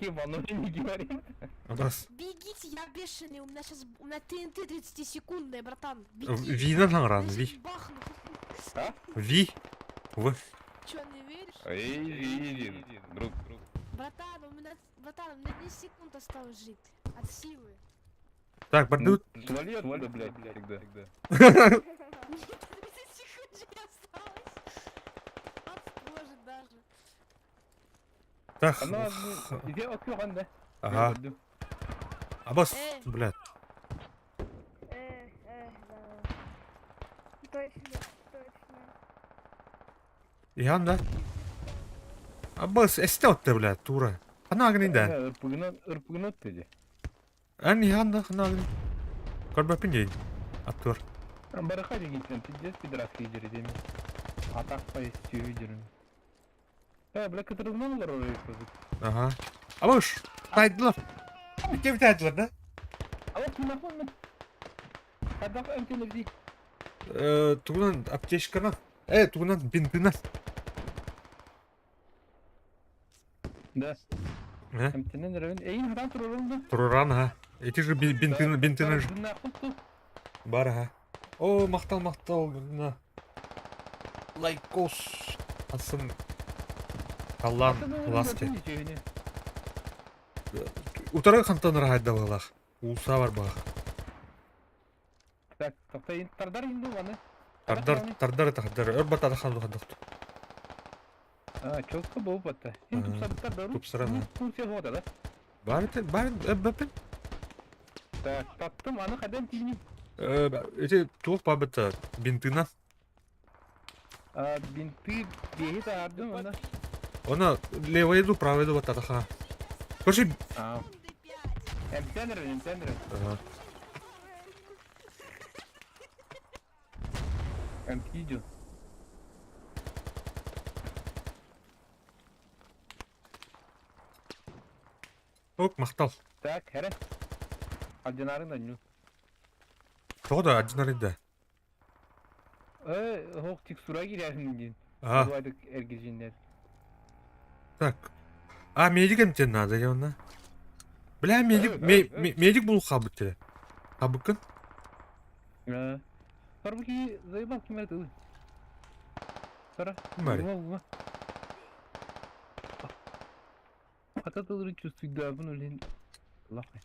Кивану не говори. Абас. Бегите, я бешеный, у меня сейчас, у меня ТНТ 30-секундная, братан. Беги. Винан хаҥыраан, Я ви. щас бахну. А? Ви. В. Чё, не веришь? Эй, ви, друг, друг. Братан, у меня, братан, у меня 10 секунд осталось жить. От силы. Так, бардыбыт. Свали оттуда, блядь, всегда. Нет, 30 секунд же осталось. 20, может, даже. Так. Она, иди окюран, да? Ага. Абас, Э. блядь. Да. Точно, точно. Иһан да. Абас, эстэ отта, блядь, тура. Хана агни да. Ырпыгынан, ырпыгынан dedi. Эн иһан да, хана агни. Көрбөппүн диэн. Аттыгар. Барыха дегенсен, пиздец пидорасский дери Атак по дерин. Бля, кытырылман олар орой Ага. Абаш, тайдылар. Кем тайдылар, да? А вот нахуй мен. Хайдах эмтенерди. Тугунан аптечканан. Тугунан бинтынан. Да. Э? Эмтенен ревен. Эйин хатан турурун да. Туруран, ага. Эти же бинтына, бинтына же. Бар, ага. О, махтал, махтал, на. Лайкос. Асын. Аллам, ласты. Утары хантан рахайда балах. Улса бар бах. Так, тохтой тардар инду аны. Тардар, тардар это хаддар. Өр батада ханду хаддахту. А, четко был батта. Ин тупсардар дару. Тупсаран. Функция года, да? Бар это, бар, бэпен. Так, таптым, аны кайдан тилни? Эти туох бабыта бинтына. А, бинты беги тардым, аны. Она левая иду, правая иду, батада ха. Короче... А. Эмтенер, эмтенер. Ага. Эмтидю. Ок, махтал. Так, хәрә. Одинарын да ню. Тоҕо да одинарын да. Хох текстура кирәһин дин. А. Бывает эргижиннер. Так. А, медик эмтен надо, я она. Бля, медик, медик был хабыты. Хабыкын? Барбуки заебал кем это? Сара. Мари. Хата тылры чувствует да, ну лин. Лахай.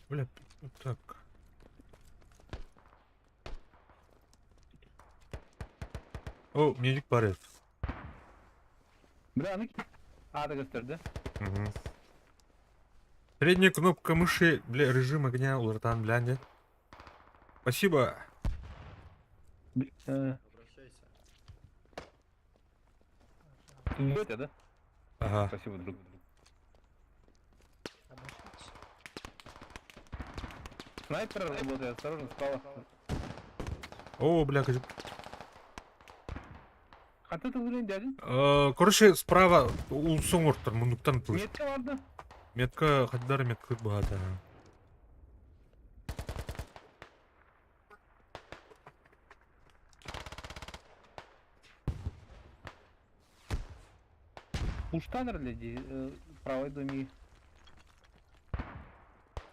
Бля, так. О, медик бар Бля, аны Ада gösterdi. Угу. Средняя кнопка мыши, бля, режим огня, улартан, бля, нет. Спасибо. Обращайся. Это, да? Ага. Спасибо, друг. Снайпер работает, осторожно, справа. О, бля, как... А ты тут дядя? Короче, справа улсоң ортор, мундуктан тыл. Метка барда. Метка, хаддара метка баата. Уштаныр леди, правой доми.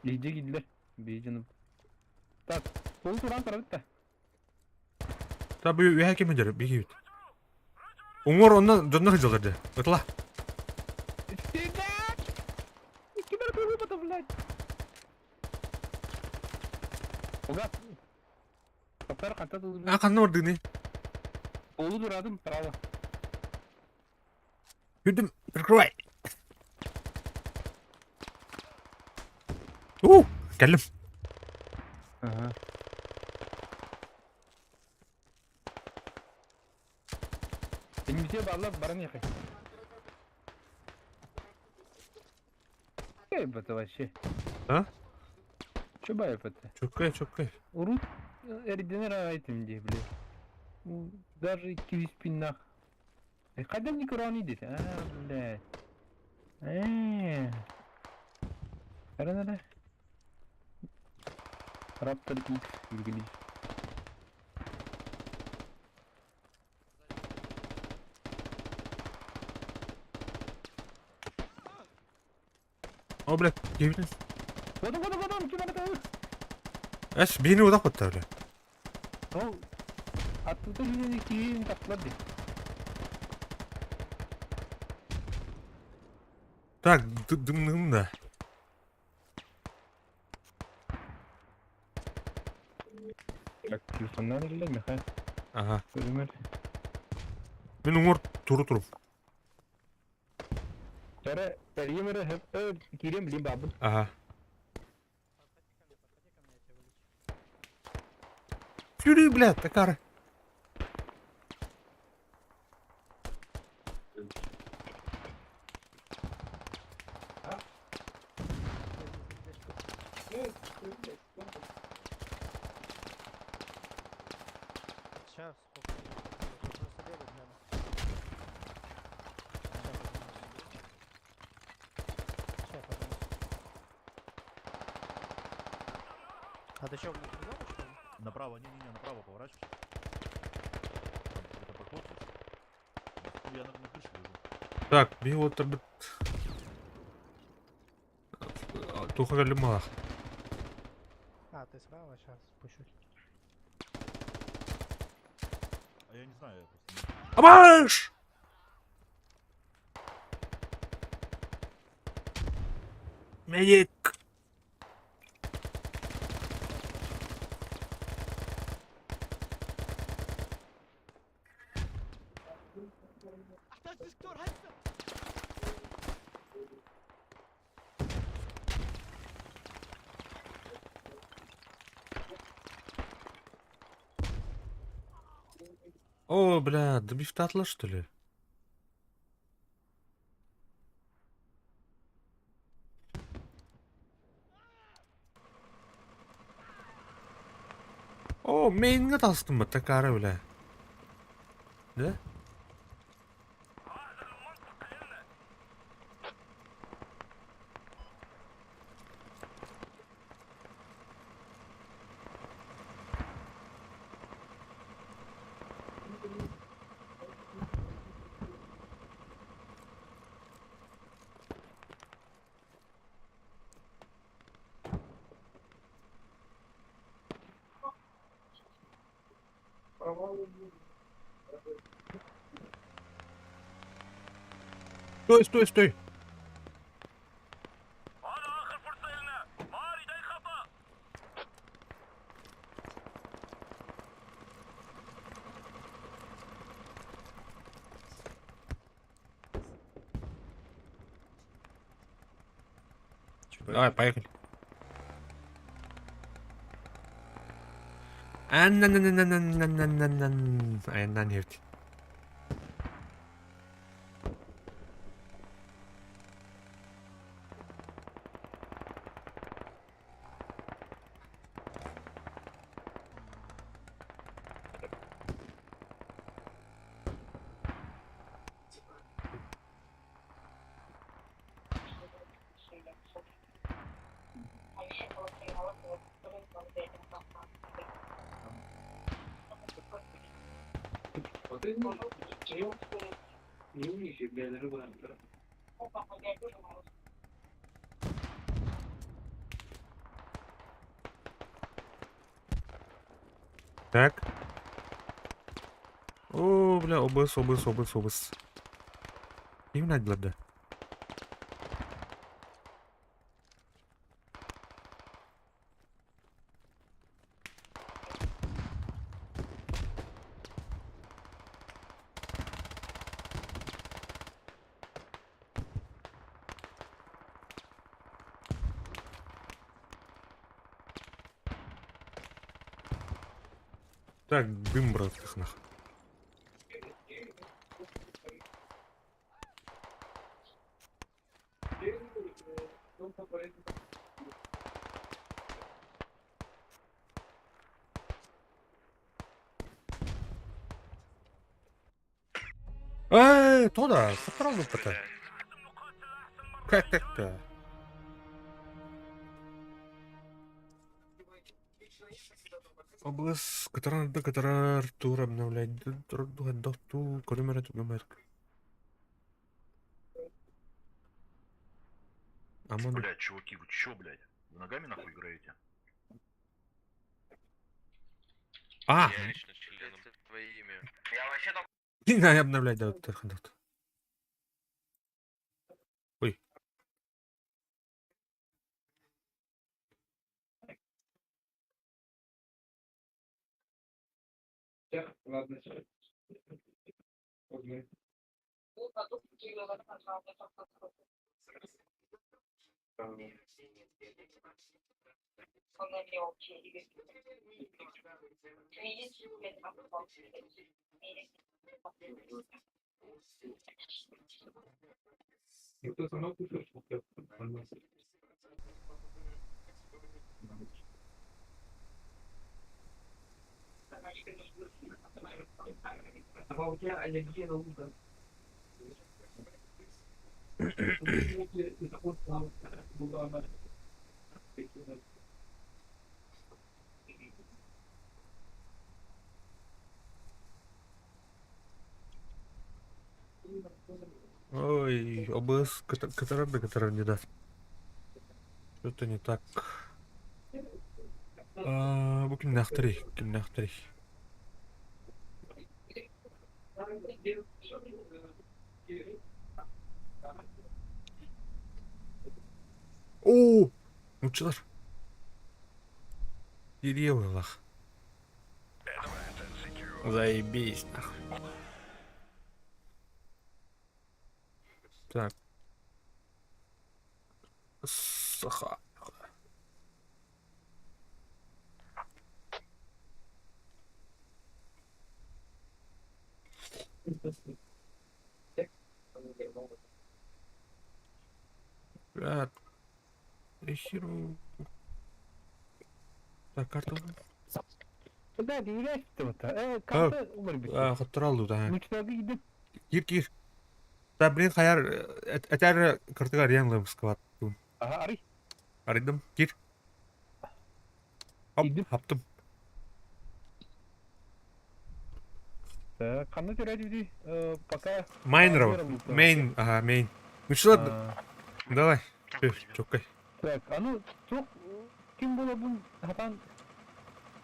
Лиде гидлер, бейджинып. Так, пол туран тарабытта. Та бу үһә кем дер, бигит. Уңор оннан доннор жылдырды. Ытла. Кибер кылып блядь. Ога. Токтар ката тыл. А канны ордыны. Полу дурадым, право. Юдым, прикрывай. У, кэллим. Ага. Эмите баллар баран яхай. Кайф это вообще. А? Чё баев это? Чөккэй, чөккэй. Урут эрденер айтым де, блядь. Даже кивиспиннах. Кайдан не крони дейт? А, блядь. Ара-ара. Раптор X үлгілей. О, блядь, киһибитин. Годом, годом, годом, ким аны Эс, биһини утах баттар, бля. Ол аттыта киһини киһини таптылар дии. Так, дымным да. Так, телефоннан эллэ, Михаил. Ага. Көрүмэр. Мин уҥуор туру туруп. Эрэ, тэрийим эрэ, киириэм билим баабын. Ага. Сүүрүү, блядь, такара. Сейчас, просто бегать надо. Сейчас, подожди. А ты чё, блядь, не дома, что ли? Направо, не-не-не, направо поворачивайся. Там где-то проход есть. Ну, я на, на крыше лежу. Так, би вот Туха кэллим А, ты справа, сейчас спущусь. А я не знаю, я просто... не- Амаш! Медик! О, бля, добивтатла, что ли? О, мейнге тастым ба, такара, бля. Да? Стой, стой, стой! Давай, поехали. Айнан нефть. Так. О, бля, обыс, обыс, обыс, обыс. Именно да. Так, дым, брат, нах. Эй, тода, справа пота. Как так-то? Облас, которая до которая Артур обновлять, доту, көрүмөр түгөмөр. Амон. Блядь, чуваки, вы чё, блядь? Вы ногами нахуй играете? А! Я лично членом. Твое имя. Не надо обновлять, да, вот так. Ой. Ладно. А у тебя аллергия на лук, да? Ой, ОБС который да, который не даст. Что-то не так. А, бу кимнээхтэрий, кимнээхтэрий. Оо, нууччалар. Кириэ быһыылаах. Заебись, нахуй. Так. Саха. Брат. Херу. Так, карта. Да, диирээхтэ карта улар А, хотторалду да. Нучтагы идем. Кир, кир. Да, блин, хаяр, этер картыга реально скват. Ага, ары. Арыдым, кир. Хоп, Идем. хаптым. Так, ханна төрөдү пока. Майнеров. Мейн, ага, мейн. Ну что, А, давай. Чоккай. Так, аны туох ким буолабын хатан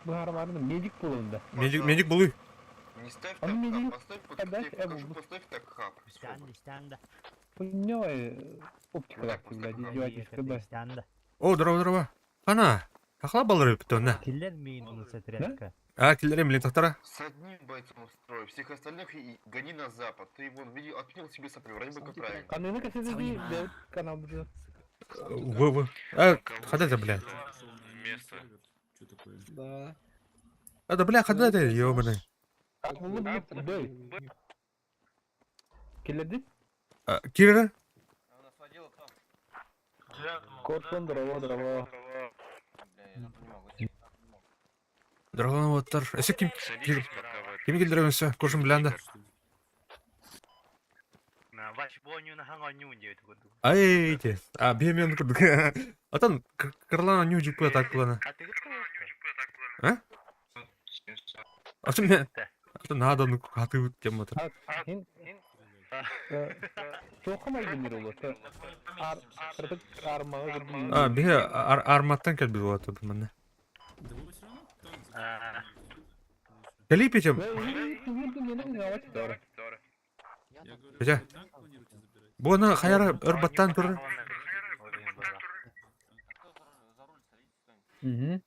быһаармаарын медик буолабын да. Медик, медик булуй. Не ставь А так ну, меня хаб, поставь, под, отдать, я тебе я покажу, буду. поставь так хаб. Хуйнёй оптика блядь, издевательство, да. О, здорово, здорово. Ана, хахла баллары питон, Киллер мин оны сәтірәтка. А, киллерем, блин, тахтара. С одним бойцом строй, всех остальных и гони на запад. Ты вон, види, отменил себе соплю, вроде бы как правильно. Каныны кеседи де канал бу. В, в. А, хада это, бля. Место. Да. А, да, бля, хада это, ёбаный. Булу бу б. Келеди? А, Кира? Корсон здорово, здорово. Здорово, вот Эсе ким, Садитесь пока в этот ким киллерем Кошум блянда. Ай, те. А, бемен курдук. Атан, карлана ню жипа так кулана. А? А ты мне... А надо, ну, хаты тема А, хин Тоқымай гүннер олы. Ар, кырдык армага кырдык. А, бе, арматтан кел бил вот манна. Кали петем. Петя. Буна хаяра өр баттан тур. Мгм.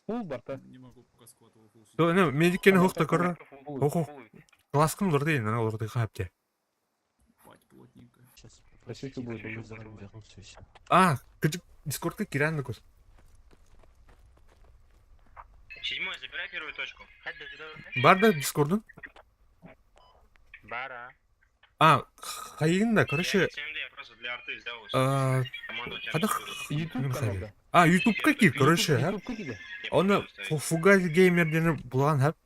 Бул барта. То, ну, медиккен хохта көр. Хохо. Класскын олар дейін, ана олар дейін хапте. Спасибо будет. А, кыжык Дискордка киран кос. Седьмой, забирай первую точку. Бар да Дискордун? Бара. А, хайын да, короче, Я просто для арты взял. а, Команду у тебя хада YouTube каналда. А, ютубка кир, короче, а? Ютубка киде. Оны Фугай геймер дені булан хап.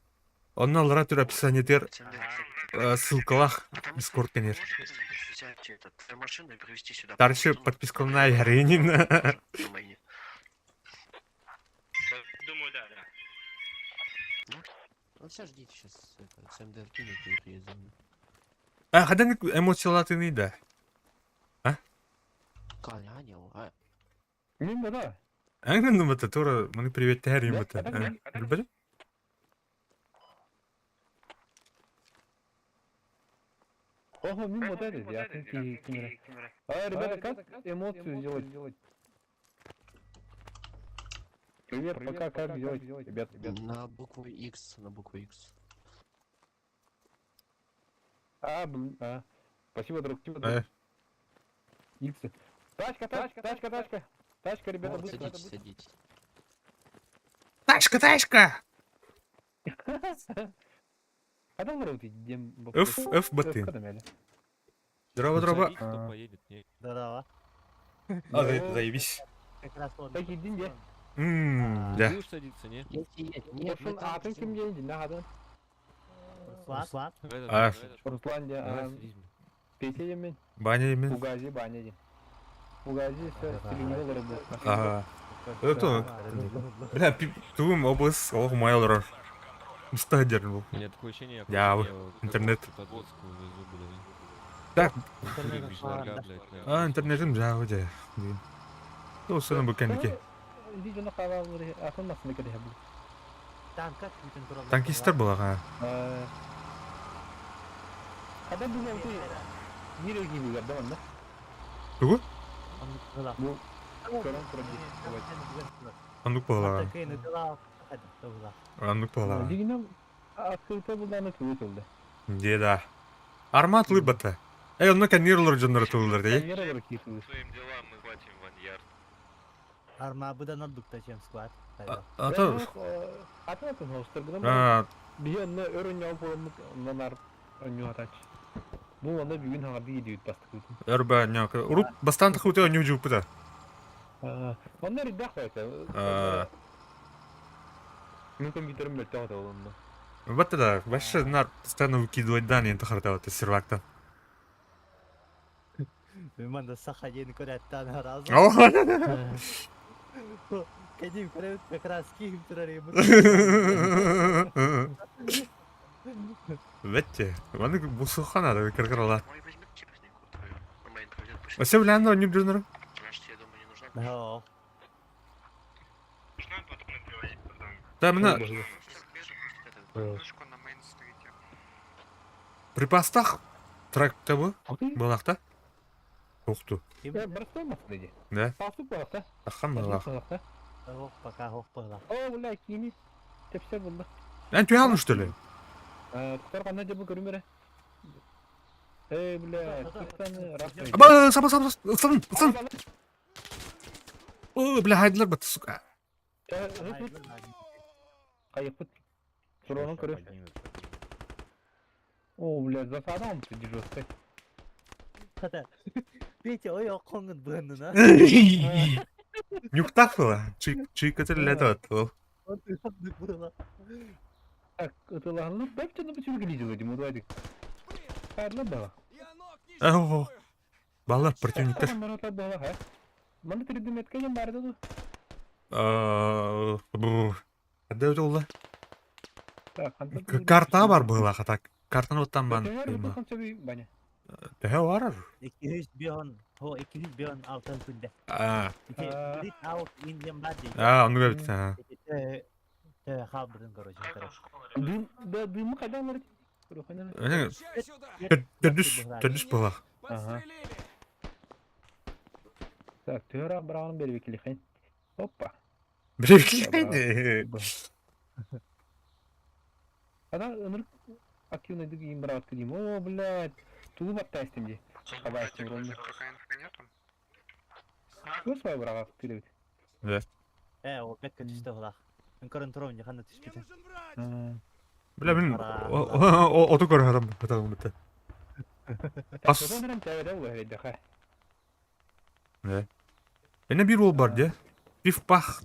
Оны алра түр описание тер ссылкалах Дискорд кенер. Взять этот, машину и привезти сюда. Даршы подпискална яренин. Думаю, да, да. Ну сейчас ждите, сейчас это, СМД кинет и приедет за мной. А, хадан эмоциялатыный да? А? Мин да. Аңын нумата тура маны приветтэһэр юмата. Билбэтим? Ого, мин вот это, я ким А, ребята, как эмоцию сделать? Привет, пока, как сделать, ребят, ребят. На букву X, на букву X. А, блин, а. Спасибо, друг, спасибо, друг. Иксы. Тачка, тачка, тачка, тачка. Тачка, ребята, Вот, быстро. садитесь, садитесь. Тачка, тачка! А там вроде дем... Ф, Ф, баты. Здорово, здорово. Кто поедет, не. Здорово. А, заебись. Как раз он. Так, иди, где? Ммм, да. Будешь садиться, не? Едьте, едьте. Нет, мы там Атын ждем. ким деньги, на Руслан. Руслан. А. Руслан, Давай садись. Петя мен. Баня мен. Угази, баня дем. Угази, все, телевизор был. Ага. Это, бля, тугум облыс олох майлар. Мустадер был. У меня такое ощущение, Я я интернет. Подводскую везу, блядь. Так. Без ларга, блядь. А, интернетим жағы де. Ол соны бұл кәнеке. Видеоны қаралыр, атын керек бұл. Танка бүтін туралы. Танкистер болаға. Қада бұл өте нерге келгендер да онда? Тугу? Бұл көрін Андук болаға. Андук болаға. Дегенем открыто булдан өтүлдү. Де да. Армат лыбата. Эй, онно кәнерлер жоннор тулдар де. Нерелер кийсилер. Своим делам мы хватим ваньярд. Арма будан ордукта, чем склад. Ата. Ата ата хостер А, Биһи онно өр онньоҕо буоламмыт оннон онньуһатаач. Бу онно бүгүн хаҥарды киирдибит бастакыбытын. Өрбә ньок. Урут бастан тахуты онньу жуппута. Онно эрдээх баайта. Мин компьютерим мөлтөх этэ ол онно. Батта да, вообще нар постоянно выкидывать данные тахартават сервакта. Манда саха ден көрәттан разы. Кәдим көрәт как раз киім тұрар ем. Ветте, ваны бусухана да кыркырала. Ой, возьми чипснику твою. Мама не пусть. Вообще блянда онньу жоннор. Она ж тебе дома не нужна. Да. Нужна, потом и привозить потом. Да, мына Музычку на мейн-стрите. припастах тракта бу балакта. Оқту. Э, простой масын иди. Да. Пасук балакта. Ахан балак. Балакта. Ох, пока ох была. О, бля, кини. Тепсе булды. Ән түйалны что ли? Туктар кандай деп көрүмөрө. Эй, бля, туктаны рахмет. Аба, саба, саба, сын, сын. О, бля, хайдылар бат, сука. Кайыппыт. Суронун көрө. О, бля, засада он жесткой. Хата. Петя, ой, оқоңын бұнына. Нюктах было. Чик, чик, это лето ол. Было. Так, ытылаһынлар бәп жана бу сүргү лизил эдим, удайдык. Хайрлар бала. О, Балар противниктер. Мана бала, ха. Мана тридиметке жан барды ду. Қандай өте олла? Так, кантан Карта бар была так. Картаны оттан бан. Баня. Тәһә барар. 200 бион, хо 200 бион алтын күндә. А, Ити out Indian body. а, оны бит. а. Те халбырын короче. Дым, да дымы кайдан бар? Көрөхөнөн. Әне, Төрдүс, төрдүс была. Ага. Так, төра барагын берип келихин. Опа. Біреу Ана ыныр активно дигин барат кидим. О, блядь. Тулу баттайстым ди. Хабайстым ронду. Көз бай барага тиребит. Э, о бекке түштө булах. Мен көрөн турам, жакында түшпүтү. Бля, мен оту көрө харам бата бит. Ас. Содан тәбәдә була хәйдә ха. Эне бир ол бар де. Пиф пах.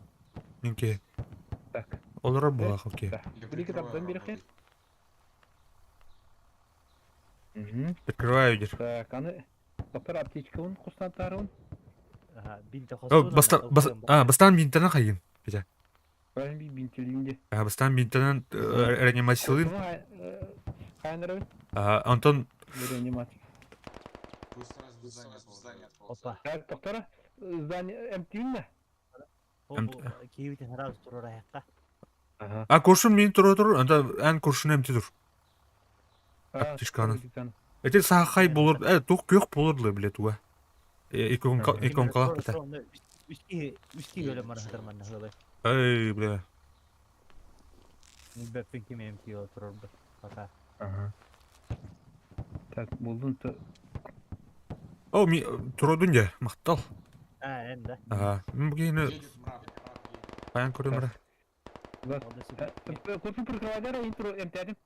Нинке. Так. Олар була окей. Бир китаптан бери хәй. Угу. Открываю дер. Так, аны доктор аптечка ун кустантарын. Ага, бинте О, бастан бас а, бастан бинтенен хайын. Бән би бинтелинде. А, бастан бинтенен реанимациялын. Хайнырын. Антон Реанимация. Пусть сразу в здание отползает. Опа. Так, доктора, здание эмтииннэ? Киевитин сразу турар Ага. А куршун мин тура тур, анда эн куршун эмти тур. Аптечканы. Эти сахай болор, э, тух күөх болор бле туга. Иконка иконкалах бita. Үски өлө марахтар манна хылы. Эй, бля. Бэппин ким эмти турар пока. Ага. Так, булдун то. О, ми туродун я, мактал. А, эн да. Ага. Бүгін Едет мрак, мрак едет. баян көрөм ра. Курсун прикрывайдара интро эмтәдим.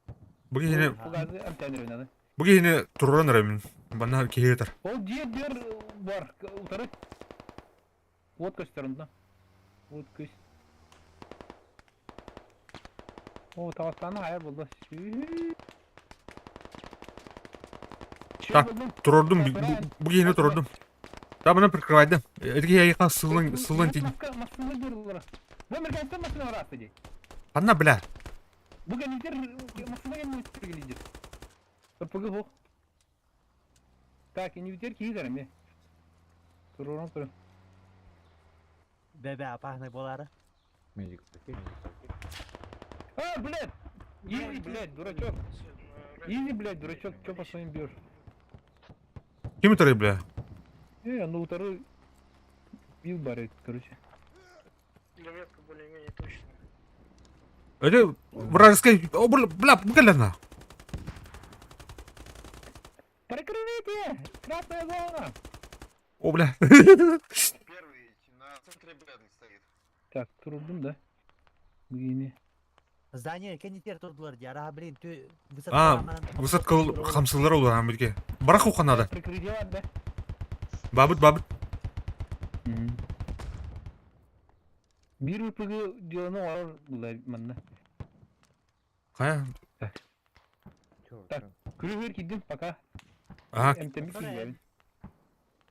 Бүгін Фугазы эмтәнер надо. бүгін турон рэмин. Бана киһитер. Ол дьиэ бар, утары. Вот көстөр онда. Вот көс. О, тағастаны ая болды. Так. Турордум бүгін турордум. Да бана прикрывайдым. Эдиге яйка сылын сылын тиди. Масына берілер. Бу американецтер масына барасты дей. Анна бля. Бу генидер масына генидер генидер. РПГ бу. Так, инвитер киидер ме. Туророн тур. Бәбә апахны болары. Медик, медик. А, блядь! Изи, блядь, дурачок. Изи, блядь, дурачок, чё по своим бьешь? Ким туры бля? Ну второй бил барит, короче. Заметка более-менее точная. Эди вражеский. О, бля, бля, бля. Прикрытие! Красная зона! О, бля. Первый на центре Брэдли стоит. Так, турдум, да? Гини. Здание кенитер турдулар ди. Ара, блин, тü А, высадка хамсылар олар амирге. Барах уханада. Прикрытие бар, да? Бабыт, бабыт. Бир РПГ деланы олар булар манна. Кая? Так, күрүгөр кидим пока. Ага, МТМ кидим.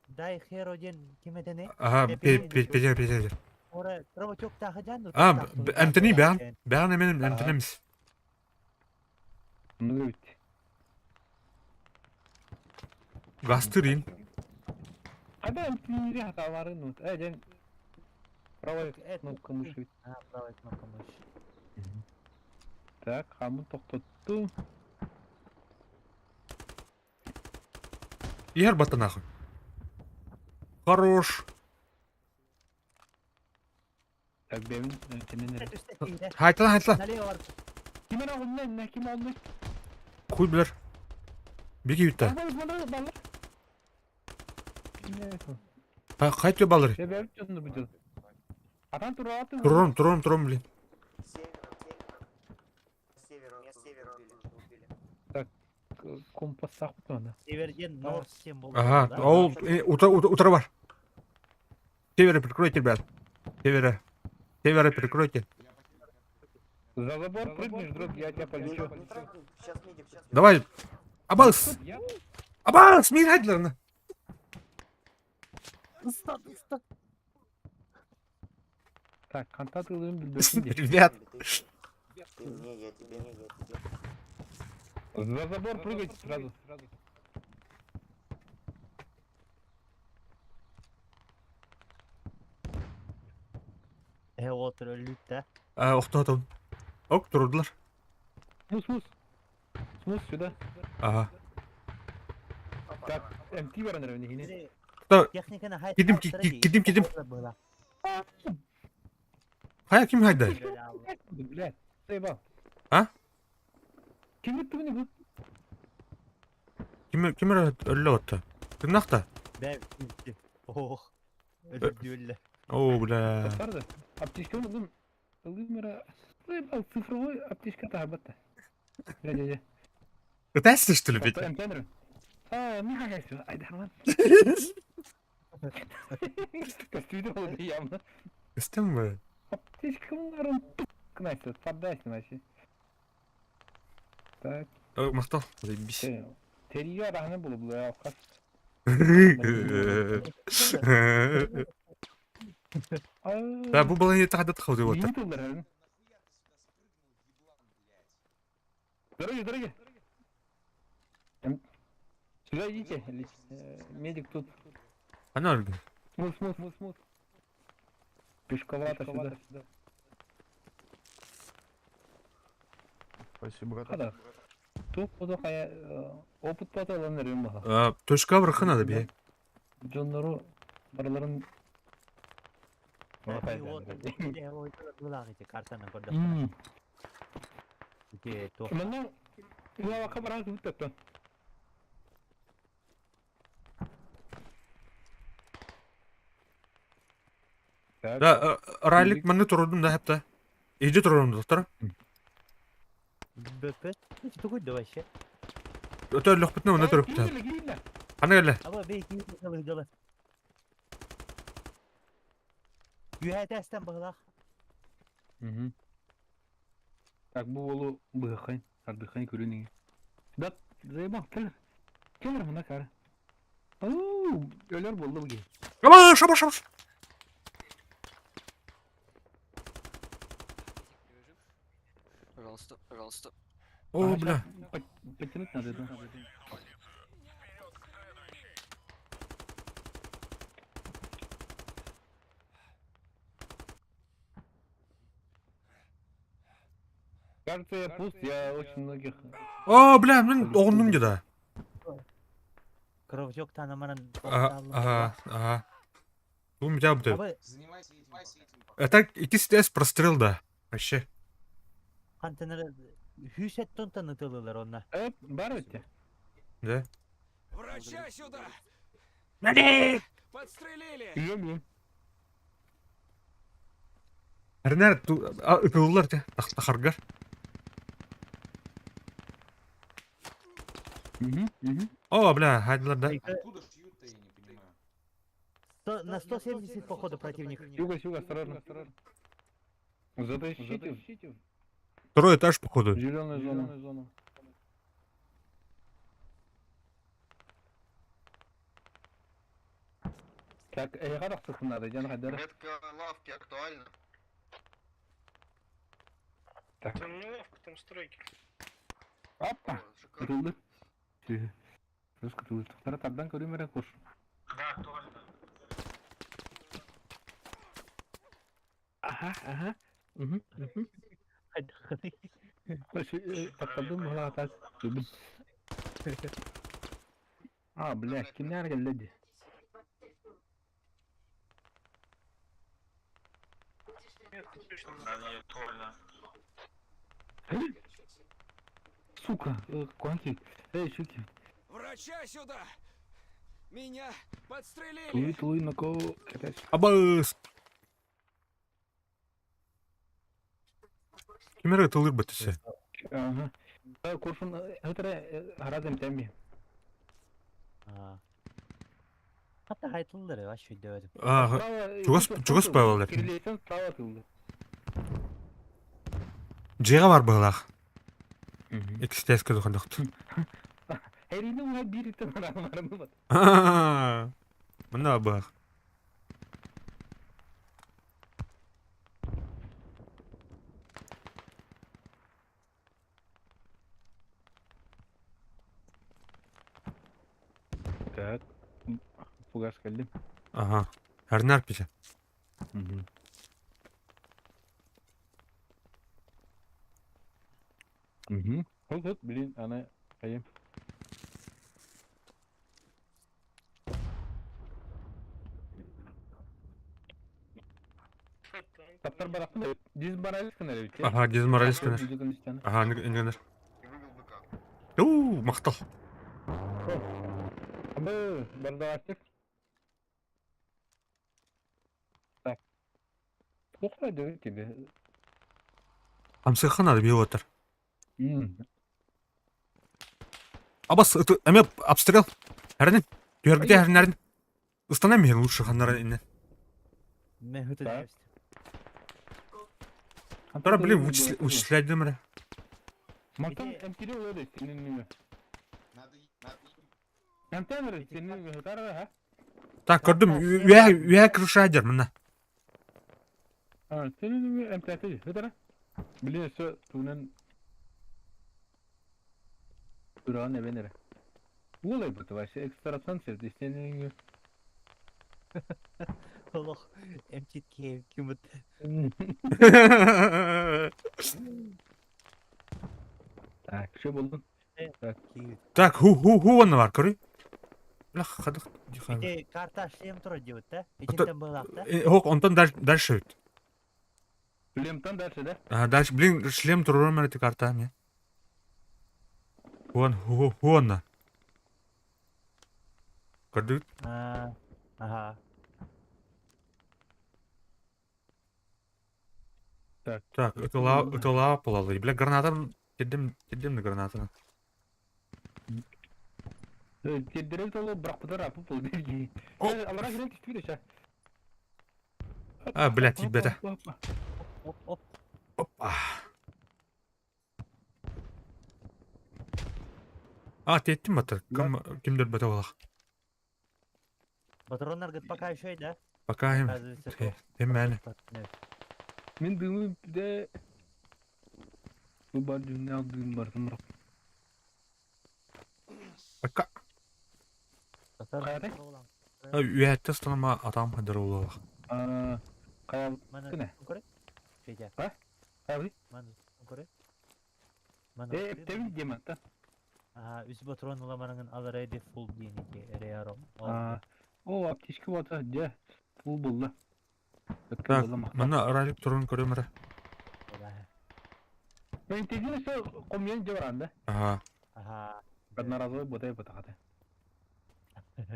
Дай херо ден киметене. ага, пе пе пе пе. Ора кровотек тахаджан. А, МТН бән. Бән эмен МТНмис. Ну ведь. Гастырин. Кайда МТМ хаталары ну. Э, ден. Правая кнопка мыши. А, правая кнопка мыши. Так, хамы токтотту. Ер батанахы. Хорош. Так, бемин МТМ. Хайтла, хайтла. Налево. Ким ана онна, не ким онна. Куй билер. Беги үтті. Кайт балыр. Атан тураты. Туром, туром, туром, блин. Компас сакыт ана. Северден норд символ. Ага, ол утра бар. Севера прикройте, ребят. Севера. Севера прикройте. За забор прыгнешь, друг, я тебя полечу. Давай. Абас! Абас, мин хайдларны. Так, контакт ылым билбесин ди. Ребят. За забор прыгать сразу. Э, отыр өлүттә. А, охтатым. Ок, турдулар. Смус, смус. Смус сюда. Ага. Так, МТ бар наверное, не Да. Техниканы хайт. Кидим, кидим, кидим. Хая ким хайда? Блядь, заебал. А? Ким өттү мени бу? Ким ким өллө отты? Ким нахта? Бә, ох. Өлдүлле. О, бля. Тартарды. Аптечка улым. Ылымыра. Заебал, цифровой аптечка тахабатта. Бля, бля, бля. Пытаешься, что ли, Петя? МТ А, не хагайсың. Айдарман. Костюмде болды явно. Костюм бы. Аптечкаларын Настя, поддайся вообще. Так. Мактал, заебись. Терия рахны булу бу алкаш. Да, бу баланы тахда тхауды вот. Дороги, дороги. Сюда идите, медик тут. Она өлгүн. Смут, смут, смут, смут. Пешковато сюда. Спасибо, брат. Хада. Тух буду хая опыт пата ылан эрим баха. Точка барыхха надо бе. Дьоннору барыларын Манна Лавака баран күттөттөн. Да, ралик манны турудум да хепта. Иди турудум доктор. БП? Тугуй да вообще. Өтө лөхпүтүнэ онно төрүптэ. Ханна кэллэ? Аба бей киһи дьоло. Үһәтәстен быһылах. Угу. Так, бу уолу быһаххай, ардыххай көрүн Да, заебал, кел. Кел мына кара. Оу, өлөр болду бу. Аба, шаба, шаба. Пожалуйста, пожалуйста. О, бля. Подтянуть надо, да. Кажется, я пуст, я очень многих... О, бля, мен оҕуннум дьэ Кровотек танаманан. Ага, ага, ага. Бу митя бу. Занимайся этим пока. Это икки прострел да. Вообще. Хантанары хүсет тонтан ытылылар онна. Э, бар өтте. Да. Врача сюда! Медик! Подстрелили! Үйөм Эрнер ытылылар те тахаргар. Угу, угу. О, бля, хайдылар да. Откуда шьют-то, я не понимаю. На 170 походу противник. Сюга, сюга, осторожно, осторожно. Затащите. Второй этаж, походу. Зеленая зона. Так, э, надо, идем хайдара. Метка лавки актуальна. Так. Там не лавка, там стройки. Опа! Шикарно. Кытылды. Рус кытылды. Тара тардан көрүм эрэ кош. Да, актуально. Ага, ага. Угу, угу. Таптадым була тас. А, бля, кимнер келди? Метка точно. Да, не актуально. Сука, куанки. Эй, щуки. Врача сюда! Меня подстрелили! Туй, туй, на кого? Абас! Кимер ытылыр бөтүсэ. Ага. Куршун, өтөрө харазым теми. Hatta haytılları var şu dövdüm. Ага. Чугас чугас павалар. Кирилийтен справа тылды. Жега бар быһылаах. Икстес көдөхөндөхт. Эрини уга бир итен арамарым бат. Мына быһах. Так. Фугас келди. Ага. Эрнер пите. Угу. Угу. Вот, вот, блин, она айым. Таптар барахтын, дизмораль кынар бит. Ага, дизмораль кынар. Ага, ингенер. И вывел быка. Уу, мактал. Абы, бардавастык. Так. Плохо дövüt тебе. Амсыхан надо биотер. Абас, эме обстрел. Эрнин. Түһәргите эрнерин. Ыстана миһин лучше ханнара инне. Мен хөтө Так. Тара, блин, вычислять дымры. Мантан МТР улады, сенин неме. Надо, надо МТР сенин неме, тара, ха? Так, көрдүм, үе үе крышадер мына. А, сенин неме МТР, тара. Блин, все, тунен. Туран эбенере. Уолай бу вообще экстрасенс естественно. Олох эмчит киһи кимит. Так, что булдun? Так. Так, ху ху ху онно бар, көрүй. Бля, хадых. Ити карта шлем турар диэбит да? Итинтэн быһылаах да? Хок, онтон дальше өт. Шлемтан дальше, да? А, дальше, блин, шлем турурам эти карта мне. Хуан, ху хуанна. Көрдүгүт? А, Ага. Так. Так, ытыла ытыла пулалы. Бля, гранатам тирдим, тирдим на гранатаны. Тирдерел толу бырахпытар апы пул дии. Алара кирен түспүт өсө. А, бля, тиийбэтэ. Оп, оп. Опа. А, тиэттим бата. Ким кимдер бата олах. Патроннар пока еще да? Пока им. Оказывается, что- Тем мәне. Мин дымы де бу бар дүннәк дым бар тымрак. Пока. Кайда? Үәтте станама атам хадыр олах. А, кая Мана Күнә. көрө? Федя. А? Кая Мана көрө? Мана. Э, тебин демат. Ага, үс патрон уламарыңын алар эди фул диеники реаром. А, о, аптечка бата, же. Пул булды. Так, мана ралик турун көрөмөрө. Мен тегин все комьян жабаран да. Ага. Ага. Одноразовый ботай батахата.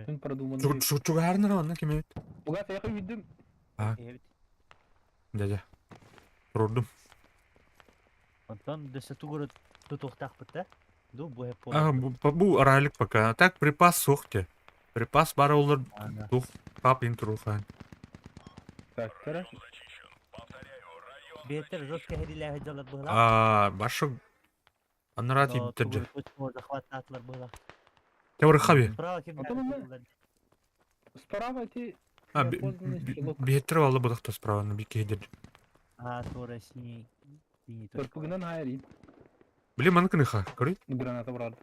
Мен продуманный. Чугарныр онна ким Буга саяхы видим. А. Дядя. Турдум. Онтон дөсө тугуру тутуктакпыт да? Ду бу хеп А, бу ралик пока. Так припас сух те. Припас бар олар тух пап ин турухан. Так, кара. Бетер жестко хедиле жалар була. А, башы аннара типтер. Захвататлар була. Теор хаби. Справа ким? Справа ти А, беттер алды будакта справа на бике хедер. А, тура синий. Синий Төрпүгүнөн хайри. Блин, маны кыныха, көрүй? Граната брат.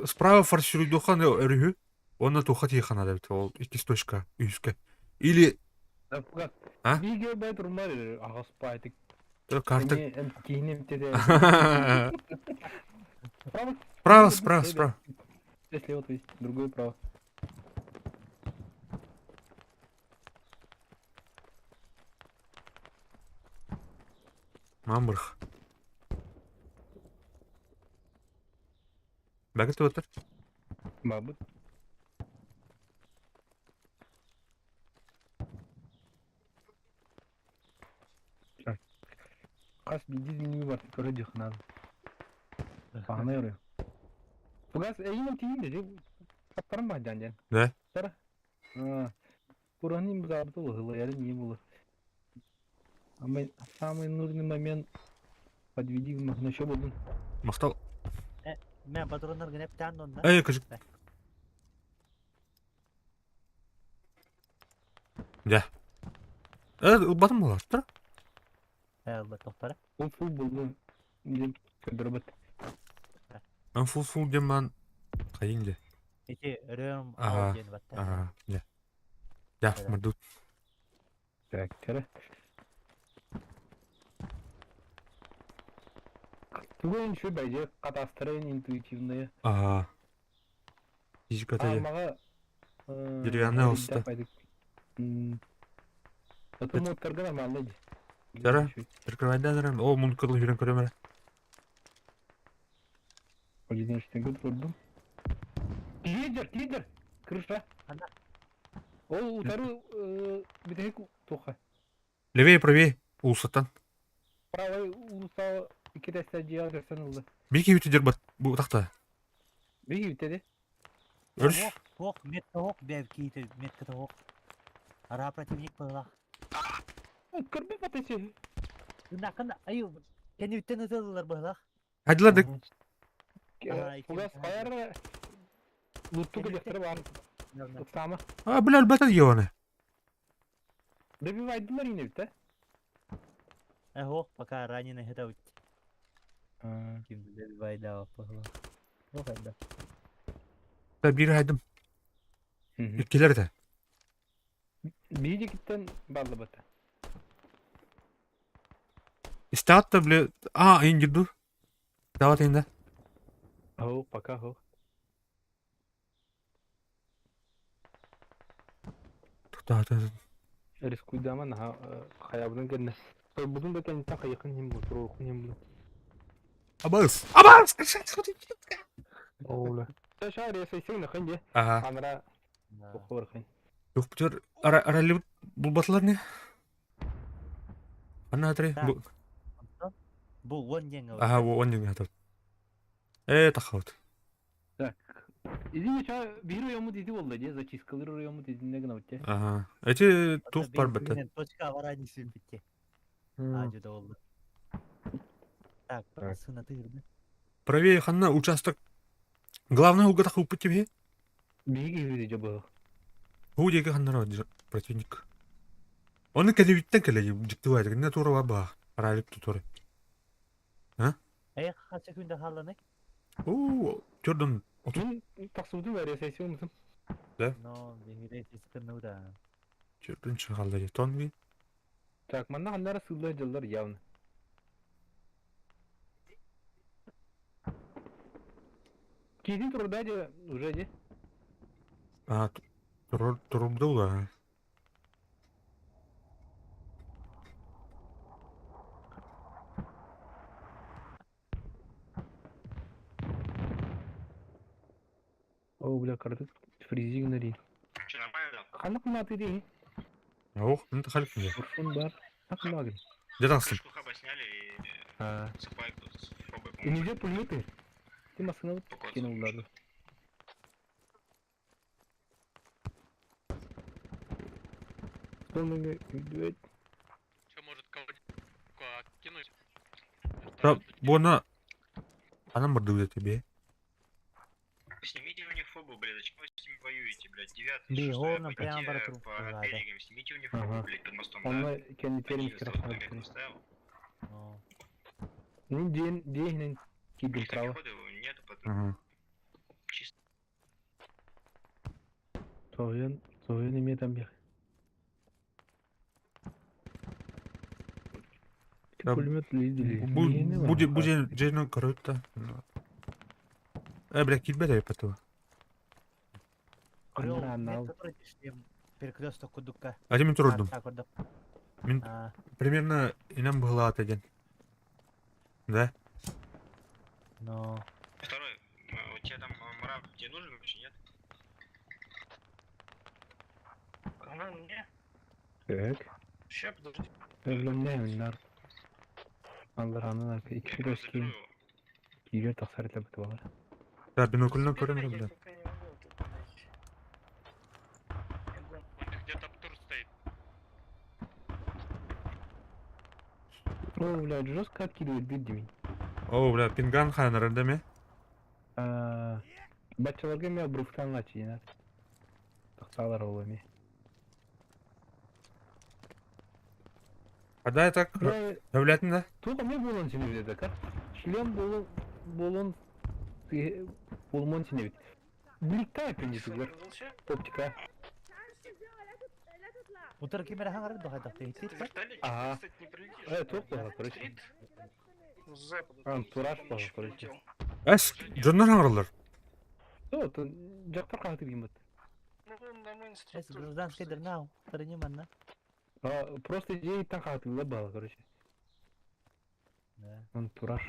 Справа форсируйдухан өрүһү. Онна туха тихан да бит ол икки точка үскә. Или А? Биге бай турмар агас пайтык. Карта. Кийинем теде. Справа. Справа, справа, справа. Слева, то есть другое право. Мамбрх. Бәгет өтер. Бабы. Қас бидиз миню бар көрө дихнан. Пахна өрө. Тугас эйин тиин де каптарым ба жан жан. Да. Тара. А. Куранин бузарды лыгылы яры не было. А самый нужный момент подведи на что буду. Мактал. Мен патроннар генеп тан онда. Эй, кыжык. Да. Батым болар, тұр? Э, тоқтара. Фул фул булду. Деп көдөрбөт. Мен фул фул дем мен қайын де. Эти рем Ага. ал диэн батта. Ага, да. Да, мырдут. Так, кара. Бүгін şu бәйже катастырын интуитивные. Ага. Физика А, та мага Деревянная уста. Потом отторга нормально ди. Жара. Прикрывайдан О, мун кырлы жүрен көрөмөр. Одиннадцатый год көрдүм. Лидер, лидер! Крыша. Ана. Ол утары битек тоха. Левее, правее. Улсаттан. Правый улуса iki deste ciğer gösterildi. Бики үтүдер бат. Бу тақта. Беги битеди. Өрүс. Хок, метка хок, бәв кейті, метка хок. Ара противник была. Көрбө патesi. Кына, аю, кені үттен ытылылар была. Хадилар дек. Фугас каяр лутту келектер бар. Сама. А, бля, албата ебаны. Добивайдылар yine бит, Э, хок, пока раненый это үт. а? Ким добивайда была. Yok elde. Та биир хайдым. Иккилэр этэ. Биһигиттэн баллыбыта. Истэҕит да бile а индирду. Дават инде. Хоу, пока хоу. Тутаата. Рискуйдама наһаа хайабытын кэннэ. Сорбутун да кэнниттэн хайыхын иһин бу, туруорукун иһин бу. Абас! Абас! Оула. Ща ресайсың нахын де. Ага. Анра охорхын. Yok bu ara aralli bulbatılar ne? Анна атри. Бу он день. Ага, он день готов. Э, тахаут. Так. Иди ща бир уйому диди болду же, зачисткалыр уйому диди не гына битте. Ага. Эти тух бар битте. Точка аварани сүн битте. Ажы да болду. Так, сына тыгырды. Правее ханна участок. Главное угадах упыт тебе. Биги бири жобо. Ху деге ханнара противник. Оны кәлебиттен кәле диктуайды. Не тура ба. Аралып тутуры. А? Э, хача күндө халланы? У, түрдөн. Мен тақсыбытым бәрі сессиямызым. Да? Но, бигире сескін да. Түрдөн чыгалды. Тонги. Так, манна ханнара сылла жылдар явно. Кейдин турда же уже же. А, турур турурда ула. О, бля, кардык. Фризигнари. Ханак маты ди. Ох, ну тахалик мне. Урфун бар. Хак магин. Где там сын? А. Нельзя пулеметы. Ты машину кинул даже. Че, может, кого-нибудь кинуть? Да, буна. Она мордует тебе. Снимите у них фобу, блядь, зачем вы с ними воюете, блядь? Девятый, Би, шестой, он прямо пойдите брату. по берегам, снимите у них фобу, Ага. блядь, под мостом, да? Онно кэннитерин Один страховать. поставил. Ну, день, день, кидин право. Перехода нету потом. Ага. Чисто. Союн, союн имеет там бег. Да, Пулемет лидери. Бу бу жен коротта. Э, бля, килбе потом. Перекресток кудукка. А мен турдум. Мен А. примерно инем была один. Да? Но. Второй, у тебя там мрав тебе нужен вообще, нет? Кому мне? Так. Ща, подожди. Өлөмнәминнар. Алларанын арка iki көз кийгер тахсар этеп бар. Да, бинокльнан көрөм бля. Где-то тур стоит. О, бля, жестко откидывает дидими. О, бля, пинган ханар деме. А, бачаларга мен бруфтан лачи, Тахсалар олами. А да, так, Давлятын да? Туга мен болон сени бит да, Шлем болон болон болмон сени бит. Бликтай пенди тугар. Оптика. Утыр кемера хаңар да хайдак дейт. Ага. Э, тук була, короче. Антураж була, короче. Эс, жоннор хаңарлар. То, то жактар кагы деген бит. Эс гражданский дернау, тараниманна. А, просто идея там кагы была, короче. Да. Антураж.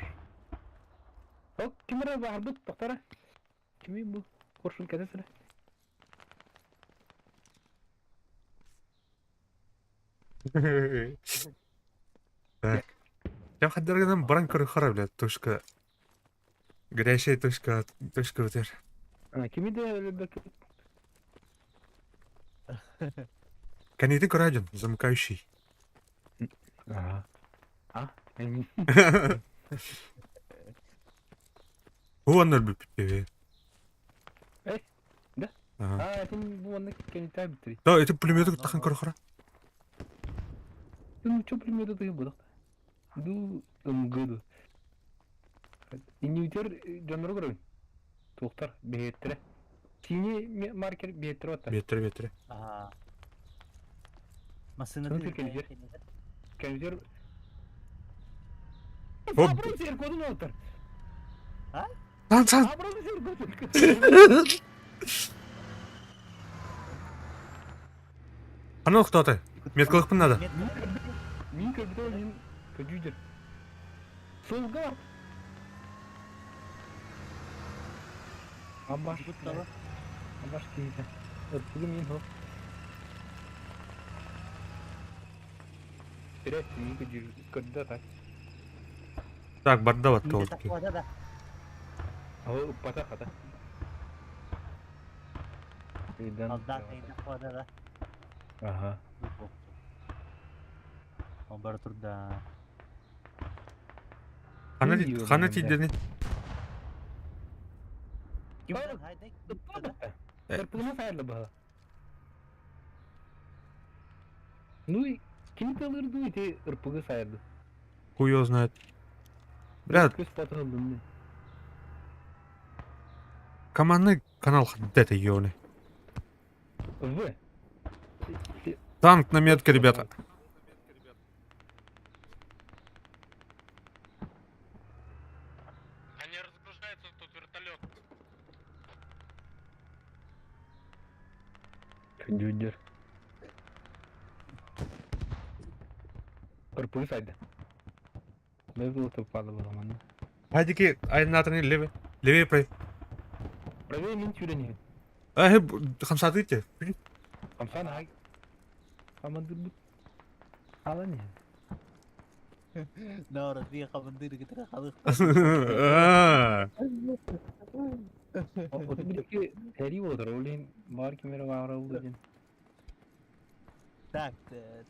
О, кимера бар бит, токтара. Кими бу? Коршун кәдесере. Так. Я хаддаргадан баран көрө хара, бля, точка. Горящая точка, точка өтер. А, кими де бек Канитин көрөдүн, замыкающий. Ага. А? Хуаннар бүп тебе. Э, да? Ага. А, сен бу онны кәнитә битри. Да, эти пулеметы тахан көрө хара. Ну, чё пулеметы ты будак? Ду МГ. Инвитер жонор көрөм. Туохтар биһиэттэрэ. Синий маркер биһиэттэрэ отта. Биэттэрэ, биэттэрэ. Аха. Массыына Кэлзер. Кэлзер. Хоп. Абрам сер кодун олтар. А? Сан, сан. Абрам сер кодун. Ханна охтоото? Меткалыкпын надо. Мин көрбүтэ мин көдүүдер. Солга. Абаш. Абаш киһитэ. Ырпыгы мин хоп. Тирет мин көдүүр көрдө так. Так, барда батта ол. Ол уппата хата. Ага. Ол бара турда. Хана тиийдини? Ну, ким тылырды ити ырпыгы сайырды. Хуй его знает. Бля, командный канал это ёны. В. Танк на метке, ребята. Они разгружаются, тут вертолет. Дюдер. Ырпыгы сайды. Левел тупала было маны. Хайдики айнатаны леве. Левее прой. Правее мин тюрени. А, хамсаты Хамсан ай. Командир бут. Алан Наорот, би командир кытары халык. Отубики хери болдыр, олин бар кемере бар oldu ден. Так,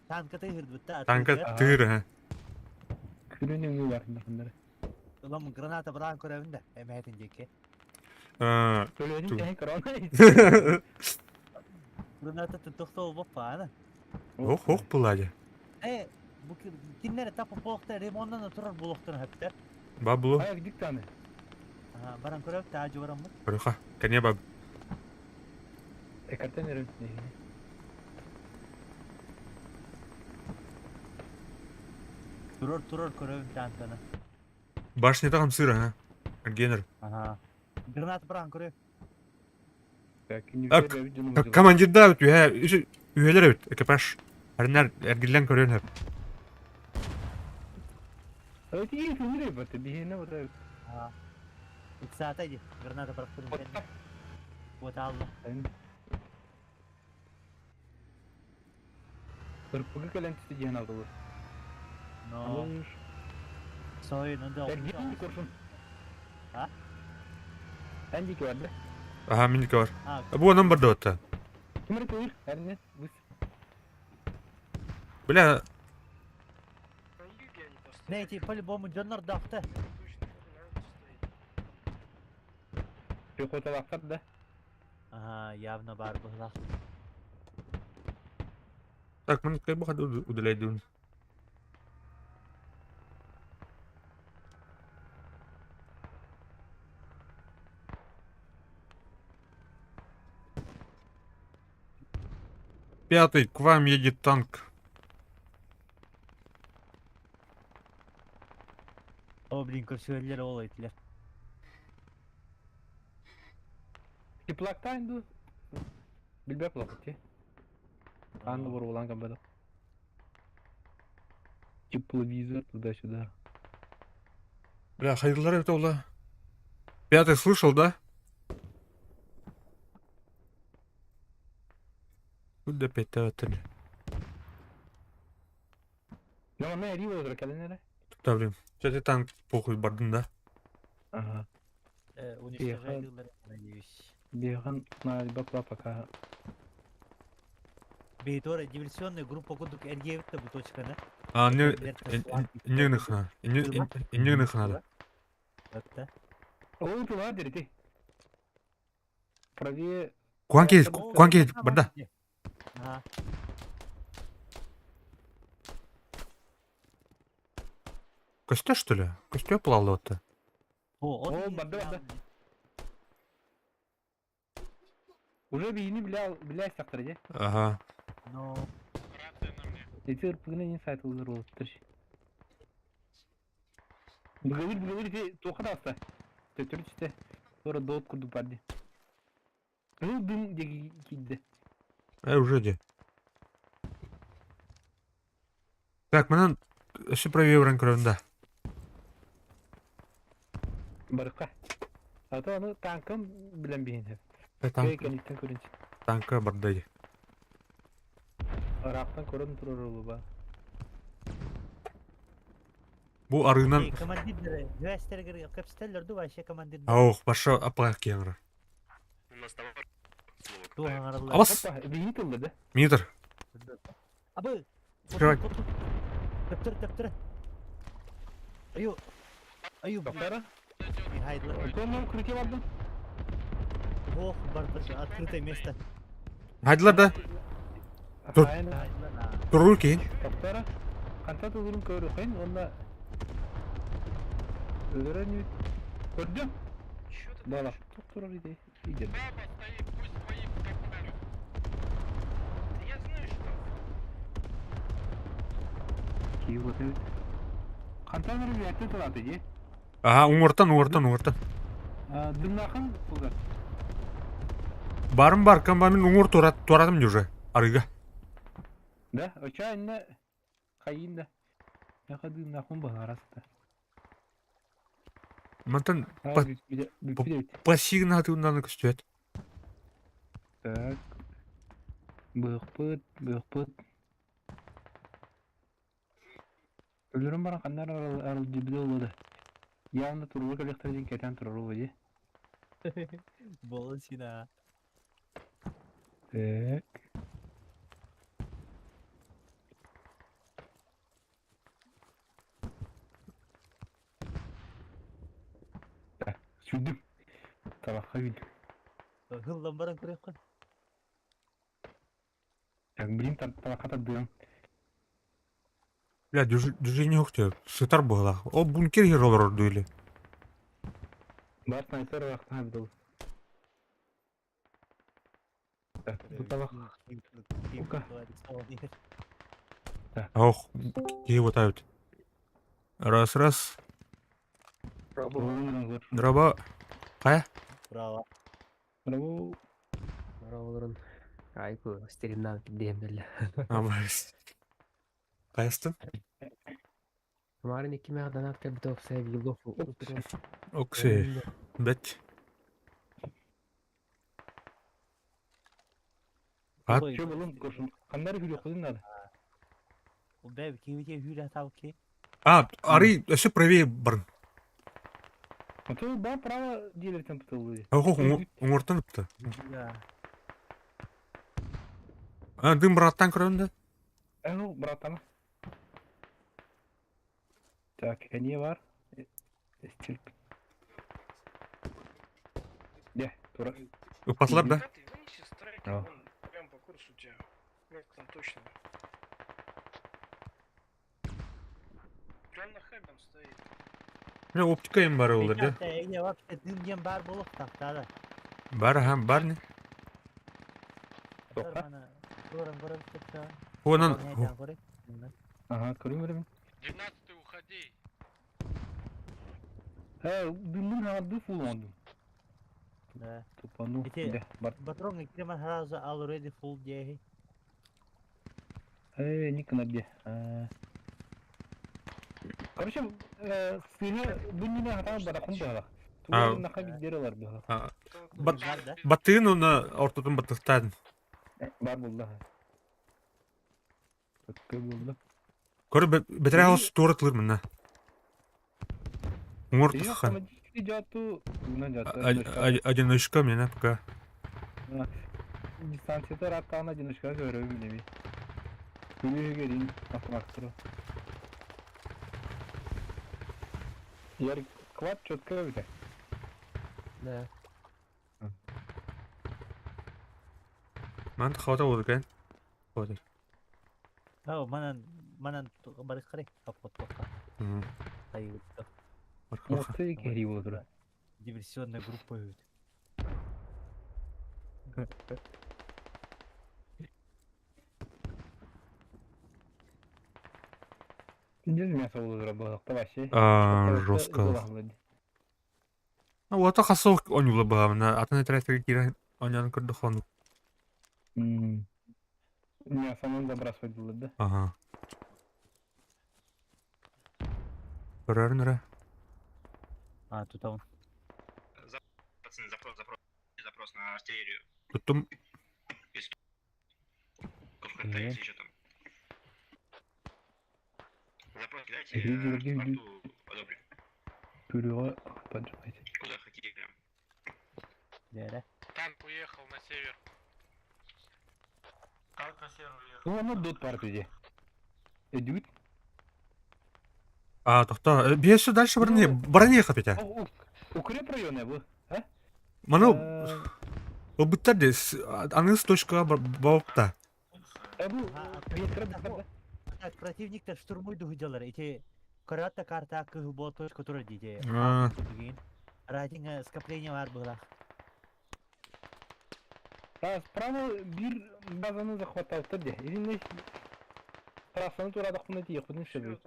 танка тыгыр бутта. Танка тыгыр, ha. Күрөнөңү бар мындары. Улам граната баран көрөбүн да, эмээтин жеке. Төлөдүм тәһи корона. Граната тохтол боппа, Ох, ох булади. Э, бу киннер тапы болохта ремонтдан турар болохтан хөптөр. Баблу. Аяк диктаны. Баран көрөп, таажы бараммы. Көрөха. Кене баб. Экартен эрен. Турар турар көрөбүн танканы. Башня там сыра, ha. Генер. Ага. Граната баран көрөп. Командир да үһә үһәләр бит, экипаж. Әрнәр эргиллән көрөн хөп. Эти күнүрө бат, бихене бат. Ага. Иксата ди, граната барак көрөбүн. Вот алла. Ырпыгы кэлэн түсті диэн алдылар. Но. Сой, ну да. Эргин коршун. А? Әнди бар. Ага, миники бар. Бу анан бар да отта. Ким ырпыгы? Әрне, бус. Бля, Не, эти по-любому дьоннор дахта. Пехота лақтар да. Ага, явно бар была. так, мен кай бу удалять дун. Пятый, к вам едет танк. О, блин, көрсөллер ол этилер. Теплакта инду. Билбеп лақты. Анны бар улан кабада. Тепловизор туда-сюда. Бля, хайдылар это ола. Пятый слышал, да? Куда пятый отель? Да, блин. Кстати, танк похуй бардын, да? Ага. Уничтожать, надеюсь. Бехан на бакла пока. Бейтора диверсионная группа кудук эргиевит бу точканы. А, не не нахна. Не не нахна. Да. О, туда дерти. Правее. Куанки, куанки, барда. Ага. Костя, что ли? Костя плавал вот-то. О, О, барда, барда. Уже биһини билэ билэ истэхтэрэ дьэ. Ага. Но Эти ырпыгына не сайт ылынар уолаттар. Быгылыр быгылыр ити туохха таҕыста? Төттөрү түстэ. Туора доот курдук бар дии. Кыһыл дым диэки киирдэ. Уже де. Так, манан өссө правее баран көрөбүн да. Барыкка. А то аны танкам билэн биһин. Танк, Кэнниттэн көрүн. танка барда дии. Ыраахтан көрөн турар олуба. Бу арыынан командирдары үөстэригэр кэпсэтэллэр дуу вообще командирдар. Ох, баша аппаҕа киэҥэр. У нас товар. Туох аҥараллар. Абас! Опа, биһини тылла да. Метр. Абы! Открывай. Төптөр, төптөр. Аю. Аю. Тоқтара. Михайло. Конном крыте бардым. Ох, барда открытое место. Хайдылар да. Тур. Хайын. Турur кейин. Тоқтара. Қанта тылырын көрүхин, онна өлөрөн көрдүм. Бала, турар иде. Иде. стоит, пусть свои как ударят. Я знаю, что. Киіп отыр. Қанта нұры бәтті тұрады, е? Ага, уңыртан, уңыртан, уңыртан. Дымнақын бұлдар. Барым бар, комбамин уңыр туратым де уже. Арыга. Да, оча инна қайында. Яқа дымнақын бағараста. Мантан пассивно атыуннаны көстүөт. Так. Бықпыт, бықпыт. Өлөрөн баран кандар арал жибде олады. Явно турбу коллекторден кетен турар олады. Болон сина. Так. Так, сүрдүм. Табаққа күйдүм. Хыллан баран көрөккөн. Так, блин, табаққа тардыам. Бля, движение ухте. Сытар была. О, бункер геролор дуили. Бар снайпер вақтан бідол. Так, бұл табақ. Ука. Ох, кие вот ают. Раз, раз. Дроба. Кая? Браво. Браво. Браво, Айку, стримнан демдел. Каястын? Марын iki мәрданат кәбдов сәбилов. Окси. Бет. Ат. Чө болун көршін. Қандар күлі қылын ады. Бәб кибите хүрә тавки. А, ары өсө правее барын. Ото ба право дилертен пытылды. Ох, уңыртан ыпты. Да. А, дым браттан көрөм да. Э, братан. Так, не бар? Стиль. Де, тура. Упаслар да. Ты вынеси страйк, Да. он прям по курсу у тебя. Как там точно. Прям на хэбом стоит. Бля, оптика им бары олар да. Эге вообще дымген бар болуп тактады. Бар, ха, бар не. Тоқта. Көрөн көрөп кетти. Онан Ага, көрім көрім. 12 уходи. Э, дымның харды фул ондым. Да. Тупану. Эти- Де, бар. Патрон креман сразу already full дехи. Э, никона где. Короче, сыны бүгүнү хата баракун бага. А. Тугун наха бидерелар бага. Бат- Бар да. баттыгын оны ортотун баттыктадын. Бар булды. Көткө булды. Көрө бетере алыс тура тылыр мына. Уңыр тыхан. Жату, мына жату. Одиночка мена пока. Дистанцията раттағына одиночка көрөбүм неби. Күлүгө дейин автоматтыры. Яр клад четко бите. Да. Ман хавата болду экен. Хавата. Ау, манан манан барык карай капкот токка. Айы. Мосты кери болду. Диверсионная группа өт. Дьэ мясо буолар буолуохта вообще. А, жестко. Ну, вот хасыл оонньуулар быһаабына атын этэрээттэргэ киирэн оонньоон көрдөх оннук. Мясоны забрасывать было, да? Ага. Көрөрүн эрэ. А, тут он. Пацаны, запрос, запрос, запрос на артиллерию. Туттум. В еще там. Запрос кидайте, Люди, люди, люди. арту одобрю. Пюре поджимайте. Куда хотите прям. Дээрэ. Танк уехал на север. Танк на север уехал. Ну, оно дот партии. Идут. А, тохто. Биэсу дальше барани барани хапите. Укреп районы был, а? Маны Ылбыттар де аныгыс точкаға бабыпта. Бу Так, противник-то штурмуй дуһудьалар. Ити көрөт карта кыһы бо точка турар дии. Радиҥа скопление бар быһылаах. Справа бир базаны захватал где? Или трассаны турадахпына тиехпин шебе.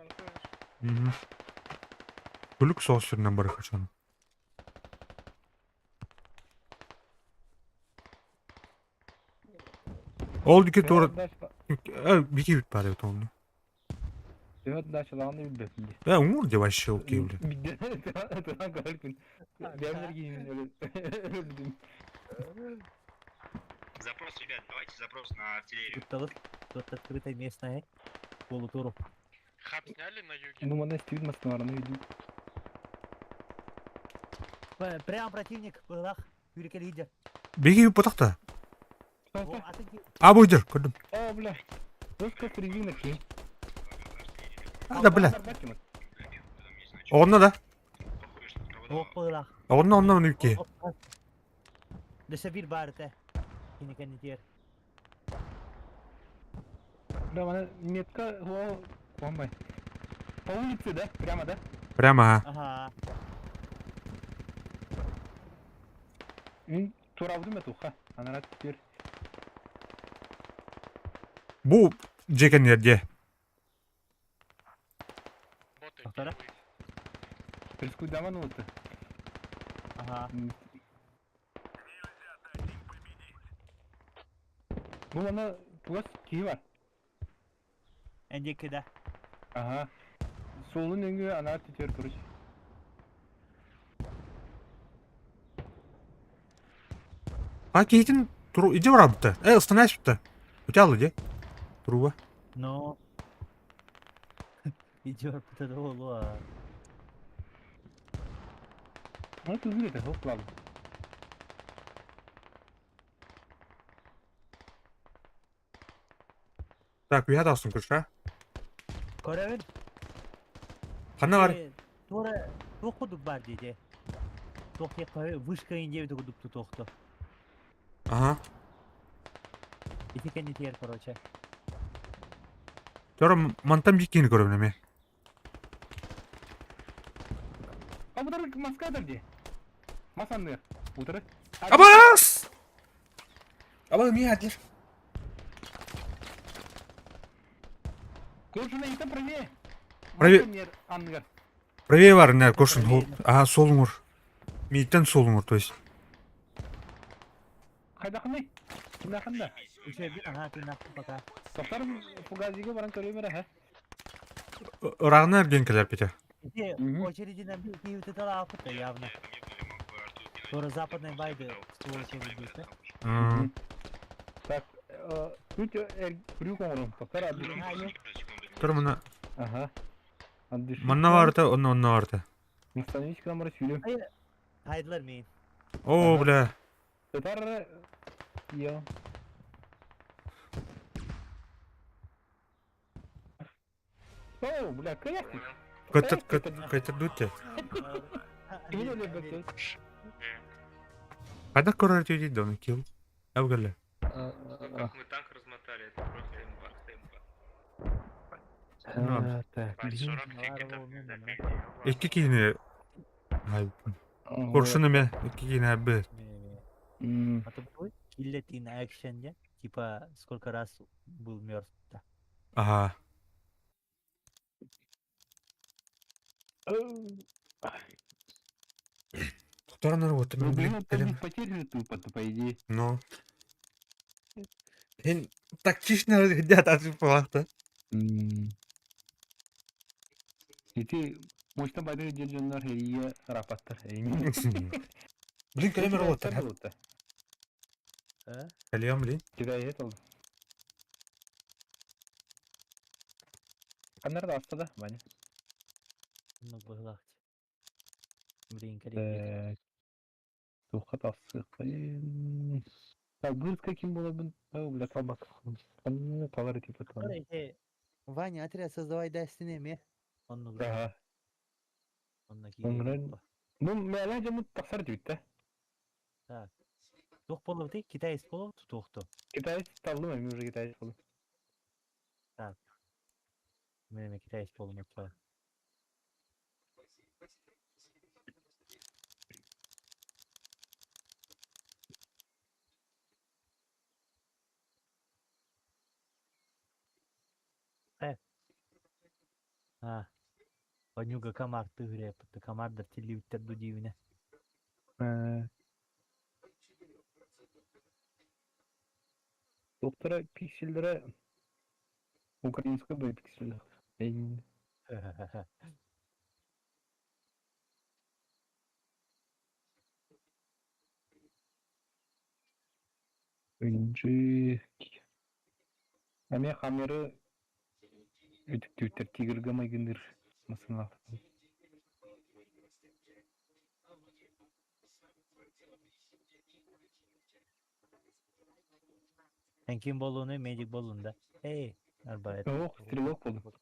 Күлүк соғыс сүрінен бар қашан. Ол дике тура бики бит бар эбит онну. Төһөт дачалаган билбеппин ди. Э, уңур деп вообще окей, бля. Туран көрүлкүн. Бәмлер кийимин өлдүм. Запрос, ребят, давайте запрос на артиллерию. Тутталыт. Тут открытое местное. Полутуру. Хаб сняли на юге? Ну, мана стивит маснараны үйдүм. Прямо противник быһылаах. Юрика лидер. Бики бит ботақта. А, бойдер, көрдүм. О, бля. Русская резина ки. А, да, бля. Онна да. Ох быһылаах. Онна, онна, онна үкке. Дөсө бир бар этэ. Кини кэннитиэр. Да, мана метка, о, бомбай. По улице, да? Прямо, да? Прямо. Ага. Мин туравдым этуха. Анарат теперь. Бу жекен жерде. Повтора. Рискуй даман вот. Ага. Бу мана тугас кии бар. Эндики да. Ага. Солун өңгө анарат теперь, короче. А кейтин туру иди барабытта. Э, остановись-то. Утялы де. Труба. Но. Идет это болуа. Ну, это это хоп, ладно. Так, уят алсын күрші, а? Көрөбүн. Қана бар? Тура тохудук бар дейди. Тох вышка индебит кудук тохту. Ага. Ити кэннитиэр, короче. Тора мантан биккені көрөм неме. А бұдар маска де. Масанныр. Утыры. Абас! Аба ми адлер. Көршіні итен правее. Правее. Анныгар. Правее бар, не, көршін. Ага, солуңур. Миттен солуңур, то есть. Қайдақынай? Кимдақында? Үчөбүн, ага, тыынахпын пока. Тоқтар фугазиге баран көрөмөр, ха? Ырағына эрген келер пете. Ити очерединен бир кийибити талаапыт явно. Тура западной байды ствол очереди да? Так, тут крюк оңрум. Тоқтар аддыши. Тора мына Ага. Аддыши. манна барыта, онна онна барыта. Остановись к нам рассюлю. Хайдылар мейин. О, бля. Татар я. О, бля, каяк. Көтөр көтөр дүтте. Қайда көрөр дейді оны кил. Әугелі. Как мы танк размотали, это просто имба, имба. Так. Икки кийини Куршун эме, икки кийини әбі. Аты бу? Killed in action диэн. Типа сколько раз был мертв. Да. Ага. Тохторон вот Ну, мен блин, блин там кэлем. без потери же тупо, по идее. Но. Эн тактично где-то палахта. И ты, может, там байды дьоннор херия рапаттар. Блин, кэлем работа. А? Кэлем, блин. Кидай это. Канар да да, Ваня. Ну, быһылаах. Блин, кэлем. Так. Туха тасык. Так, будет каким было бы... О, бля, табак. Ну, товары типа там. Ваня, отряд создавай Destiny ме. Оннук. Ага. Онно Онран. Ну, мэлэ жамут тахсар дүйттэ. Так. Туох буоллубутый? Китаец буолуо туохту. Китаец таллым, эми уже китаец болду. Так. Мен эме китаец болум өтпө. Э. А. Ванюга комар тыгре, комардар телевиттер дудивине. Доктора пикселлere украинская бой пикселлер. Инжи. Аме хамеры үтүктүктер тигрге майгындыр масына. Эн ким болууну медик болуун да. Эй, арбайт. Ох, стрелок болду.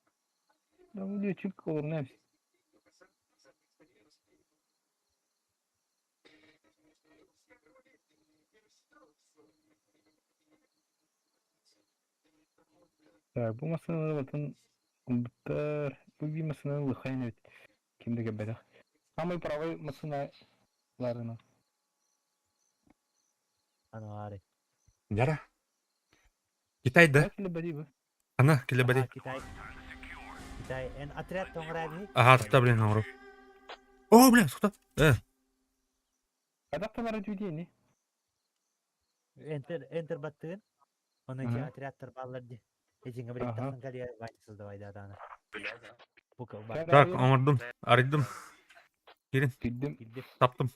Да, летчик олорна. Так, бу масына ватан Буттар, бу би масына лыхайн бит. Кимде кебедах. Самый правый масына ларына. Ануари. Яра. Китай да. Киле бади бу. Ана, киле бади. Китай. Китай. Эн отряд тоңраби. Ага, тохта, блин, оҥору. О, бля, тохта. Э, Кадакталар дүйдени. Энтер, энтер баттыгын. Onun Ага. отрядтар баллар ди. Эжиңе бир Ага. тахсан калия Ваня создавай да даны. Бука бар. Так, оҥордум. Арыйдым. Кирин, Киддим. Килди. таптым.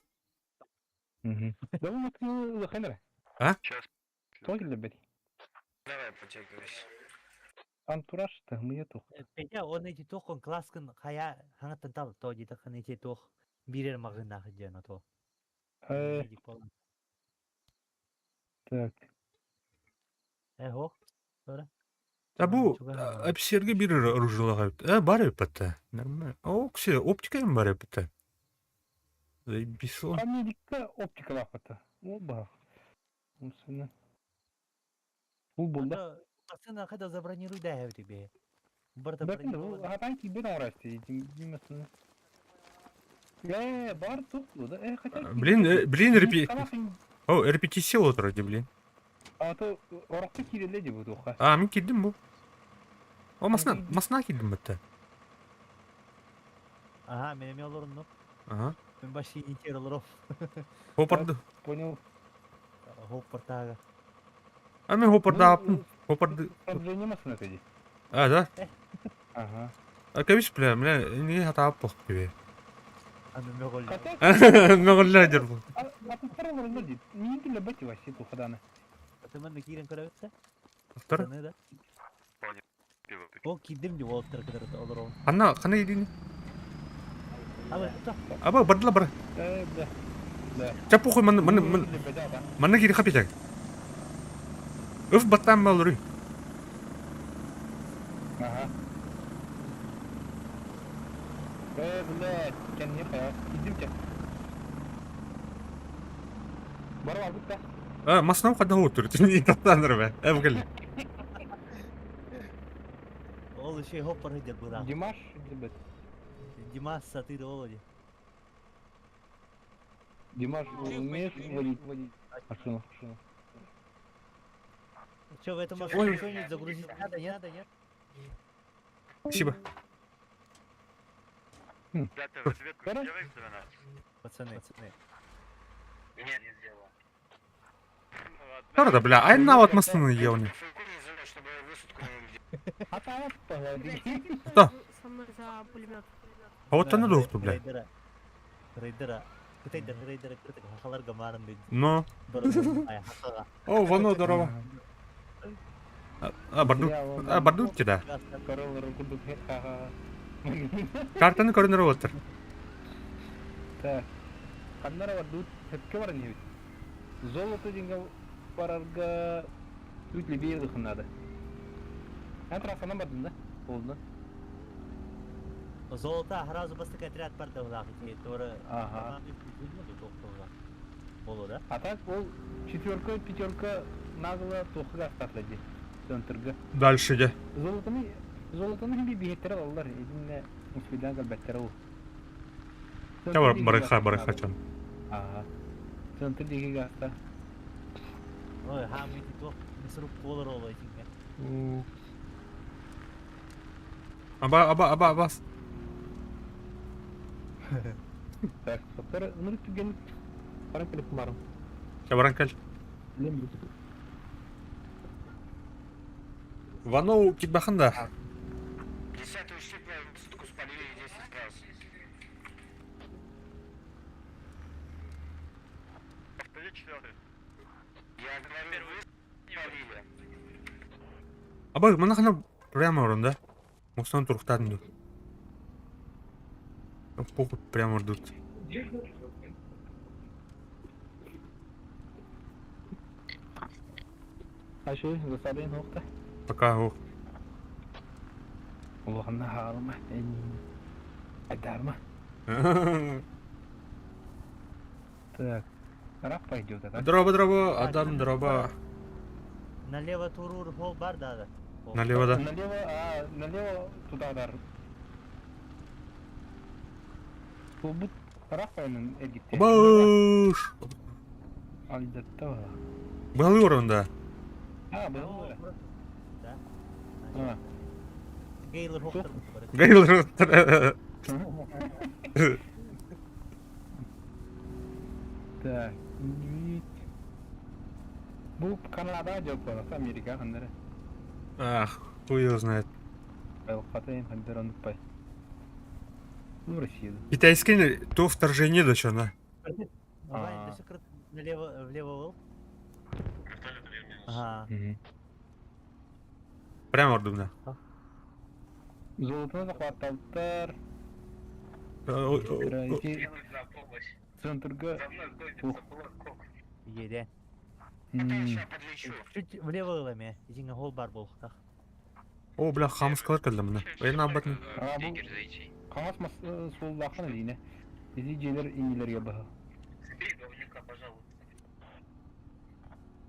Да бу масына лыхайн. А? Той киле бади. Давай, подтягивайся. Антураж мы тух. Петя, он эти тох он класскын хая хаңаттан тал то ди тахан эти тох бирер магына хыджана то. Э, Медик болан. так. Э, хо. Тора. А бу офицерге бир оружие Э, бар эппетте. Нормально. О, ксе, оптика им бар эппетте. Заебись. А медикка оптика лапата. Оба. Мусына. Бу булда. Масына кайда забронируй да хэв тебе. Барда Бәкин бу хатан кибер оңрасты. Димасына. Э, бар тух да. Э, хотя. Блин, блин, РП. О, РПТ сел вроде, блин. А то оракты киреле ди бу туха. А, мен киддим бу. О, масна, масна киддим битте. Ага, мен эме олорун ну. Ага. Мен баши нитер олоров. Хопарды. Понял. Хоп портага. А мен хопарды аптым. Хопарды. Снабжение масына теди. А, да? Ага. А кабис, бля, бля, не хата аппох тебе. Аны меголь. Хотя Меголля дер бу. Атмосфера олорун ди. Не для бати вообще тухаданы. Ты мен кирен көрөбүт Автор? да? О, киддим ди болуп кыдыр олоров. Анна, кана едини? Аба, то. Аба, бардыла бар. Э, да. Да. Ча похуй, ман, ман, ман, манна кири хапитак. Өф баттан малыры. Ага. Э, блядь, кән не хая. Идемте. Барып алдык та. А, масна када отур. Не таттаныр бе. Э, бүгел. Ол еще хоп пор бура. Димаш, ребят. Димас сатыр олоди. Димаш, умеешь водить машину? Машину. Че, в эту машину что-нибудь загрузить надо, нет? Нет? Спасибо. Пацаны, пацаны. Правда, бля, ай на вот машину ел. Да. Со мной за пулемет. А вот она дохту, бля. Рейдера. Рейдера. Кытайдар рейдера кыртык хахаларга марын дейт. Но. Ай, хахага. О, Вано, здорово. А, барду. А, барду тебя. Картаны көрүнөр оттар. Так. Ханнара барду хепке бар не Золото деньги барарга чуть левее надо. Я трассанан бардым да? Болду. Золото сразу бастык отряд бар да улах Тура. Ага. Болу да? А так ол четверка, пятерка нагло тохыга астатлады. Центрга. Дальше иди. Золотоны, золотоны би бихеттер алалар. Эдинне успедан калбеттер ол. Я бар барыха барыха чан. Ага. Центр диги гаста. Ой, хам ити туох мисруп колор ол этинге. Аба, аба, аба, абас. Так, соттар ыныр түген баран келип барым. Я баран кел. Билем Вано китбахан да. Десятую щепу сутку спалили 10 раз. Повтори четвертый. Я говорю, вы спалили. Аба, манахана прямо орында. Мусан турхтадын ду. Похуй прямо ждут. Ашы засадын хокта. Пока ох. Улаханна хаалма. Айдарма. Так. Раф пойдет, а так? Здорово, здорово, Адам, здорово. Налево турур хол бар да да. Налево, да. Налево, а, налево туда дар. Бу Раф айнын эргитте. Баш. Алидатта. Был орында. А, был. Да. А. Гейлер хохтар. Гейлер. Так. Бу Канада жок болот, Америка кандары. Ах, хуй его знает. Байлыкката хандер онутпай. Ну, Россия. Китайский то вторжение да чё, на. Вань, налево, влево был. Ага. Прямо ордум, да. Золотоны захватталттар. Центрга. Еде. Чуть влево ыламе. Изиңе хол бар болуктак. О, бля, хамскалар келди мына. Эйна абатын. А, бу Камас мас соллахын дине. Изи желер инилерге баха.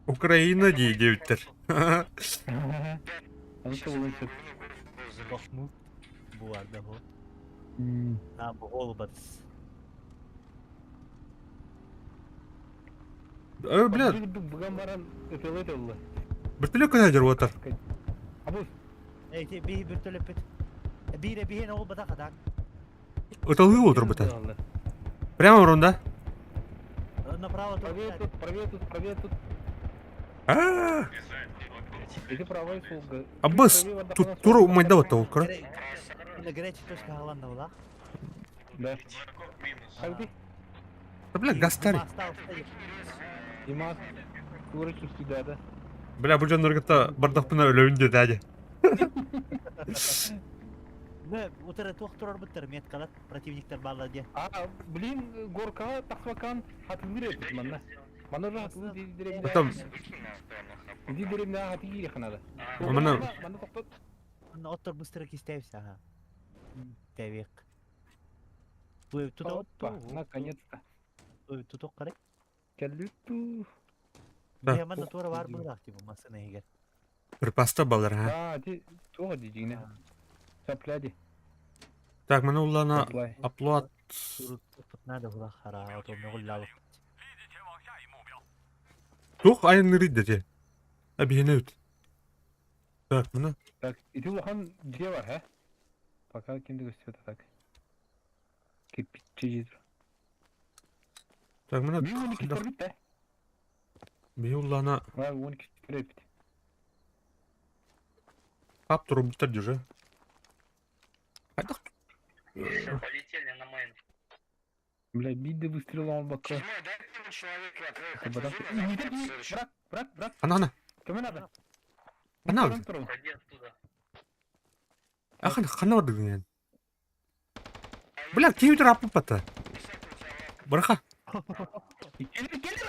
Украина дей деуттер. Аны болынчы. Бахмут. Буар да бу. А, бу холу батыс. Э, бля. Буган баран өтөлөт олду. Биртүлө көнө жер отыр. Абы. Эй, те би биртүлө бит. Бире бихен ол бата кадак. Өтөлгү отыр бута. Прямо орунда. Направо тут. Правее тут, правее тут, правее тут. А. Иди правой солга. Абыс, тут туру майда отта ол кыра. На горячей точка Голланда была. Да. Хальди. Да, бля, гастари. Димас, курочку сюда, да. Бля, бу жонноргата бардакпына өлөйүн деди ади. Не, утары туох турар буттар меткалар, противниктер балла де. А, блин, горка тахвакан хатылыр этит манна. Манна уже хатылыр ди деревня. Потом Ди деревня хатылыр ханада. Манна Манна токтот. Манна оттор быстро кистебис, ага. Тебек. Бу тут Опа, наконец-то. Тут карай. Келлүтту. Да. Я манна тура бар булак типа масына егер. Припаста балар, ха. А, ти туга дижине. Сапляди. Так, мына уллана оплат. Надо было хара, а то много Тух айныры деди. Абиенеут. Так, мына. Так, ити улахан дьиэ бар, һэ? Пока ким да көстүбэт так. Кирпиччи дьиэ. Так, мына. Мин 12 көрбүт да. Биһи уллаана Ва 12 көрбүт. Ап турбуттар дьүрэ. Хайдах Все, полетели на мейн. Бля, биир да выстрел оҥорбокко. Седьмой, дай мне человека, Брат, брат, брат. Хана хана. Кому надо? Хана. Уходи оттуда. А хана хана бардыгын. Бля, ким өтөр аппата. Браха. Келир, келир.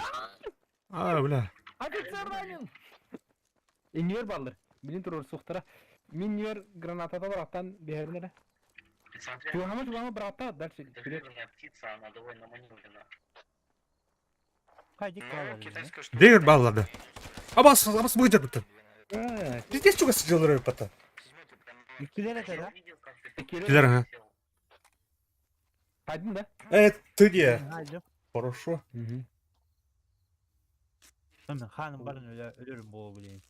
А, бля. Офицер ранен. Иннер баллар. Билин турur суқтара. Мин нер граната бараттан бэһэрин эрэ. Смотри, Чугаһама чугаһама быраатта дальше. это Вперед. жирная птица, она довольно маневрена. Хайдик Ну, Дегер баллады. Абас, абас быгдыр бутта. А, Пиздец чугас жылдырыр бата. Иккилер этэ да? Келир. Килер, ага. Один, да? Ты где? Хайдым. Хорошо. Угу. Мен ханым барын өлөрүм болу билейин.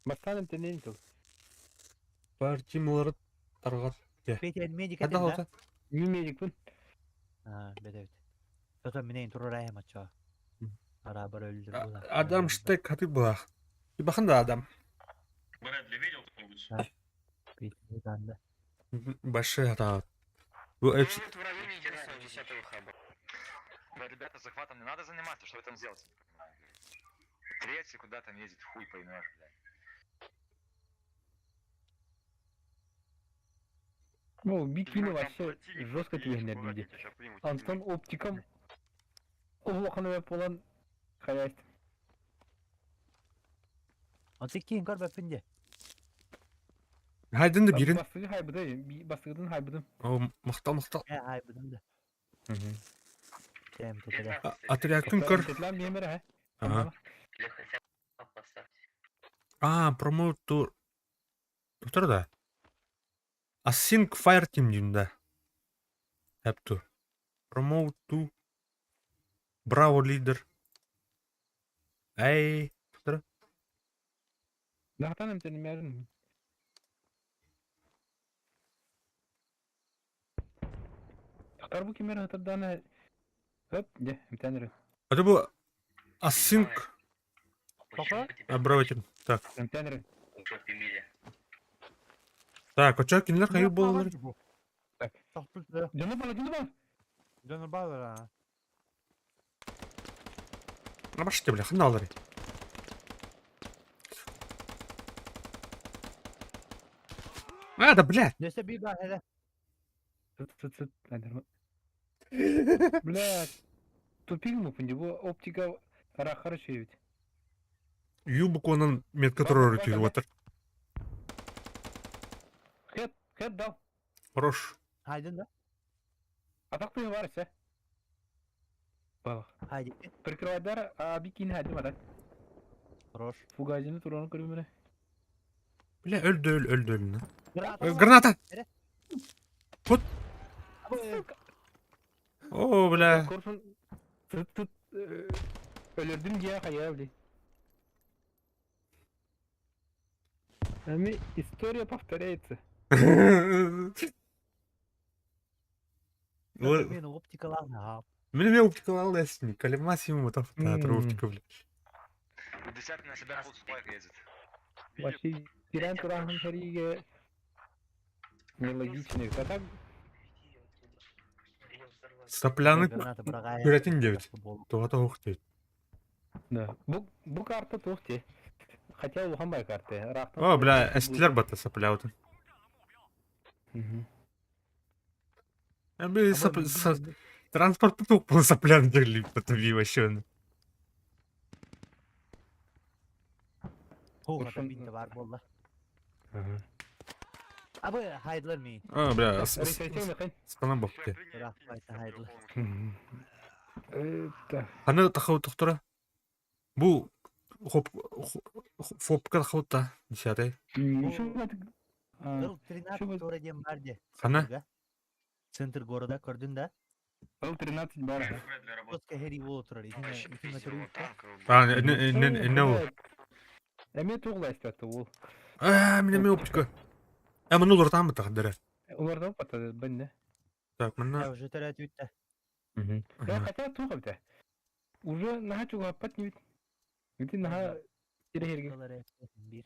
Бастан тенен тыл. Партиялары таргат. Петя медик Хада этин да? алта. Мин медикпин. А, бедебит. Тото минейин турар айым ача. Ара бар өлдүр була. Адам штек хаты була. Бахан да адам. Брэдли видел кто-нибудь? Петя да. Большой ата. Бу Ну, вот в районе единственного десятого хаба. Да, ребята, захватом не надо заниматься, что вы там делаете? Третий куда там ездит, хуй поймешь, блядь. Ну, бикини вообще жестко түгеннер дейді. Антон оптикам улахан болан хозяйство. Аты кийин көрбөппүн де. Хайдын да бирин. Бастығы хайбыды, бастығыдын хайбыдым. О, мактал мактал. Э, хайбыдым да. Тем тетеле. Отряд көр. Тетлан бемер, ә? Ага. Или хотя бы поставьте. А, промоут тур. Доктор да. Async Fire Team деймін да. Әпту. Promote to Браво лидер. Эй, доктор. Лахтан эмтенмерин. Тахтар бу кимер хатырданы. Хоп, де, эмтенер. А то бу Async Почему тебя а, Браво Team. Так. Эмтенер. в жопе мире? Так, оча кинилер кайы болалар. Так. Тоқтулду. Жаны бала, жаны бала. Жаны балар. Абашты бля, ханда алар. А, да, бля. Несе би бар хеле. Сыт, сыт, сыт. Айдарма. Бля, тупик ну пунди, бу оптика ара хорошо ведь. Ю букванан метка турар өтүр отыр. Хэт, хэт дал. Хорош. Хайдын да. А так ты варишь, а? Балах. Хайди. Прикрывайдар, а бикини хайдым ада. Хорош. Фугазины тураны көрүмүрэ. Бля, өлдү, өл, өлдү, өлдү. Граната. Граната! Сука. О, бля. Корсун тыт тыт өлөрдүм дия хая бли. Ами история повторяется. Мен оптикаларна. Мен мен оптикалар эсми, калимас ему там оптика, бля. Десятый на себя full supply едет. Вообще Тиран Туран Хариге нелогичный. А так Уйди оттуда. Ее взорвали. Сапляны Граната бырагай. күрәтин дебит. Туга тоқ дейт. да. Бу бу карта тухте. Хотя улахан бай карта. Рахтан. О, бля, эстилер бата сапляутын. Мгм. Би сап транспорт тук был саплян дерли потом вообще. Хуга бинте бар болла. Ага. Абы хайдлар ми. А, бля, Ресетим, станам бопты. Бирак байта хайдлар. Это Ханы тахау тохтора. Бу хоп фопка тахаута десятый. Еще Ыл 13 тура дем бар де. Хана? Центр города көрдүн да. Ыл 13 бар. Коска хери боло турар. Итин А, не не не Эме тугла истәтте ул. Аа, мин эмиэ оптика. Э, маны уларытаан бытах дэрэ. Уларда пата бэнне. Так, Я манна уже төрөөтүттэ. Да, хотя туох эбитэ. Уже наһаа чугаһаппат нибит. Ити наһаа сире Доллары биир.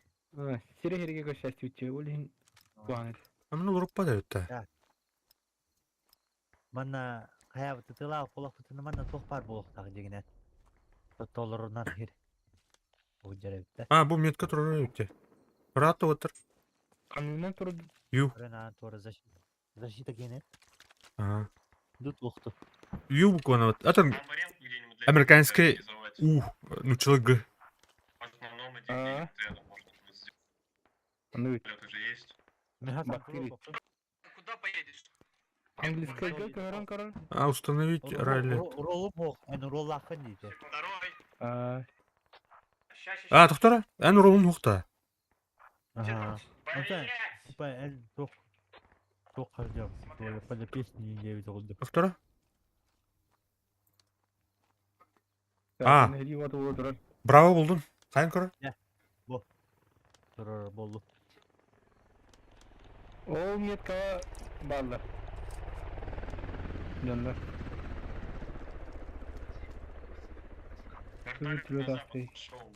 сире херге көссәстүчче. Ол иһин куһаҕан этэ. Маны уларыппат эбит. Манна хайабыт тылаах буолахпытына манна туох баар буолуохтаах дьигинэн. Толорунан хир. Уһуджар эбиттэ. А, бу метка турар эбит. Рат отыр. Канынан туруп Ю. Рена туора защита. Защита гене. Ага. Дут лохту. Ю буквально вот. Это американский У, ну человек Г. А. Аны бит. Бактерий. Куда поедешь? Английская Г көрөн көрөн. А, установить ралли. Ролу бох, эн роллахын дейді. Второй. А, Ща, ща, А, доктора, эн ролун хухта. Ага. Блядь! Типа эн туох туох хардям. По песни не видел. Доктора? А. А. Браво булдум. Кайын көрө? Турар болду. Ол меткаға баллар. Дьоннор. Вертолет Вертолет на запад австрии. пошел,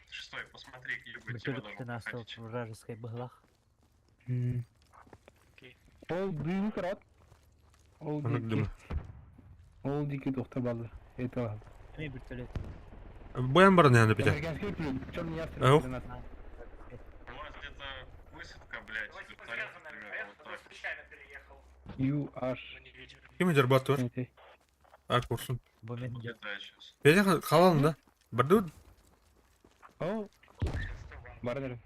шестой, посмотри, к югу от тебя Бөтөлүк должен настал проходить. вражеской быһылах. Ол бүйүк рат. Ол Аны дики. дым. Ол дики доктор баллар. Это ладно. Эми бөртөлөт. Баян бар не бите. Американский плюс. Черный ястреб. Ау. для нас. У вас где-то высадка, блядь, вертолет, примерно, вот так. Ю H. Ким жербат бар? Н Т. А, курсун. Бу мен Где-то сейчас. Петя халалын да. Барды Ол бар дер.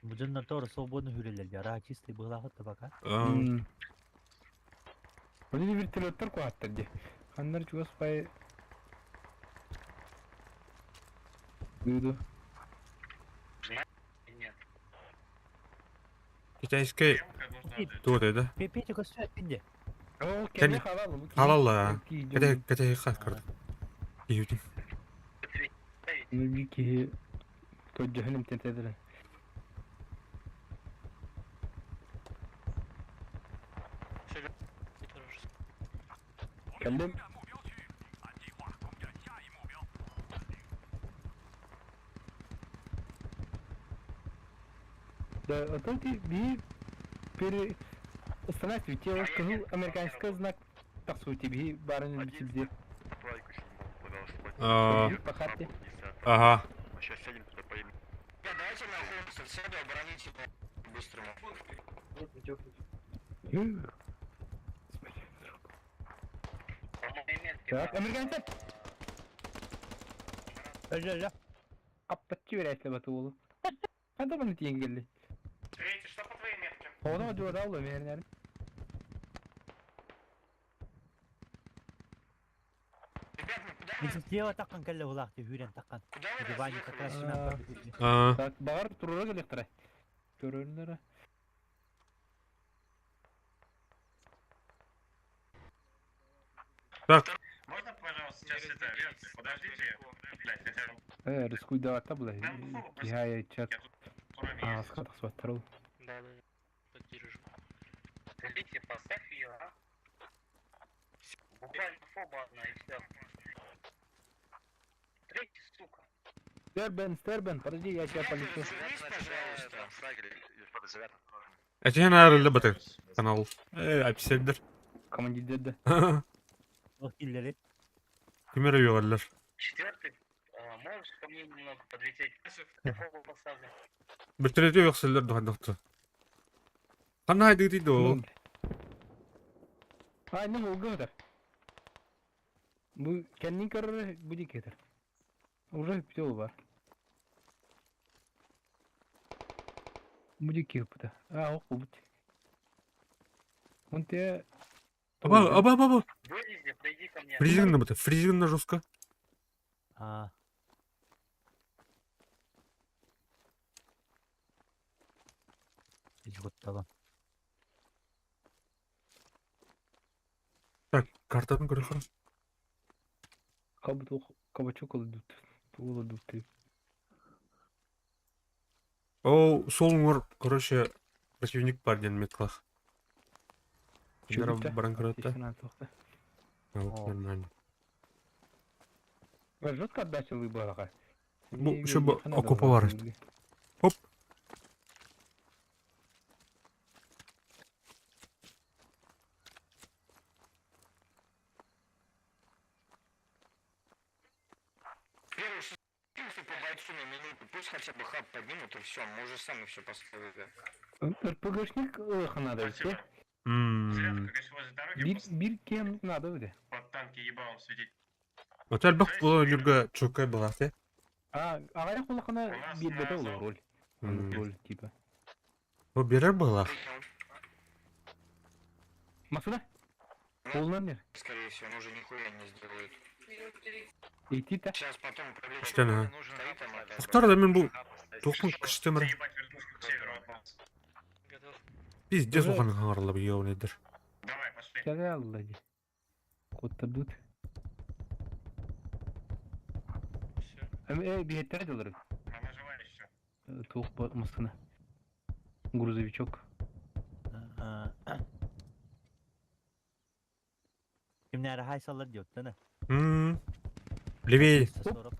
Бу дьоннор туора свободно хүрэллэр дьара чистый быһылаах табака. Оны вертолеттар куаттар ди. Ханнар чугас пай. Дуду. Китайский туот да. Петя көстө пинде. Ол Кәне- кене халал. Халал а. Кете кете хат көрдүм. Иютин. Ну ки көҗөһөнүм тентедер. Кәллем. Да, а то ти би пере устанавливать те скажу американский знак так сути би барын бисибде. А, По карте. Ага. Давайте на холм сяду, обороните быстрому. Так, американцы. Ля-ля. Аппатчы берәсе баты улу. Хада баны тиен келди. Третий, что по твоей метке? Оны жуада улу мернер. Мен тело таккан кэлле булаах ти хүрэн таккан. Куда вы Ваня как раз А. А, Так, багар турура келектire. Көрөрүнөр. Можно, пожалуйста, сейчас это, Верт, подождите, блядь, хотя Э, рискуй даватта була. Кихая чат. я тут кроме А, ездить. скатах сваттарыл. Третий, поставь ее, а? Буквально фоба одна и все. Третий, сука. Стербен, Стербен, подожди, я тебя полечу. Этен арылы баты канал. Э, апселдер. Командир да. Ох киллери. Кимер йогаллар. Четвертый, можешь ко мне немного подлететь? Я фобу поставлю. Бөтөрөтө йоксэллер духандыкты. Канна хайдык дейди ол. А, не улгы Бу кеннин көрөр бу дикетер. Уже все бар. Бу дикет. А, ок бу. Он те Аба, аба, аба, аба. Вылези, подойди ко мне. Фризигн быты. Фризигн жестко. А. Ижготтала. Так, картатын көрө хара. Кабачок кабачок алды. Туола дутты. Ол суол короче, противник бар диэн меткалах. Чүгүттэ. Баран көрөттө. Естественно, туохта. Нормально. Жестко отдача выбора. Бу еще бы окопа бар. Хоп. Первый по бойцу на минуту, пусть хотя бы хаб поднимут и все, мы уже сами все поставили. РПГшник надо Спасибо. все. Зарядка, Бир, бир кем надо буде. Под танки ебалом светить. Вот элбэх була юрга чөкөй была те. А, агая кулакына бир бете ол роль. Роль типа. Бу берер была. Масуда? Полнан не? Скорее всего, он уже нихуя не сделает. Идти та. Сейчас потом управление Иштен, а. стоит там опять. Ахтар да мен бу тухпун кыштымыр. Ебать вертушку к северу от нас. Пиздец ухан хаңарлап йоунедер. Давай, пошли. Кәле алла ди. Коттырдут. Эм, бихеттер делар. Она жива еще. Тух масына. Грузовичок. Кимнәре хайсалар диyor, değil mi? Левей. 40.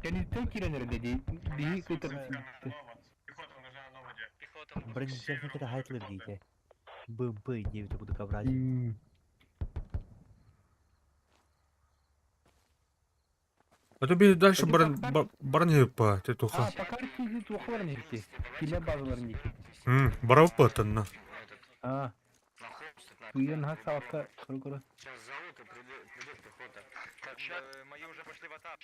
Кәнеттен киренер деди. Бии кытыр. Пехота нужна на Новоде. Бронетехника хайтлер дейді. БМП 9 буду кабрать. А то би дальше баран баран па те А, туха. по карте тухлар не Киле базалар не. Барав па танна. А. Уен хак савакка кыры. Сейчас зовут и придет пехота. Мои уже пошли в атаку.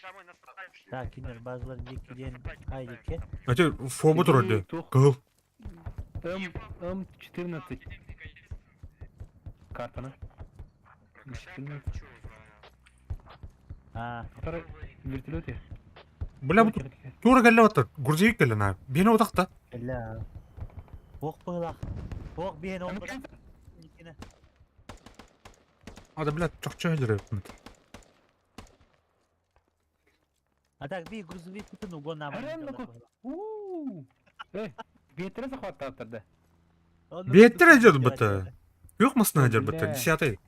Так, кинер базалар дикиден хайдике. А те фобу турды. Кыл. М М14. Картана. М14. А, Второй вертолете. Бля бу тура галла ваттар. Грузовик галла на. Бене отакта. Ля. Ох пылах. Ох бен ох. А да бля чокчо хелер. А так би грузовик кутун угон нам. Ууу. Э, ветре захваттаттыр да. Беттер идет быты. Yok масына идет быты. Десятый.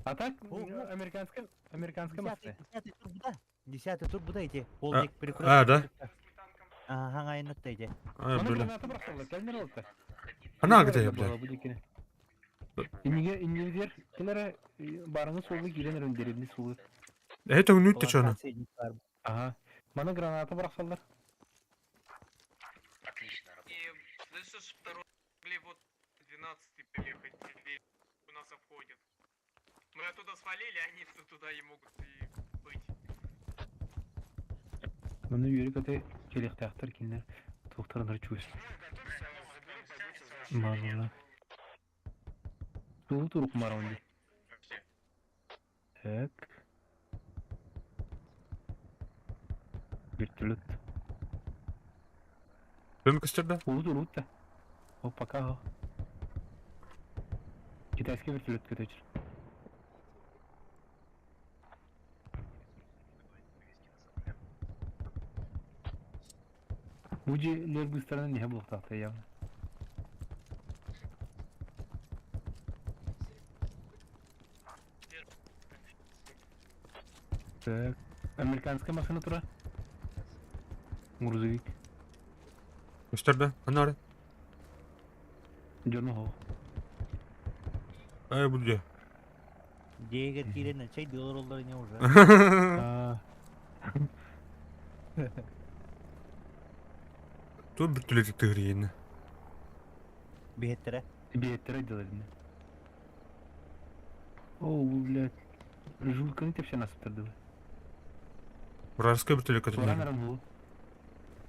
А так американская американская машина. Десятый тур буда. Десятый тур буда эти. Полник перекресток. А, да? Ага, аңайынытта эти. А, бля. Граната бросала, кәлмер олды. Ана где, бля. Инге ингер келер барыңы солы кирен өндеребни солы. Это нүт чана. Ага. Мана граната бросалар. Отлично. И, слышишь, второй могли вот 12 приехать, или у нас обходят. Мы оттуда свалили, они туда и могут и быть. Маны үйрек аты келектактар киндер тухтарындар чуйс. Мазала. Тулу турук маронди. Так. Вертолет. Бөм көстөрдө. Улу турук да. О, пока. Китайский вертолет көтөчүр. Буджи лер быстро не было так явно. Так, американская машина тура. Грузовик. Көстөрдө. Ана ары. Жорно хо. Ай бу де. Дегер кирен чай доллар олдар не уже. А, Тут бир тыгрыйны. Беттере. Беттере делали. О, блядь. Жулканы тепсе насып тұрды. Вражеская бир Туран арам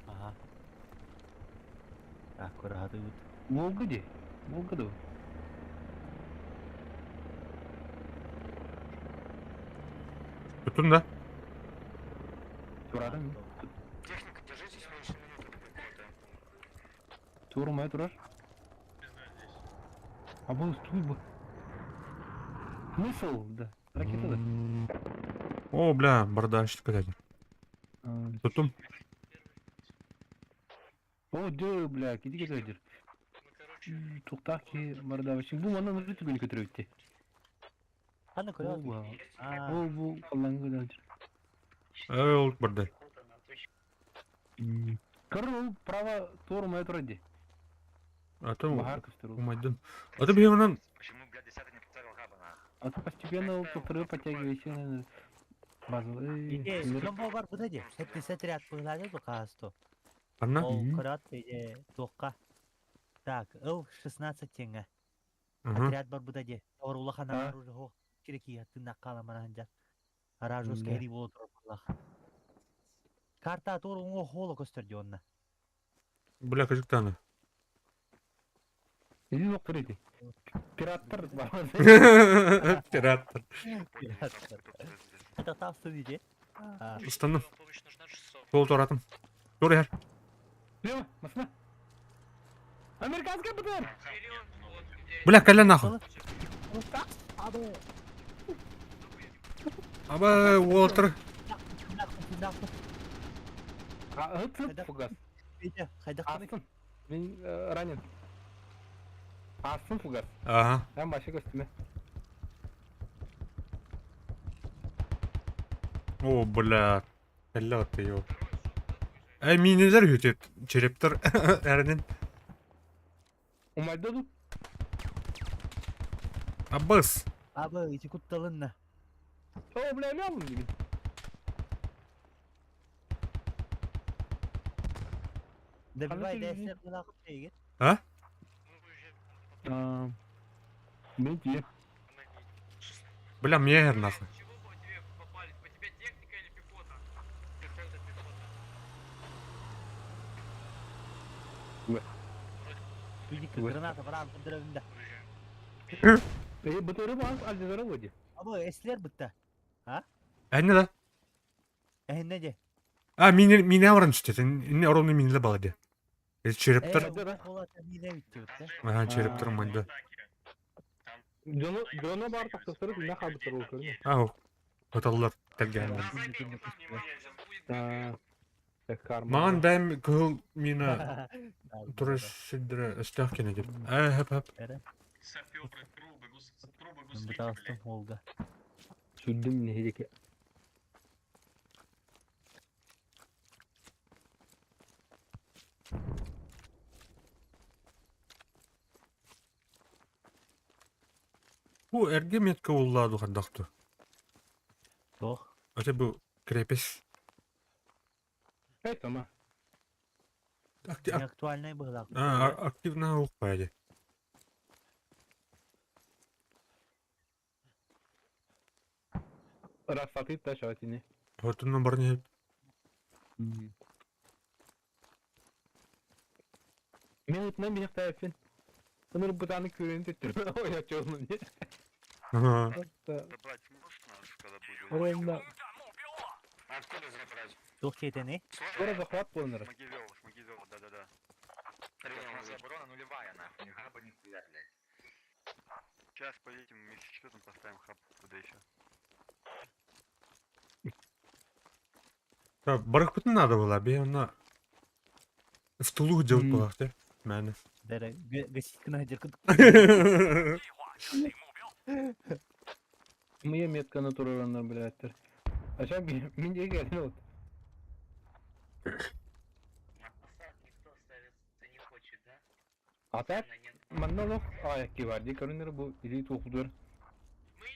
Ага. Так, көрәһәте үт. Волга де. Волга да. Tutun да. Турадан. Техника, держитесь меньше минуты до пехоты. Турмай турар. А бұл туй bu. Смысл, да. Ракета да. О, бля, бардачник көтөдү. Тутум. О, дөө, бля, киди көтөдүр. Туктаах киһи бардавычын. Бу манан ыры түгүнү көтөрөбүтти. Ханна Ол көрөт? бу. Аа. Ол бу халлаңы көтөдүр. Эй, ол барда. Кыр ол право туор мая турар ди. Ата Баһар көстөр ол. умайдын. Ата биһи манан Почему, блядь, десятый не поставил хаба, нахуй? А то постепенно ол туктары подтягивайся. Базовый. Иде, дьон бар бу ди. Сет ряд пыглады бу каасто. Анна. Ол Мгм. көрөт иде туохка. Так, Л-16 теңге. Ага. Отряд бар бу ди. Ор улахан А. оружие хо. Киреки тынна кала мананжа. Аражус Да. кери боло турар буллах. Карта тур оңо холо көстөрдү онна. Бля, кажыктаны. Или доктор эти. Пираттар бар. Пираттар. Это тавсы иде. А, Ыстанным. Сол торатым. Тур яр. Лево, машина. Американская БТР! Вперед, вот где Бля, кәлә нахуй. Абы, Аба, Уолтер. нахуй, А, это фугас. иде, хайда каны. Астын. Мен ранен. Астын фугас. Ага. Ben başka көстүмө. О, бля. Кәлә атты йо. Әй, минелер хөтеп. Черептер. Әрнен. Умайда ду. Аббас. Абы, ити кутталынна. О, бля, не алдым деген. Добивай телевизор? десер булак тегит. А? Мен тие. Бля, мне нахуй. Чего по тебе попались? По тебе техника или пехота? Пехота, пехота. Иди Ой. граната баран дырында. Э, БТР бар, Альджазера води. Абы, эслер битте. Әне да. Эхне де. А, мине мине авран түстет. Не ровно минеле бала ди. Черептер. да. Хола мине битте битте. Ага, черептер умайда. Жоно, жоно бар тактастырып, мына хабы туру көрүнө. Ау. Хоталлар тәлгән. На заметку, внимание, сейчас будет А, так карма. Маған бәм кыл мина туры сидре өстәх кене дип. Ә, хәп хәп. Саперы, трубы, трубы, гуслики, Буталастым Волга. Сүрдүм не хедеке. Бу эрге метка улладу хаддакту. Тох. Ате бу крепес. Эй, тома. Акти Не актуальный было. А, активно укпайды. Рафатит та шатини. Хотуннан бар не. Мен ытынан бир тарафын. Ыныр бутаны көрөн төттүр. Ой, ачылмын. Ага. Забрать сможешь нас, когда будет? Орында Откуда забрать? Тох кетени. скоро захват болыныр. Могилёва, с Могилёва, да-да-да. У нас оборона нулевая, нахуй, ни хаба, ни хуя, блядь. Сейчас поедем вместе с четвертым поставим хаб туда еще. Барых бутын надо было, бе она в тулу делать М. была, те. Мәне. Дәрі, гаситкана жер кыт. Мыя метканы турганнар, блядь. Аша мен де келдим вот. А так, манна лох аяк бар ди көрүнөр бу или тухудур. Мы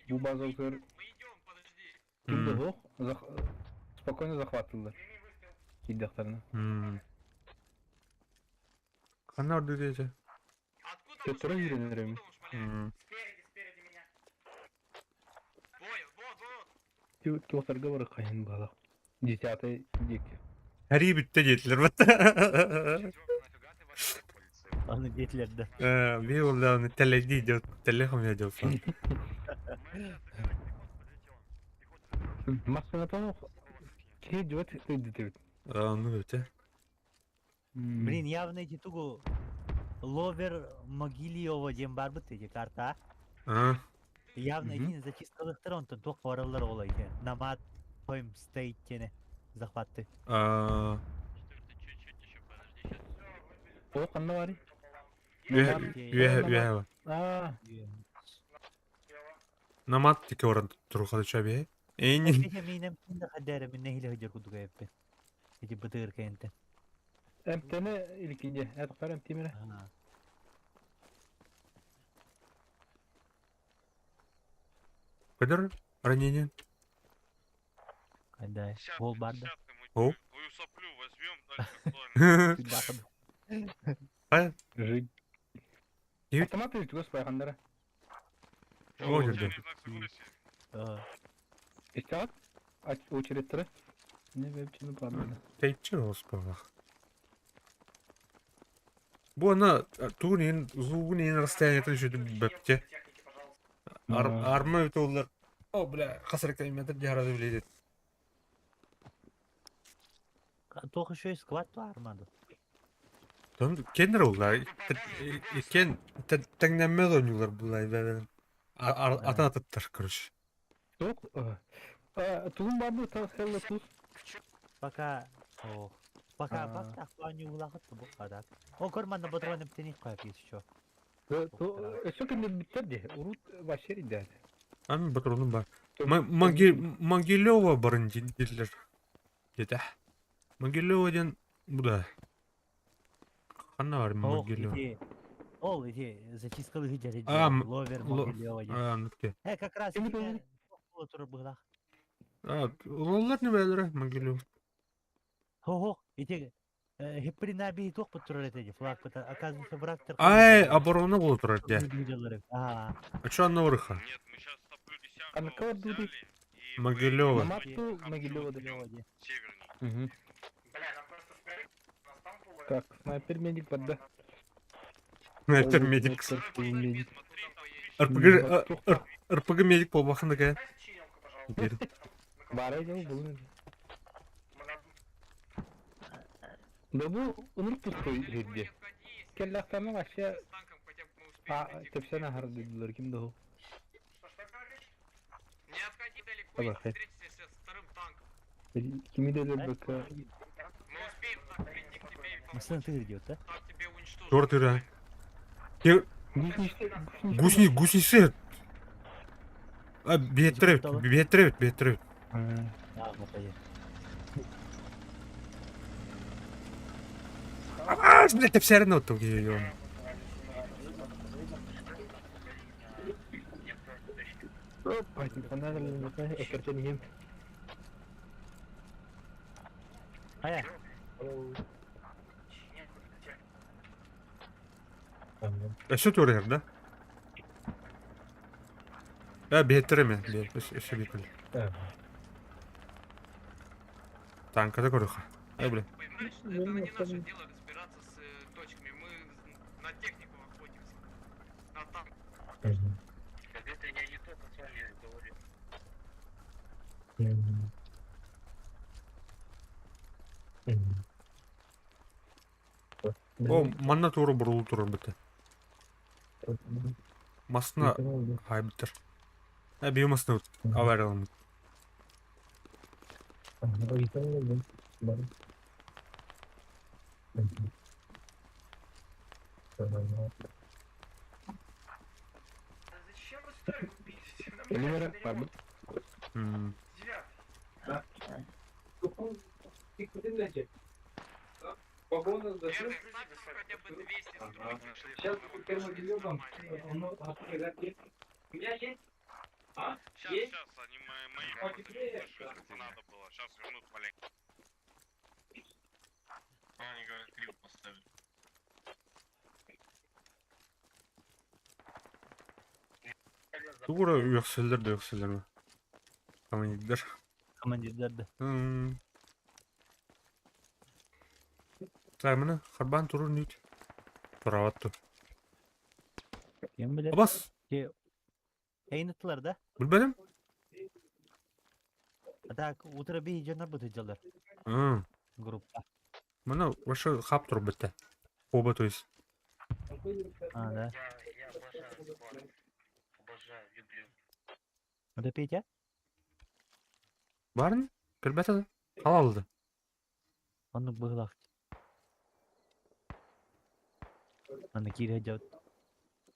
Бу идем, база мы көр. идем, мы идем, подожди. Кимде хох, спокойно захватылар. Киддактарына. Ханна орды десе. Откуда он Төттөрө шмаляет? үйрөнөр эми. Откуда он шмаляет? Понял, вот, вот. Киосарга бар кайын бала. Десятый дик. Әри бітті детлер бітті. Нафига ты вообще полиция? Аны детлерді. Би ол да теледи делать, телехом я делал. Машина ки жөт өйдөтөбүт. Ну өте. Блин, явно эти тугу Ловер Могилиова дем бар бит эти карта. А, Явно Мгм. эти зачисткалыктар онтон тох баралар ол эти. Намат Пойм стейт диэни захватты. Аа, О, ханна барый? үөһэ үөһэ үөһэ бар. Аа, Намат тики оран турухады чабе. Эйнин. Эһэ миинем кинде хаддара мин нэһилэ хыдьар курдук эппин. Ити бытыгыр кэнтэн. эмтэне иликинде. Этохтар эмтимире. Аа. Кадыр ранение. Кайда гол бар да. О. Твою соплю возьмем, дальше Күндахы. Ай, Жить. Девять. Автомат или тугас байхандара. О, жерде. Аа. Истят? Очередь Не вебчину падали. Тейчи оспалах. Бу ана тугун зугун ен расстояние еще бепте. Ар арма өтөлөр. О, бля, касырыкта метр жарады билет. Туох еще сквад армаду. Там кендер олар. Кен теңнәммәд ойнулар булай. Атын атыттар, короче. Ток. Тулун бар бу та хелле туз. Пока о пока Аа. бак ахуаню улахыт бу кадак. О көрмәнде батырганым тени кайып еще. Өсө кемде биттер де. Урут башери де. Ами патроным бар. Могилева барын диделер. Деді. Могилева ден бу да. Ханна бар Ох, Могилева. иди. Ол, иди, зачисткалы хиджари. А, Ловер Могилева. А, нутке. Э, как раз Кими киме турып булах. А, олар не белер Могилева. Хо-хо, иди. Хеприна би тух турыр эти флаг бит. Оказывается, враг тыр. Ай, оборона болу турар де. А, А чё анна орыха? Нет, мы сейчас соплю А на кого десятого дури? взяли и Могилева. Наматту Могилева да. Могилева. северный. Угу. Так, снайпер медик подда. Снайпер медик. Снайпер медик. РПГ РПГ медик болбақын да кә. Бара жау бұл. Да бу унур пустой хедде. Келлахтарны вообще С танком хотя бы мы успеем а прийти к тепсена харды ким да. Не отходи далеко Давай, и хай. встретишься с вторым танком. Кими де бк. Мы успеем так прийти к тебе и помочь. Машина тыр идет, да? Так тебе уничтожим. Тор тыра. Гусни, гусеницы. А, беттеребит, беттеребит, беттеребит. А, вот А, блядь, тепсерін отту ё. Опа, экертен ем. Ая, А что ты да? А, беттереме, бет, өсө беттере. Танка да көрүха. Ай, бля. Понимаешь, это не наше дело разбираться с точками. Мы на технику охотимся. На танк. Это я не только с вами говорю. О, манна туру бурулу турар бите. Масна хай биттер. А, биомасна аварилам. Зачем вы стройку пилите? Нам Элемера бар бу. М. Хотя бы 200 стройки. Сейчас У меня есть. Сейчас, сейчас, они мои, мои просто не слышат, это надо было. Сейчас вернут маленько. Они говорят, криво поставили. Тура үйөксөлдөр да үйөксөлдөр. Командир. командир да. М. Так, мына харбан турur нүт. Тураватту. Кем билет? Абас, Эйнеттилер да? билбедим. А так, утро би жонор бут жалар М. группа. Мына вообще хап туруп битте. Оба, то есть. А, да. Я обожаю склад. Обожаю, люблю. Это Петя? Барын? Көрбөтө да? Халалды. Оннук быһыылаах. Аны киирэ дьот.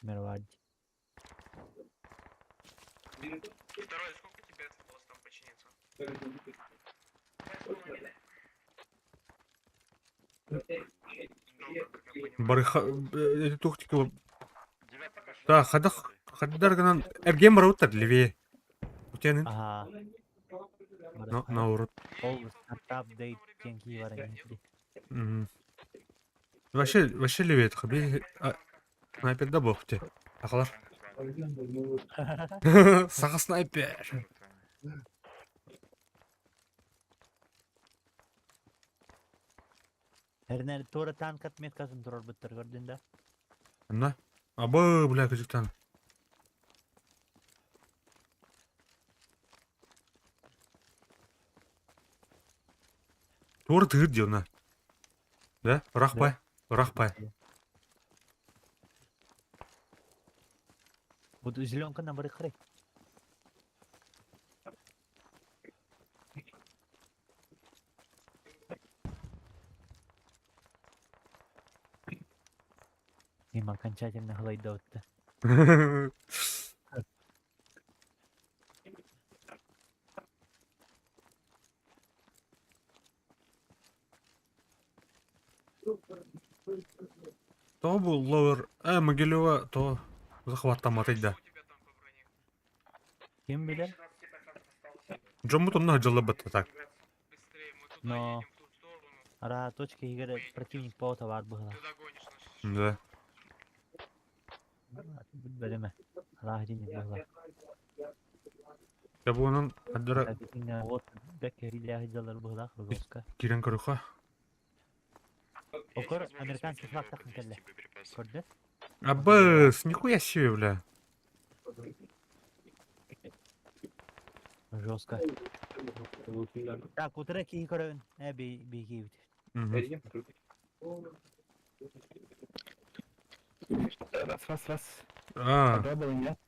Мировать. Второй, сколько тебе осталось там починиться? Долго, как я понимаю. Барыха эти тух тики Да, хадах хаддар гынан эрген барабыттар левее. Утянын. Ага. На наоборот. Ол стартап дейт диэн кии бар эҥин. Мгм. Вообще, вообще левее хаби снайпер да бог те. Ахалар. Саха снайпер. Эрнер туора танк отметкатын турарбыттар көрдүн да. Анна. Абы, бля, көжүктан. Туора тыгыр диона. Да? Рахпай. Рахпай. Бу зеленканы бары кырай. Им окончательно халайда отты. То был ловер, э, Могилева, то захваттамат да. У тебя там по броне? Ким билер? Джомут онно дьаллабат так. Быстрее, мы туда Но- едем, в ту сторону. Ара точка игры противник по товар было. Ты догонишь нас. Да. Билбелеме. Ара дин было. Я бу онон аддара Вот бек рилях дьаллар было жестко. кирен көрүхэ. Окор американский флаг тахын келле. Көрдө? Абыс, нихуя себе, бля. Жестко. Так, утра кии көрөбүн. Э би би киибит. Мгм. Раз, раз, раз. А, Когда было нет?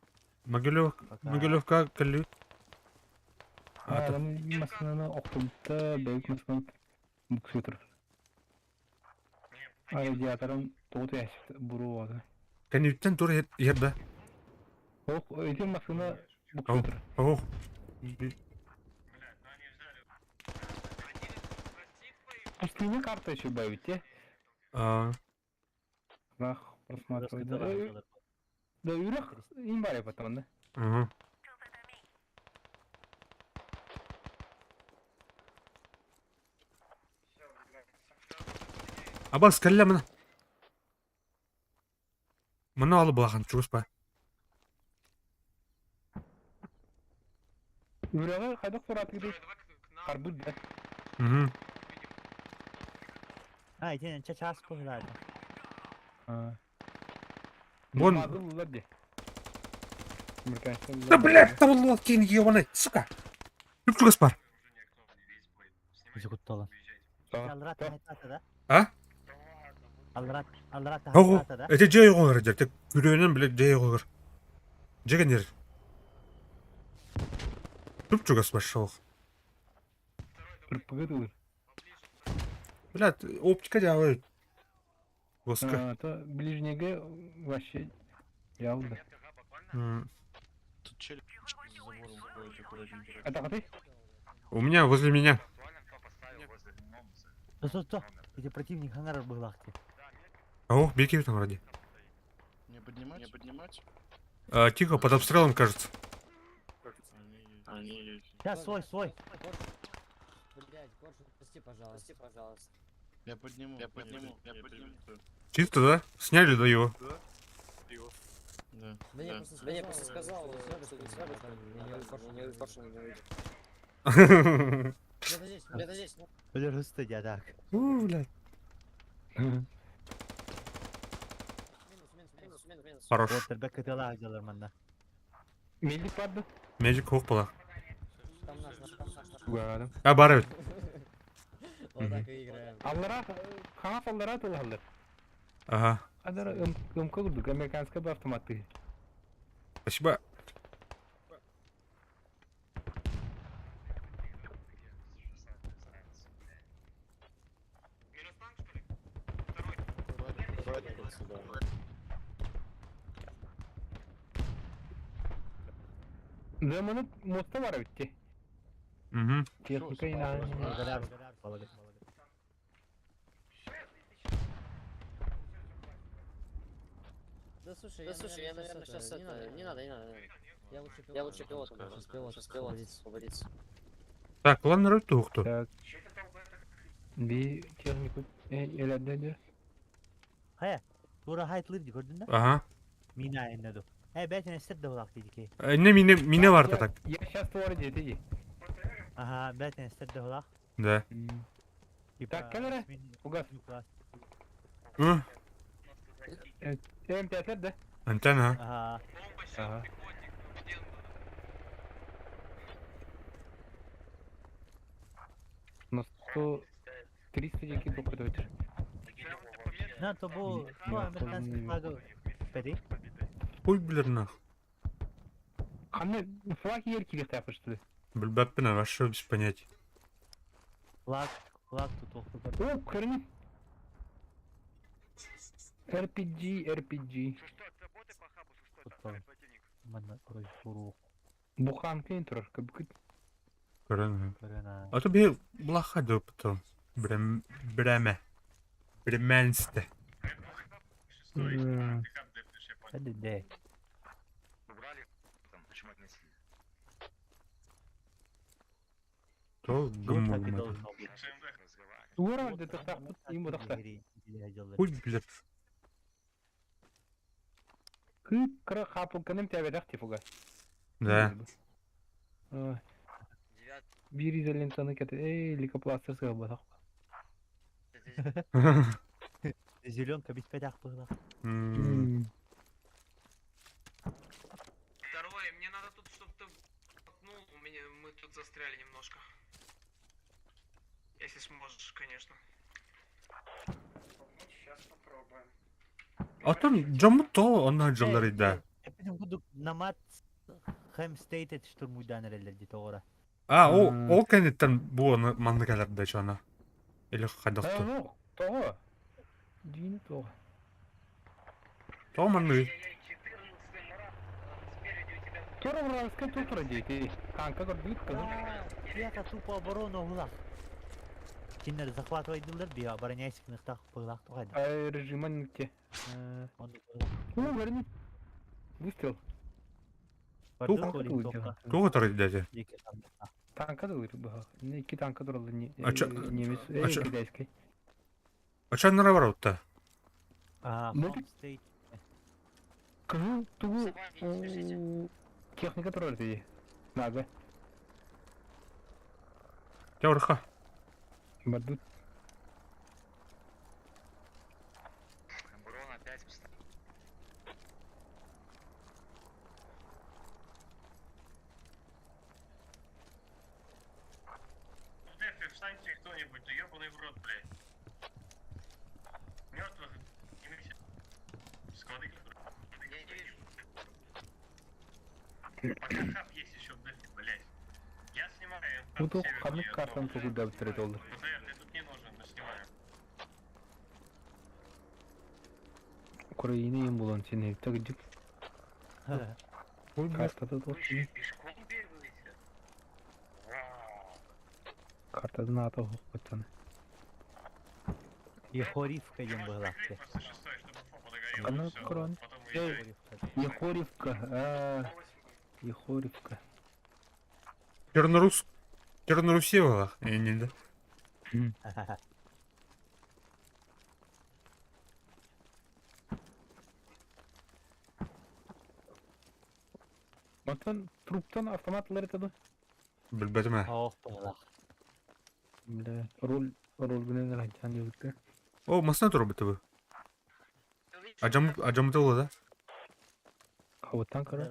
Могилев, Пока. Могилевка кэлли. А, машинаны оқтымты, бәйік машинаны буксутер. А радиаторын тоғыт ящик бұру болады. Кэнниттэн тур иһэр да. Ох, эти машина буксутер. Ох. Пустыня карта еще бавите. А, Рах, просматривать. Жестко Да, товар э, дьаллар. да, юрах, имбаре потом, да? мгм. Абас кэллэ мына. Мына алы булахан чугуспа. Юрага қайда сұраты Второй, дейді? давай к нам. Қарбыт, да? Мгм. А, итин чачас куһлаады. А. Вон. Мадыллар де. Американцы. Да блядь, там лодки ебаный, сука. Жүп чугас бар. Жугуттолон. Алрат хайтата да? А? Алрат алрат Ого, хайтата да? эти жай оғыр жер, тек күрөөнөн биле жай оғыр. Жеген ер. Жүп чугас бар шоқ. Кырпыгы Блядь, оптика жабы. Госка. А, то ближнеге вообще ялды. М. Тут челик за забором ходит, аккуратненько. Это ты? У меня, возле меня. Сто, сто, сто. Эти противник хангар быһлаахты. О, беги там вроде. Не поднимать? Не поднимать? А, тихо, под обстрелом, кажется. Они есть. Сейчас, свой, свой. Блять, Коршун, прости, пожалуйста. Прости, пожалуйста. Я подниму. Я подниму. Я подниму. Чисто, да? Сняли, да, его. Да. Да я просто, да я просто сказал, что не сразу, меня Коршун не увидел. Где-то здесь, где-то здесь. Өлөр студия так. У, блядь. Минус, минус, минус, минус, минус. Хорош. Уотер бек кытылаах дьаллар манна. Медик падды. Медик хоқ была. Там наш, наш, там наш, наш. Угадым. А, бар эбит. Вот так и играем. Аллара, ханас аллара тылалар. Ага. Адар ымка курдук, американская бы автоматы. Спасибо. Демоны моста бар битти. Угу. Техника инагы. Да слушай, я, наверное, сейчас это... Не надо, не надо. Я лучше пилотом, сейчас пилот, сейчас пилот освободится. Так, ладно, роль кто? Так. Би технику эләдәде. Хэ, тура хайтлыр ди көрдүн да? Ага. Мина энне ду. Э, бәтен эстер да булак диди ки. Не мине мине бар так. Я сейчас твор дети. Ага, бәтен эстер да булак. Да. Так, камера. Угас. Hı. МП-4 да? Антенна. Ага. Ага. На 100 300 дикий только. На то бу бу американский флагы педи. Пуй билер нах. Ханны флаг ер кирек тапышты. Билбәппин вообще без понятия. Флаг, флаг тут охты бар. О, көрүнү. RPG, RPG. Манна корой фуру Буханка турар көбүкүт. Көрөн. көрена. А то би блаха деп потом. Брем бреме. Бременсте. Хәдә дә. Убрали там, почему отнесли? То Вот так и гм. должно быть. Ура, Вот де так тахта им бодакта. Хуй билер. Кып кыра хапылканым тәбедак тифуга. Да. Бир изолентаны кете. Эй, лейкопластырь сыгыл. Зеленка бит пәдәк булак. Второе, мне надо тут, чтобы ты ну, у меня мы тут застряли немножко. Если сможешь, конечно. Сейчас попробуем. Атон жамы то онна жыллар иде. Эпидем кудук намат хэм стейтед штурмуйдан эрелер ди тоғора. А, о, ол кенеттен бу аны манны калар чана. Или хадакты. Ну, того. Дини того. То манны. Тура вражеская тура дети. Танка көрдүк кызым. Бияка тупо оборона улак. Кинер захватывайдылар бия обороняйся кыныктак пылак тугайда. А режима нигде. О, верни. Выстрел. Туга тор иде. Танка да бага. Не ики танка туралы не А чё- немец, а чё- китайский. А чан нара бар утта. А, Ну, home state. Кызыл тугу техника туралы деди. Нага. Теорха. Бардут. Брон опять встал. Встаньте кто-нибудь, да ебаный в рот, блядь. Мертвых Склады. Я не вижу. Пока хаб есть еще в дефе, блядь. Я снимаю. Бу тук ханнык картаны тугу да битирет олды. БТР, ты тут не нужен, мы снимаем. Украина им булан сени так дип. Картада тук. Пешком бегаете? Вау. Картада НАТО хукуттан. Ехоривка дем было. Просто шестой, чтобы фопа догорела. Аны всё. Крон. Потом уезжай. Ехоревка. А, Ехоревка. Чернорус. Чернорусева. Не, да. Мантан труптан автоматлар этеди. Билбетиме. Ох, было. Бля, руль руль менен райчан юртты. О, масна тур бит бу. Ажам ажам да. Кабыттан кара.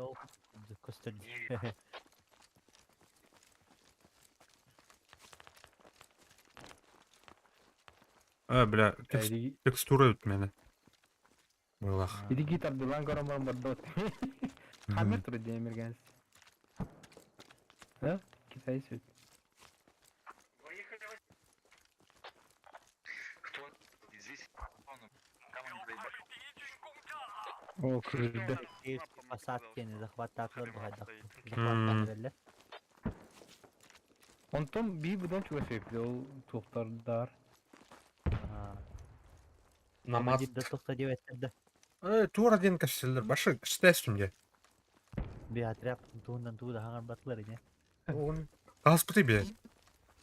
Көстөр. А, бля, Иди текстура өт мени. Булах. иди гитар дылан карам барам бардот. Хаммер тур демирген. Да? Китайцы. Кто здесь? Он, там он заебал. О, кырды. Киевский посадкины захваттаатылар быһайдах. М. Захваттаан Онтон бии быдан чугас эбит ол туохтардар. Намаз. Командир да тоқта деп әттірді. Тура ден кәсілер. Башы кішті де. Би отряд туындан туы да хаңар батылар ине. Он. Қаспыты бе.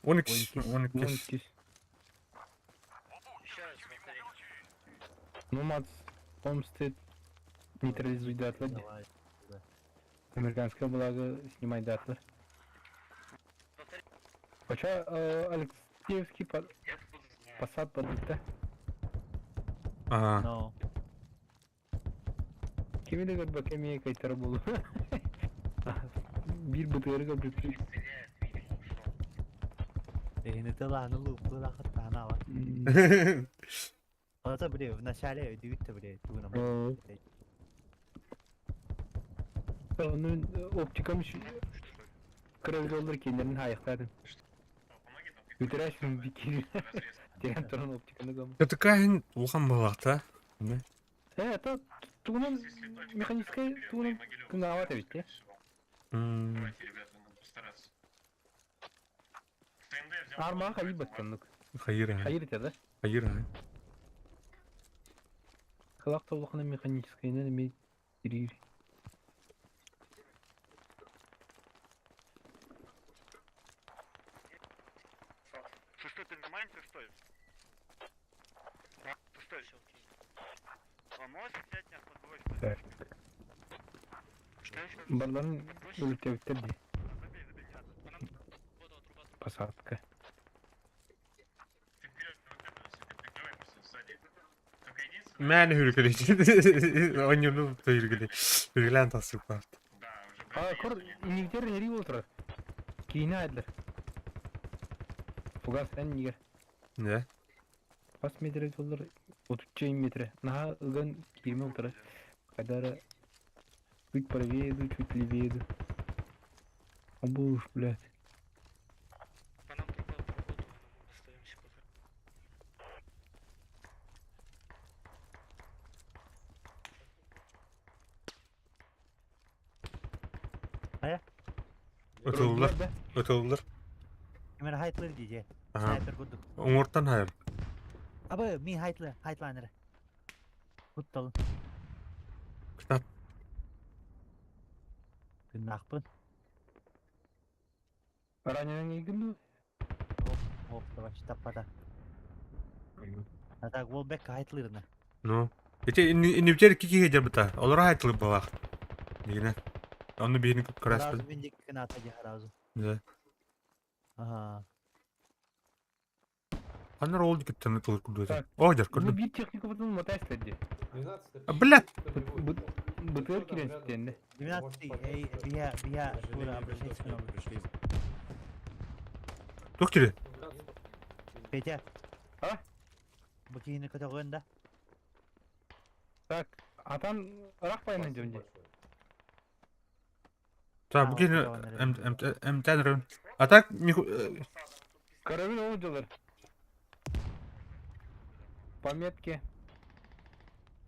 12 12. 12. 12. Номадс Homestead нейтрализуйдатлар. Давай. Американская благо снимайдатлар. Хоча Алексеевский посад подбитта. Ага. Но. Кими де көрбө кеми кайтар болу. Бир бытыры көрбүп. Егені тыланы луп, лақыт тана бар. Ата біле, в начале дүйітті біле, туына. Onun оптикам кырылдылар кендерин hayıkladın. Бүтүрәшүн бикир. Деген туран оптиканы гам. Такая улхан балақта. Это тугунан механическая тугунан кынават бит, э? Давайте, ребята, надо постараться. ТНД взял. Арма хайыр баттаннык. Хайыр. Хайыр да? Хайыр. Кылак толукна механическая неме кирир. Шестой, ты нормально, шестой? Шестой. А можешь взять нас подбросить? Так. Что еще? Барларын өлтөптөр ди. Забей, забей, не надо. Посадка. Ты вперед, вот это, если ты прикрывай просто сзади. Только единственное... Мәні хүргілі. Ойнюну хүргілі. Хүргілен тасып бар. Да, уже А, кор, нигдер нери болтурар. Кийине айдылар. Фугас эн нигер. Не? Бас метре болдур. 30 метре. Наха ыган кийиме олтурар. Кайдара чуть правее иду, чуть левее иду. Обуш, блядь. По нам труба отработала, но мы остаемся пока. Өтілдір. Өтілдір. Кемер хайтлыр дейді. Ага. Снайпер күрдік. Оңырттан хайыр. Абы, ми хайтлы, хайтланыр. Құтталын. Кітап. Күн ақпын. Раненен игин Оп, давай, таппада. А так, ол бек хайтлырны. Ну. Эти инвитер кики хедер бата. Олар хайтлы балақ. Дегене. Оны бейін Разу көрәспін. мен дек күн ата де разу. Да. Ага. Анар ол дикеттен өтілір күрді. Так. О, дер Ну көрдім. бир техника потом мотайсыздар ди. Блядь. БТР кирен 12 эй, бия, бия, тура, обращайтесь к нам. Тух тире. Петя. А? Букины көтөгөн да. Так, атан рахпайын жөнде. Та, бүген МТН рын. А так, Карабин ол жылыр. Пометки.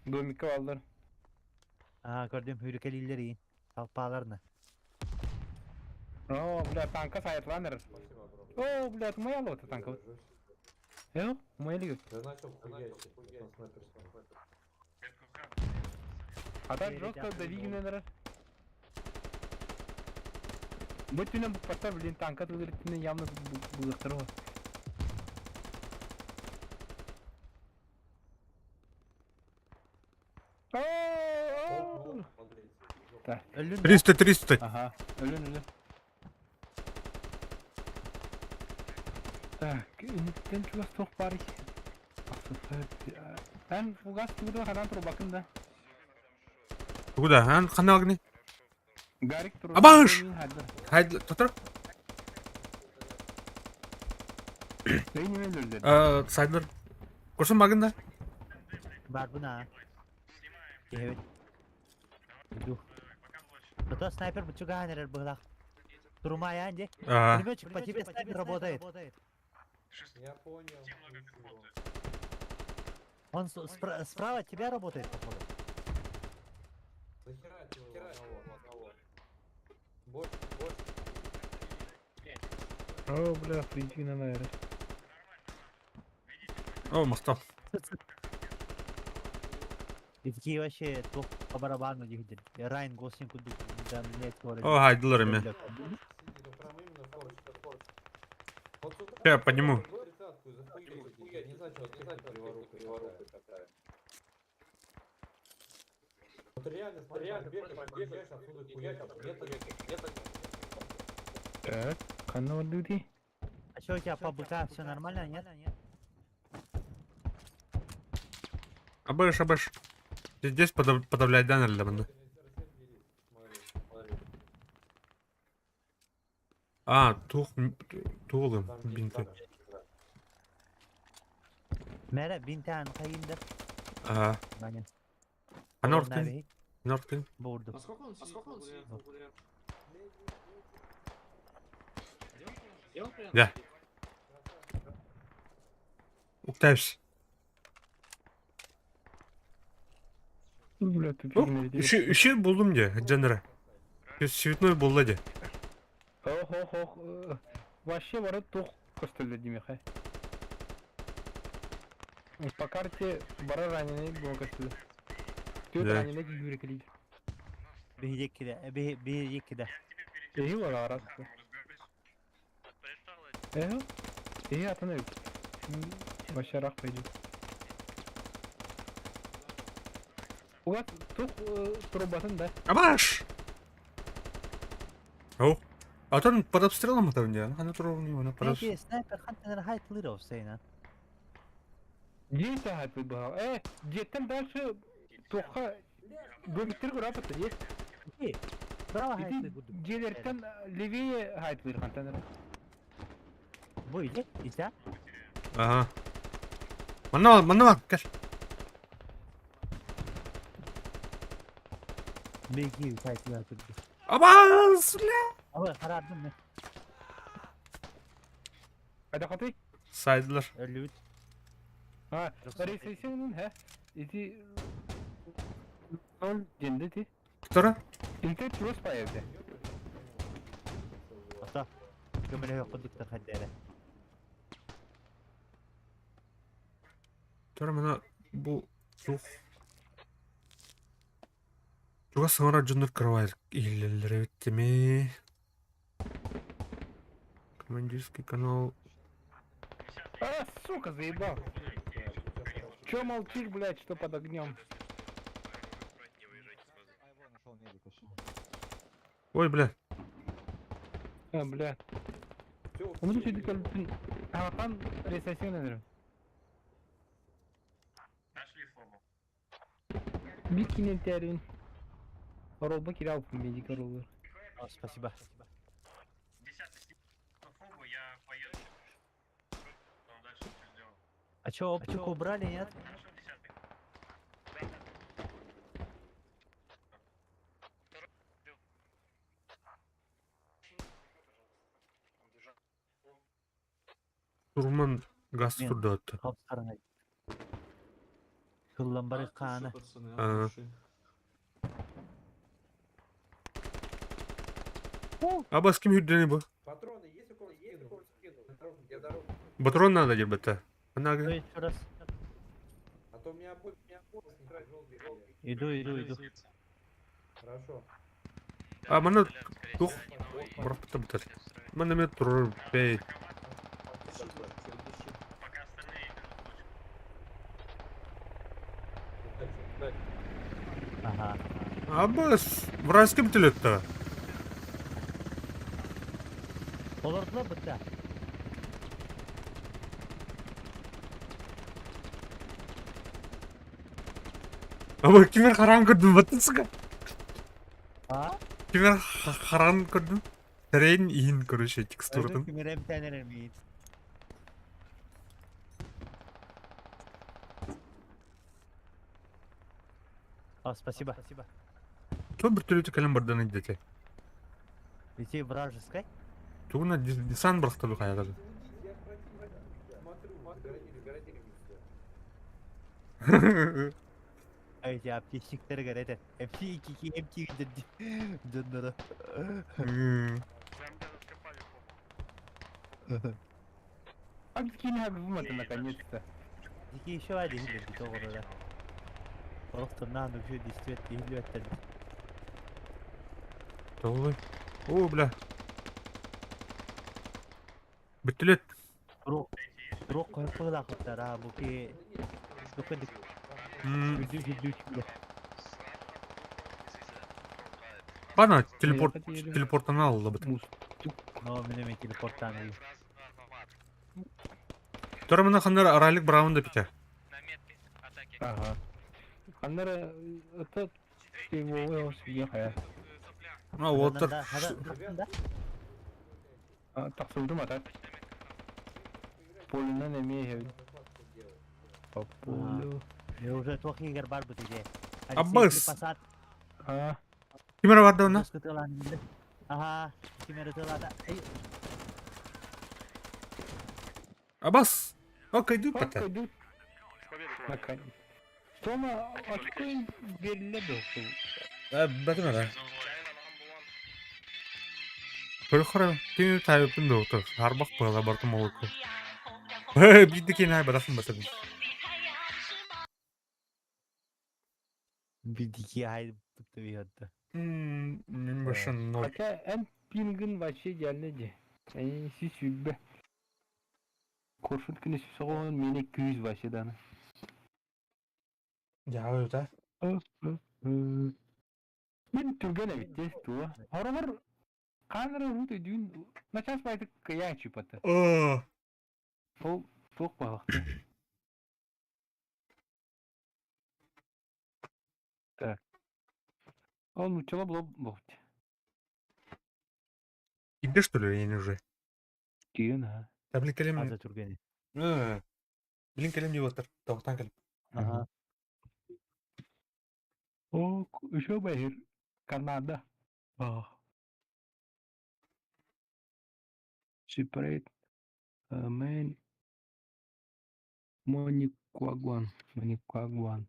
Домикке алдар. Ага, көрдүм, хүрүкелилер ийин. Талпааларны. О, бля, танка сайтланыр. О, бля, это моя лота танка. Моя лига. А так жестко давигнер. Бу түнен патта блин танка түгүртүнен явно булыктыр го. Өлүн 300 300. Ага, өлөн өлөн. Так, интен чугас тох бар. Эн фугас тугуда хадан тур бакын да. Куда? Ан каналгни. Гарик тур. Абаш! Хайд, тотор. Ней неме өлдү? Сайдлар. Көрсін багында. бар буна. Кебет. Ду. Зато снайпер бучуга нерер быглах. Турмая анде. А, Пулеметчик, по тебе снайпер работает. Я понял. Он справа от тебя работает, походу. Захерачил его одного. одного. Больше, больше. О, бля, причина, наверное. О, махтал. И такие вообще туох по барабану дигдер. Райан Гослинг кудук да мне О, хайдылар эме. Синий, ну прям именно форочка, форочка. Вот сюда. Я подниму. Тридцатку и захуярить. Я не знаю, что не знаю, что криворукая, криворукая такая. Вот реально, смотри, реально, бегаешь, бегаешь, отсюда хуячишь. Нет, нет, нет. Так, канал duty. А что у тебя по БК все нормально, нет? Абыш, абыш. Здесь подавлять, да, наверное, да? Смотри, смотри. А, тух, туолым, Там бинты. да. Мәрә бинтән кайында. Ага. Маня. А нортын, нортын. Бурду. А сколько он сидит? А сколько он сидит? Где он прям Да. сидит? Уктайбс. Бля, ты О, Үші, үші булдум де, жанра. Цветной булла де. Ох, ох, ох. Вообще ворот тух костыльды демехай. По карте бара раненый был костыльды. Тут Да. раненый юрик лид. Биһиек кидә, биһиек кидә. Эһи вара арас. Эһи. Эһи атаны. Вообще рах пойдет. Угат тух трубатын да. Абаш! О. А там под обстрелом это не, она трубу, она под обстрелом. Эти снайпер хантер хайт лиров сейна. Есть ага выбрал. Где там дальше туха бөліктер көрапыты, есть. Браво хайт Ити гуду. Джилерттен левее хайт вырхантан. Бу иде, исә. Ага. Манна, манна, кел. Беги хайт лиров. Абас, бля. Ага, карадым мен. Қайда қатай? Сайдылар. Өлүт. А, рейсесеңнің, хә? Ити ноль денді ти. Втора? Интер плюс появді. Ата. Көмөлө кудуктар хаддere. Втора мана бу сух. Туга саңара жоннор кровать илелер беттеме. Командирский канал. А, сука, заебал. Чё молчишь, блядь, что под огнем? Ой, бля. А, бля. Всё, Оны сөйдік әлбін. Ағатан рейсесеңнен Нашли фобу. Бикинен тәрін. Ролба кире алып медик роллар. О, спасибо. Десятый сидит на фобу, я поеду. Потом дальше что сделал. А чё, оптику убрали, нет? Хорошо, десятый. Турман газ Мен. турдатты. Хапсарына. Кыллан бары От души, каны. пацаны, от Ага. души. Абас ким хүрдени бу? Патроны есть у кого-нибудь? Есть у кого-нибудь скину? Я дорогу. Патрон надо дебата. Она Что еще раз? А то у меня обои, у меня обои желтые. Иду, иду, иду. Хорошо. А мана тух барапта бутар. Мана мен тур бей. Пока остальные идут в точку. Дальше, дальше. Ага. Абас вражеским телетта. Олордула бытта. Аба кимер харам көрдүм баттысыга. А? Кимер харам көрдүм. Терен иин короче текстурдун. Кимерем тәнерем иит. А, спасибо. Спасибо. Кто бир төлөтө калем бардан идете. Идти вражеской? Тугуна десант барахтабы каягады. Я ж противник. Смотрю, загородили, загородили мне всё. Ай, аптечниктары это MC2 MT дьонноро. А скинь наконец-то. Дики еще один или тоҕо Просто на, ну все действительно иһиллибэттэр. Толуй. О, бля. Бүттүлет. Турук койпылаахыттар а бу ки дукка үрдүк үрдүк Бана телепорт телепортана аллабыт. Но мен телепорттан. Тура ханнар аралык браун да пите. Ага. Ханнар это А вот Тахсылдым ата. Полюнан эмиэ По полю. Я уже туох игер бар бут иде. Аббас. А. Кимер барды онна? Ага, кимер тылата. Абас. Окей, ду пата. Тома очкой бериле бу. Бәтем ара. Көрөхөрө тими тайыппын доктор. Харбак бала бартым олуку. Бидди кен ай барасын батым. Бидики ай бутты. Мен башын ноль. Хотя эн пингин вообще идеальный де. Эн си сүббе. Коршун күнү соғын мени күүз вообще даны. Жабы да. Мен түрген эбит туа. Хоролор канара рут дүүн начас байтык кыя чупата. О. Ол туох багакты. Так. Ол нучала булып болт. Иде что ли, я не уже. Кийин ha. Та блин кэлем. Аза түргени. Блин кэлем деп отыр. Тоқтан кэлем. Ага. О, еще байыр. Канада. О. Separate. Man. Моникуагуан. Моникуагуан.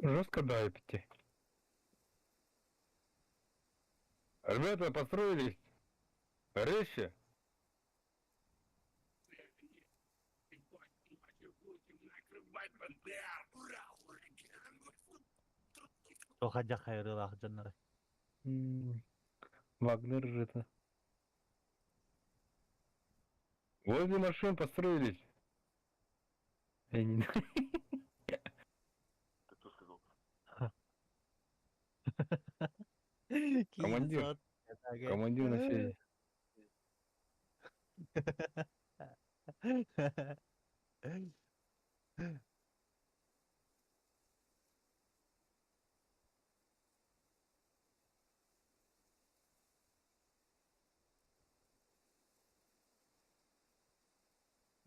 Жестко давите. Ребята, построились. Резче. Тоха жахайрылах дьоннор. Вагнер же это. Возле машин построились. Я не знаю. Командир. Командир на связи.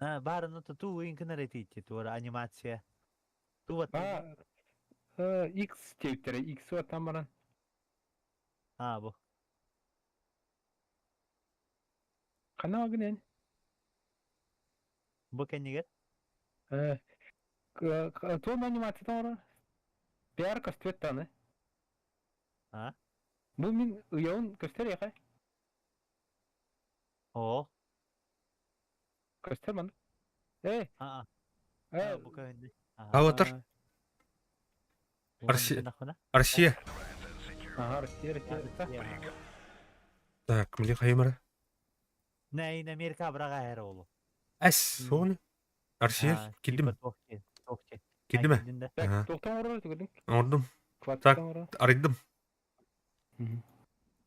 А, бар, ну то ту инкнеретити, тура анимация. Ту вот. А, X тевтере, X тамаран. А, бу. Канал гынен. Бу кеннигер? Туом анимацията оҥорор? Пиар көстүбэт даҕаны. А? Бу мин ыйабын көстөр эйиэхэ? Оо. Көстөр маннык. Э! Аа. Э! Бу көһүндү. Аватар. Россия. Россия. Ага, Россия, Россия. Так, мне хаймара. Не, in Америка быраға әр олу. Әс, соны. Россия, кидим. Кидим Так, тоқтан орор түгүдүң. Ордум. Так, арыйдым.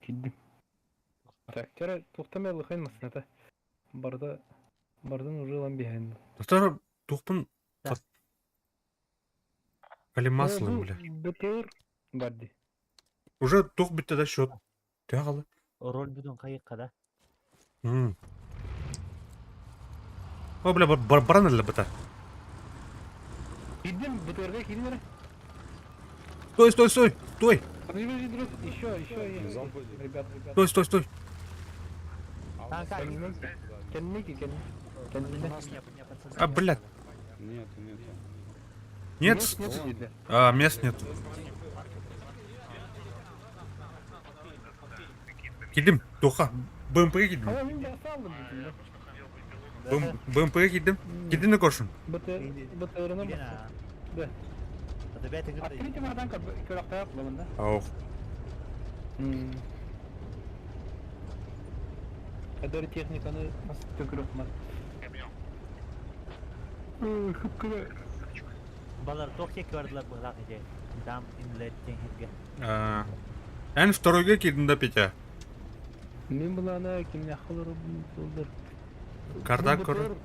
Кидим. Так, чара тоқтамай лыхайн масыната. Барда бардан уже лан биһэн. Достар, тухпун Калимаслым, бля. БТР барди. Уже тух бүтті да счет. Төһө хаалла? Роль бүтүн хайыкка да. О, бля, баран эллэ быта. Киирдим, БТРга киирдим эрэ. Стой, стой, стой, стой! Подожди, подожди, подожди, еще, еще есть. Ребят, ребят. Стой, стой, стой. Кэнники, кэнники. Кэнники. А, блядь. Нет, нет. Нет? Нет, А, мест нет. Киирдим, туохха. БМП киирдим. А, мин салдым бүтүн. БМП киирдим. Киирдин коршун. БТР-ны Да. Открытие бардан көрөктөк булында. Ох. Кадыр техниканы төкүрөк мас. Хыпкыра. Балар туох диэки бардылар быһылаах ити. Дам инлет диэн Эн второйга киирдин да Петя? Мин булана кимне халыр болдур. Карта көр.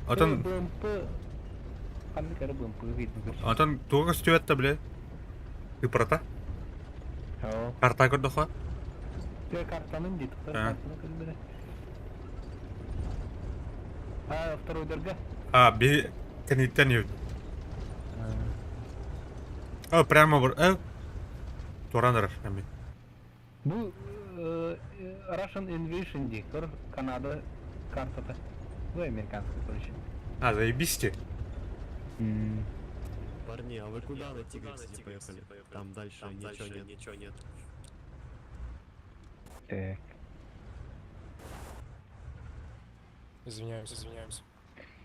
Отон БМП ханнык эрэ БМП киирдим. Отон туга көстүбэт да бile. Ыпырата. Карта көрдөхө. Те картанын дейт. Картаны көрдүрэ. А, второйдорга. А, би кэнниттэн иһит. О, прямо бар. Э. Туран эрэр эми. Бу Russian Invasion дии, көр Канада картата. Ну, американский, короче. А, заебись Парни, а вы куда на Тигр, кстати, поехали? Там дальше ничего нет. Ничего нет. Так. Извиняемся, извиняемся.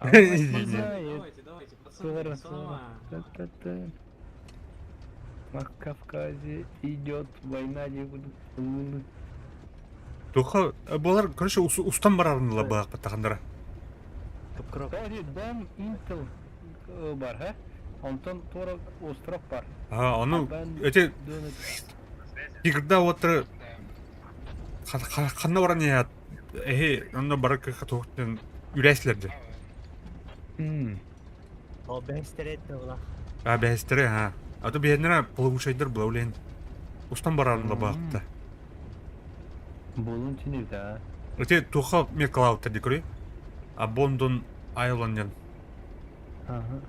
Давайте, давайте, пацаны, На Кавказе идет война, не буду. Туха, булар, короче, устан барарынла баах баттахандара. Дом Intel бар, ха? Онтон туора остров бар. А, ону, эти Тигрда уоттары ханна баран иһэ эһи онно бары кыха туохтан үрээслэр дьэ. Ол бэһистэри була. А бэһистэри ha. А то биһэннэрэ половушайдар була улэһин. Устан барарынла баахта. Булун чинир да. Эти туха мекалауттар дикори. А Бондон Айланден. Ага.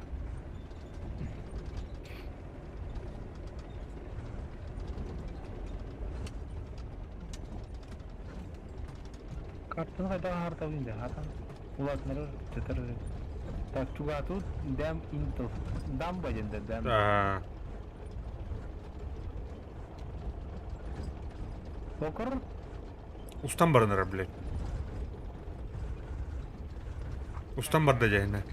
Картаны қайда хартабын енді хатан. Улатнары четер. Так, чугату дам интел. Дамба енді дам. А. Окор? Устан баранара, блядь. Устан барда дьэһинэ.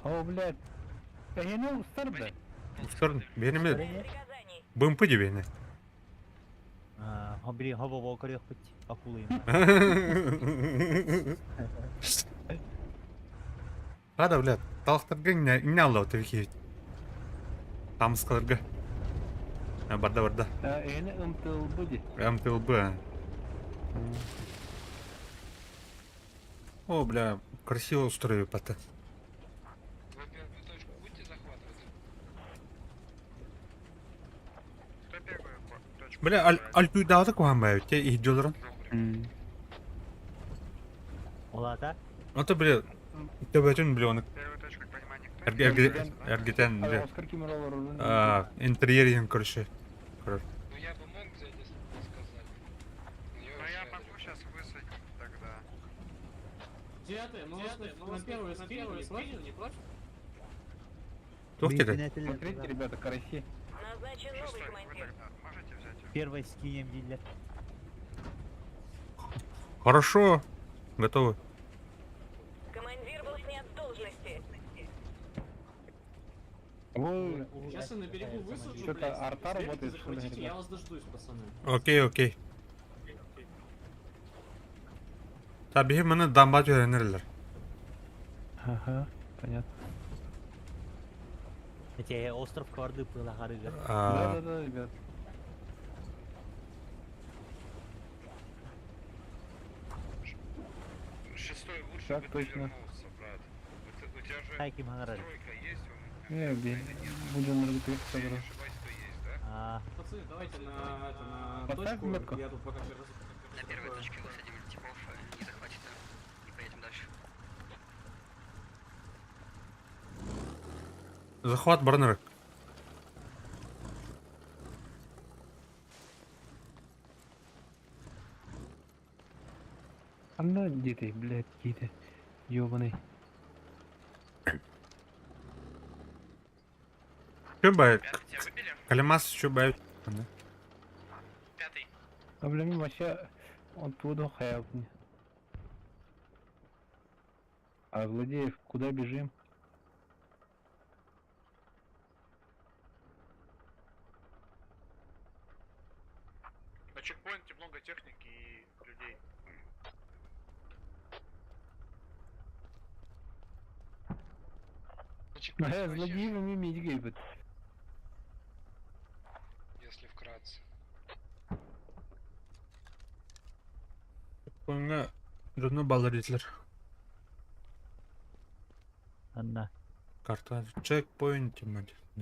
О, блядь. Эһини устар да. Устар биһинеме БМП дебиһинэ. Хобри хобо бо көрүөхпүт акулыйм. Рада, блядь, талахтарга инне алла табики. Тамыскаларга. Барда барда. Эһини МТЛБ ди. МТЛБ. О, бля, красиво устроили пота. Вы первую точку будете захватывать? Кто первую точку? Бля, аль альтуйдаата куһаан баайбыт те иһдьолорон. Олата? Ото, бля, төбөтүн, бля, оны Первую точку, как понимаю, никто не эргитэн, бля. Оскар Кимиролор. А, интерьер иһин короче. Көрөр. Ну я бы мог взять, если бы сказали. Ну я могу сейчас высадить тогда. Девятый, мы вас на первую скинули, не против? Не против? Туох диэтэ? Смотрите, ребята, караси. Назначен новый командир. Первый скинем дииллэр. Хорошо. Готовы. Командир был снят с должности. Ой, Сейчас я на берегу высажу, Что-то блядь. арта Сбегайте, работает, что ли, захватите, я ребят? вас дождусь, пацаны. Окей, окей. Tabii маны дамба öğrenirler. Ага, понятно. Эти остров Кварды пылахарыга. А, Да-да-да, ребят. Шестой лучше Так бы ты точно. вернулся, брат. У тебя же Хайким ханарар. тройка есть, он, Не, блин, будем работать если я не собрал. ошибаюсь, то есть, да? А, Пацаны, давайте на, это, на Поставь точку. метку. Я тут пока раз... На первой точке высадим типов, не захватит и поедем дальше. Захват барнер. Анда где ты, блядь, где ты? Ёбаный. Что бает? Пятый тебя выбили? Калимас что бает? Пятый. А, бля, мен вообще оттуда хаяпни. А, Владеев, куда бежим? На чекпоинте много техники и людей. Э, Злодеевыми мидгейбет. Если вкратце. Koyunga дьону баллар диэтилэр. Анна. Карта чекпоинт тимати. У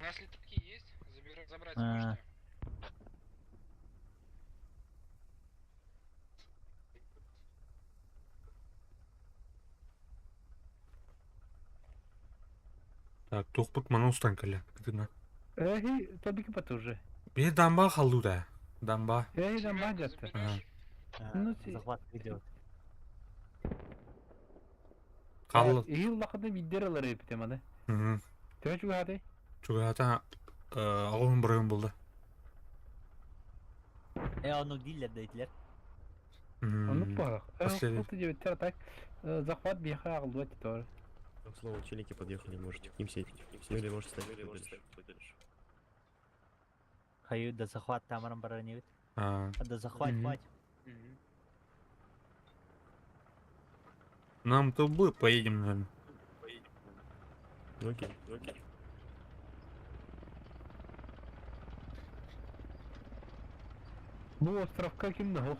нас летаки есть? Забирать, забрать А. можете? Так, тухпут мана устан кэлэ. Кытына. Эй, тобики потуже. Би дамба халу да. Дамба. Эй, там бандят-то. Ага. А, Ну, ти- Захват идет. Халл. Ил лақыды биддер алар эптем аны. Мгм. Төһө чугааты? Чугата агын бырыгын булды. Э, ону диллер дейтилер. Оннук буолах. Последний. Алты девяттер так захват биэхэ аҕыллыбат титор. К слову, челики подъехали, можете к ним сесть. Ну или можете стать подальше. Хаю да захват тамарам баранивит. А, А да захват Мгм. хватит. Нам то бы поедем, наверное. Ну окей, окей. Бу островка ким да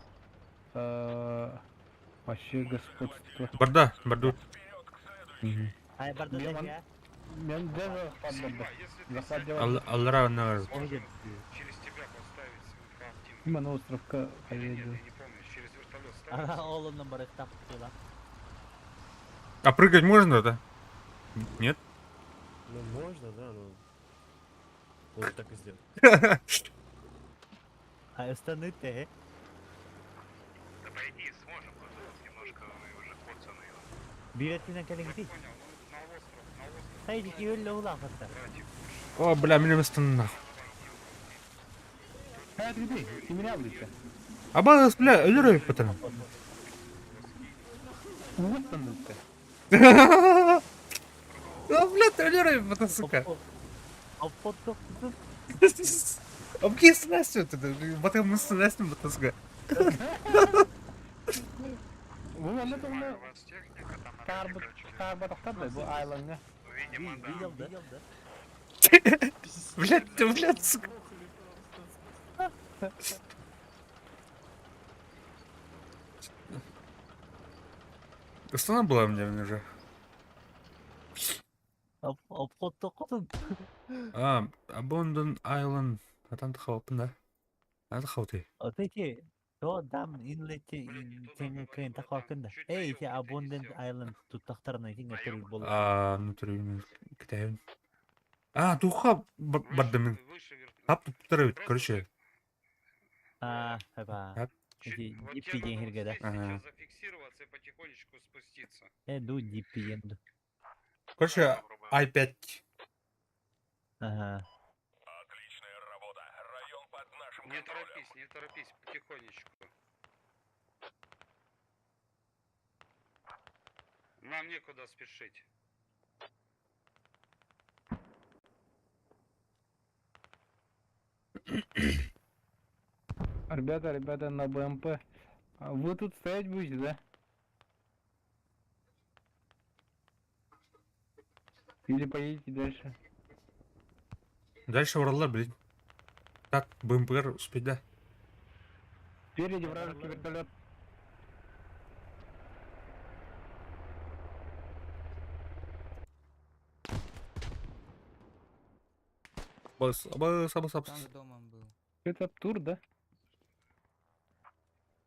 Вообще господство. Барда, барду. Ай, барда Мен- да Мен даже захват барда. Если ты Захват сядешь, делать. Аллара на сможем через тебя поставить МК-1. Именно островка Или нет, поеду. я не помню, через вертолет ставить. Ара, олоннан барык тапкыла. А прыгать можно, да? Нет? Ну можно, да, но... Лучше так и сделать. А остальные те. Да по идее сможем, просто тут немножко мы уже коцаные. Билетинен кэлингити. Понял, ну на остров, на остров. Хайди киөллө улаахатта. Братик, О, бля, меня нахуй. Э, ты где? Ты меня блядь. Аба, бля, өлөр потом. Вот он ты. А, бля, ты өлөр потом, сука. Аппот Обки снастью ты, батым снастью, потом, сука. Бу манна тугуна у вас техника, там на карбы карбы тохтар бу айланга. Видимо, да. Видел, да? Блядь, ты, блядь, сука. Что она была мне уже? Обход токотун. А, Abandon Island. А там тахалпын, да? А тахалты. Вот эти то дам инлети теңе кыйын тахвакын да. Эй, эти Abundant Island туттахтарына теңе төрүл болот. А, внутри Китайын. А, туха бардымын. Выше вер- Тап туттар короче. А, хаба. Хап. Эти Вот диппи тебе диэн надо вот сиргэ да? здесь Ага. сейчас зафиксироваться и потихонечку спуститься. Э, ду диппи диэн ду. Короче, i5. Ага. Не торопись, не торопись, потихонечку. Нам некуда спешить. Ребята, ребята, на БМП. А Вы тут стоять будете, да? Или поедете дальше? Дальше вралар, блин. Так, БМПР успеть, да? Спереди вражеский вертолет. Бас, бас, бас, бас. домом был. Это тур, да?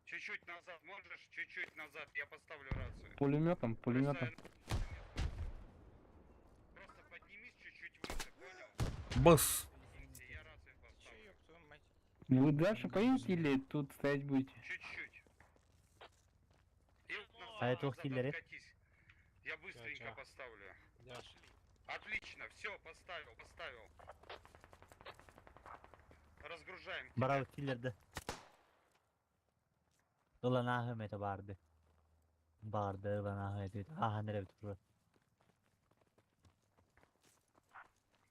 Чуть-чуть назад можешь? Чуть-чуть назад, я поставлю рацию. Пулеметом, пулеметом. Просто поднимись чуть-чуть выше, понял? Бас. Я рацию поставлю. Вы дальше поедете или тут стоять будете? Чуть-чуть. И вот назад, А это назад киллеры? откатись. Я быстренько поставлю. Отлично, все, поставил, поставил. Разгружаем. тебя. Барау киллерді. Ылан ааһым этэ барды. Барды ылан ааһым этэ. Ааһан эрэ турар.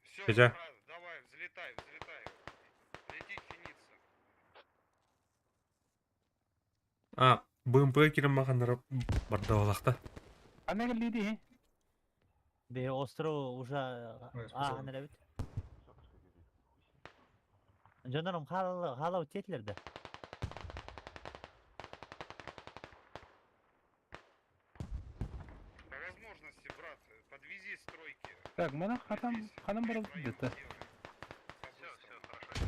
Все, Петя. давай, взлетай, взлетай. Лети чиниться. А, БМП кирен маханнара бардавалахта. Она лиди. Бе остров уже ааһан эрэ бит. Дьоннорум хаала хаала утетлерді. По возможности, брат, подвези стройки. Так, мана хатам, ханам барал где-то. Все, все, хорошо.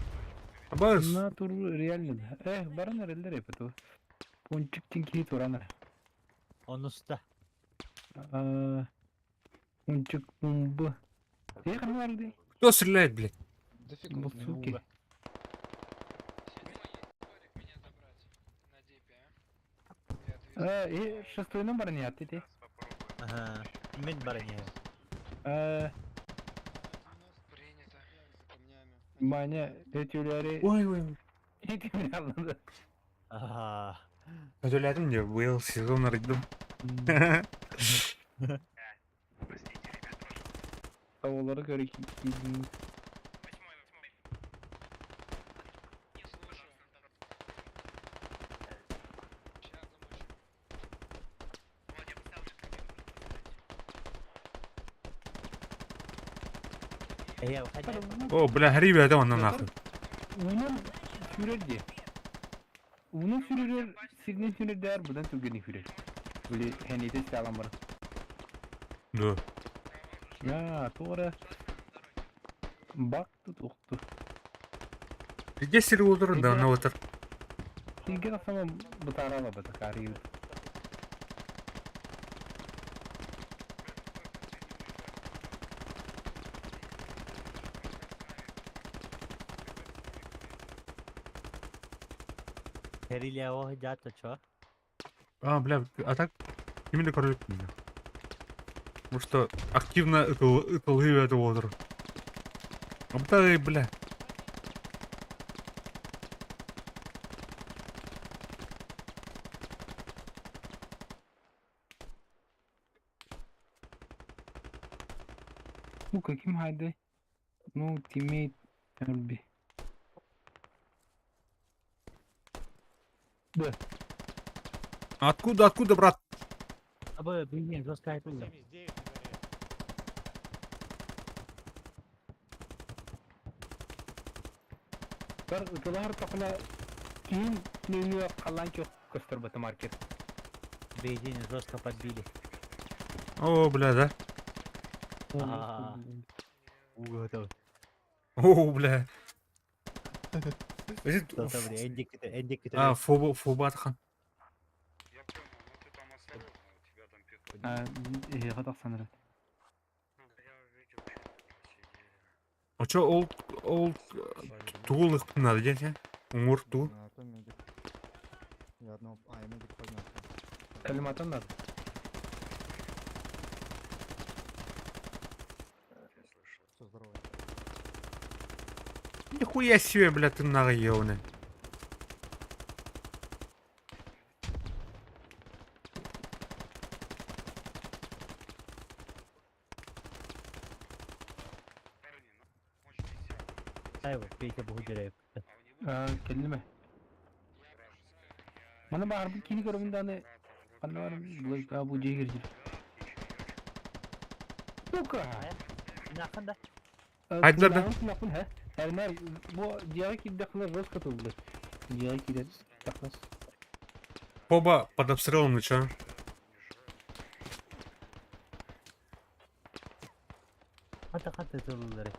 Бас. На тур реально да. Эх, баранар эллер эпету. Пончик тинки туранар. Онуста. Пончик бомба. Эх, нарды. Кто стреляет, блядь? Вот суки. Меня забрать на депе, а? А, и шестой номер не ты. Ага. Мен барыня. А, Принято. Маня, эти уляри. Ой, ой. Эти уляри. Ага. Көтөләтім де быйыл сезон арыйдым. Тавалары көрі кидin. Восьмой, восьмой. Не слышу. Сейчас замучу. Вот, я поставлю. Э, уходи. О, бля, гриби это он нахуй. Унун сүрер де. Унун сүрер, сирнен сүрер дәр, бұдан түгені сүрер. Били хәнете салам бар. Да. Я, тура. Бак тут уқты. Где сири да, на отыр. Тиген сама бутарала бата кари. Херилия ох жата чо. А, бля, а так именно король меня. Потому что активно это это отыр. А бля. Ну каким хайды? Ну, тиммейт Эрби. Да. Откуда, откуда, брат? Абы блин, жестко айтылды. Бар ытылар тақына кейін нөңі қалан чоқ көстір баты маркет. Бейдин жестко подбили. О, бля, да. А. Угадал. О, бля. А, фоба, фоба атхан. Я понял, но ты там осторожно, у тебя там пехота. А, қатақсан Я видел, сидели. А чё, ол, ол, туыл надо, день, Уңур туу. А, я медик поднялся. Коллиматор надо. Все, здорово. Нихуя себе, бля, ты нахуй, Айва, Петя Бугудеев. Кэллиме. Мана баарбын кини көрөмүн дааны ханна барым булай бу дьиэ кирдир. Сука! Наханда? Айдылар да? Нахын хэ. Эрнер бу дьиэҕэ киирдэххинэ жестко тыллыр. Дьиэҕэ киирэн тахнас. Оба под обстрелом, ну чё? Хата хата тыллары.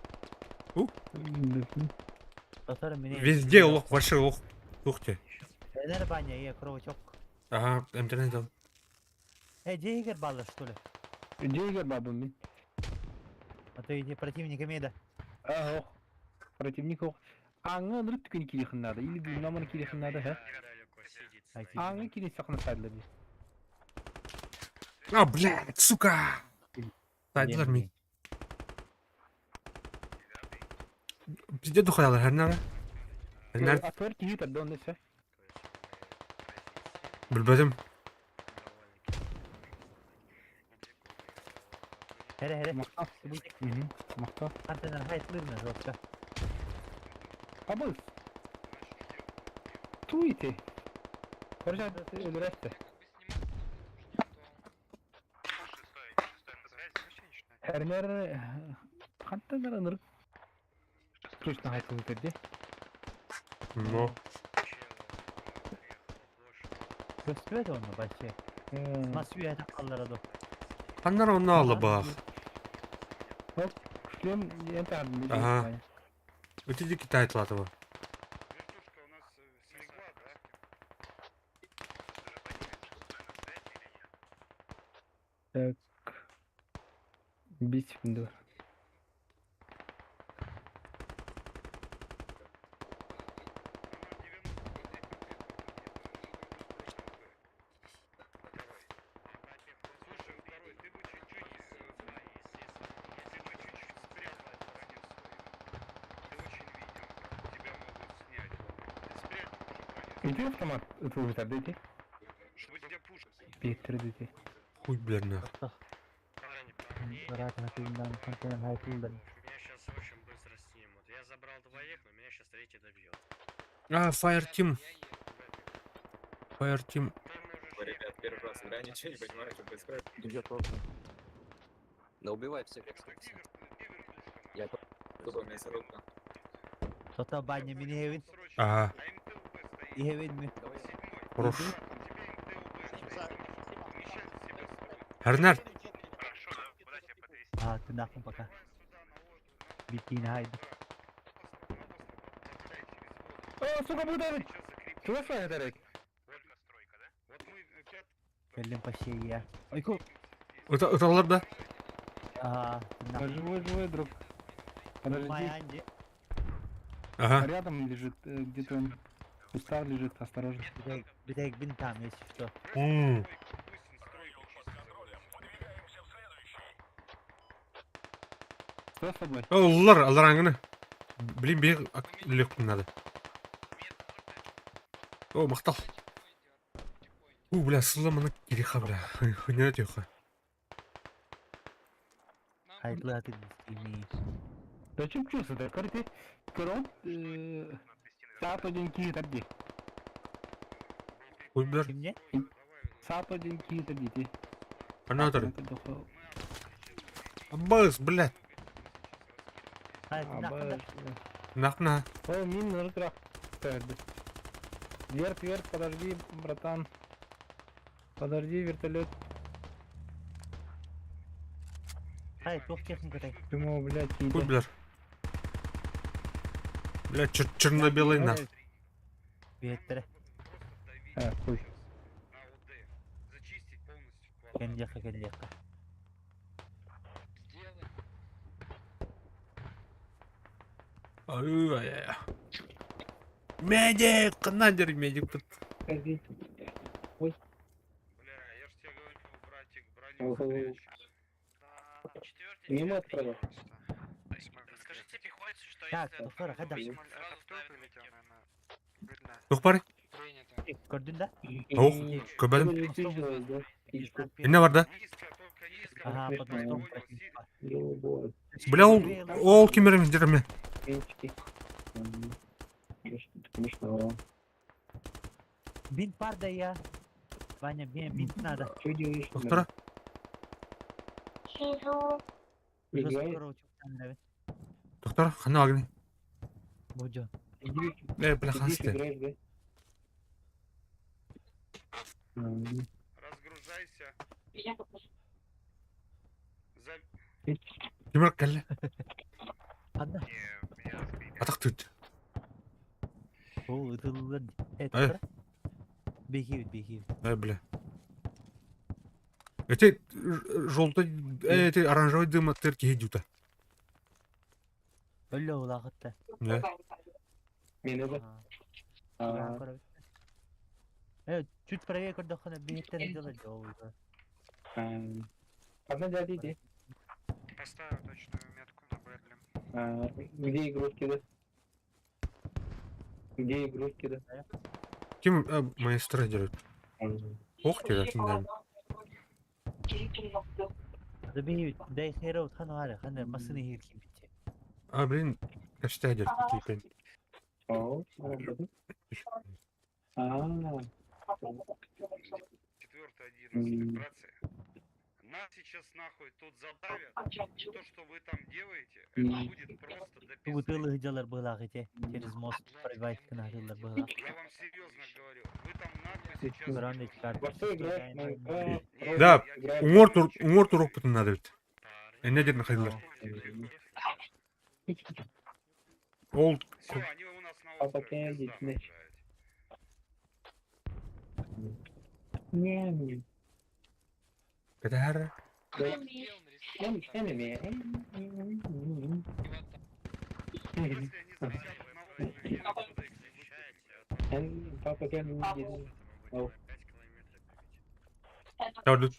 У? Татар мени. Везде лох, вообще лох. Ух ты. Энер баня, я кровотек. Ага, интернет дал. Э, Дигер баллы, что ли? Дьиэгэр баабын мин. А то иди противниками да. Ага, ох. Противник ох. Аңы ынырык түкүн киирихин надо. Или дунаманы киирихин надо, хэ? Аңы киирин сакына сайдылар дии. А, блядь, сука! Сайдылар ми. Пизде духалар, хернара. Хернар, Атор киһи тарда онно сэ. билбэтим. Хере хере. Махтал. Махтал. Хантанар хайтлырна жестко. Абыз. Туйте. Короче, өлөрөттө. Эрнер хантанар ынырык точно хайсылы дии. Но. Көстүбэт онно вообще. Масуя таккаллара до. Ханнар онно алла баах. Шлем эн Ага. Өтүдү Китай тылатыба. Так. 5 секунда бар. Иди автомат, это уже тогда иди. Петр, иди. Хуй, блядь, нахуй. Баракана тыындан хантанар хайтлырна. Меня сейчас очень быстро снимут. Я забрал двоих, но меня сейчас третий добьет. А, Fire Team. Fire Team. Ребят, первый раз играю, ничего не понимаю, что происходит. Я тоже. Да убивай всех, кстати. Я тупо мясорубка. Тота баня мини хевин. Ага, Ихевин ми. хорош. Хернар, А, ты нахуй пока. Бикини хайд. О, сука, бударик! Чего с вами, Дарик? Кэллим почти я. Ойку. ыталар да? А, ты нахуй. Живой, живой, друг. Подожди. Майанди. Ага. Рядом лежит, где-то он. В кустах лежит, осторожно. Битек бин там, если что. М. Что с тобой? Оллар, аллар аңгыны. Блин, бир легким надо. О, мактал. У, бля, сылла кириха, бля. Хуйня тихо. Хайтлы ты имеешь. Зачем чувство-то? Короче, корон, саап один киһи тарди. Хуй, бля. Кимне? Саап один киһи тарди. ти. Анатор. Аббас, блядь. Хай, ты нахуй. Абаш. Нахна. О, мин нырык Тарди. Верт, верт, подожди, братан. Подожди, вертолет. Хай, туох техника тай. Думал, блядь, Хуй, киһи. бля. Бля, черно-белый на. Беттере. А, хуй. Кендеха, кендеха. Ай-яй-яй. Медик, кынадер медик тут. Подожди. Мимо отправил. Скажите пехоте, что Так, если Тофара, хада. Туох баарый? Принято. Көрдүн да? Ох, көрбөтүм. Инне барда. Ага, под мостом. Бля, ол, ол ким эрэ дьэрэмэ. Смешно. Бинт бар да я. Ваня, мне бинт надо. Что делаешь? Доктора? Сижу. Уже Играешь? скоро учуктан давит. Доктор, хана агни. Будё. Сидишь, Э, бля, сидишь, хасты. играешь, да? М. Разгружайся. Ким эрэ кэллэ. Ханна. Атах түт. О, ытыллар. Э. Это. Беги, беги. Э, бля. Эти желтый, эти оранжевый дым от тырки идут. Өллө улаҕытта. Да. Мен это. Ага. А, Э, чуть правее көрдөххүнэ биһиттэн дылы дьолу. ам, Одна дядя иди. Поставил точную метку на Брэдли. А, Где игрушки, да? Где игрушки, да? Ким маэстро делает? М. Ох, тебя, да. Биһи дай хера утхан хара хана масыны хир ким битте. А, блин, качта делает, кипен. О, а, да. А, Четвертый, одиннадцатый, М. братцы. Нас сейчас нахуй тут задавят. И то, что вы там делаете, это М. будет просто до пизды. Утылы дьалар быһалаах ити. Через мост пробивать кынахтылар быһалаах. Я вам серьезно говорю, вы там нахуй сейчас... Көрөн эти карты. Во что играешь? Майнкрафт, Не, Да, я играешь? Уҥуор тур, уҥуор туруохпутун надо ведь. Энне дедин хайдылар. Ол Все, они у нас на А острове, пока пизда здесь, нам, значит. блядь. Не, не. кэтээр. Да. Где он рисует? Не, не, не. Если они засядут на острове, мы отсюда их не выгоним. Папа, я не О. Тавдут.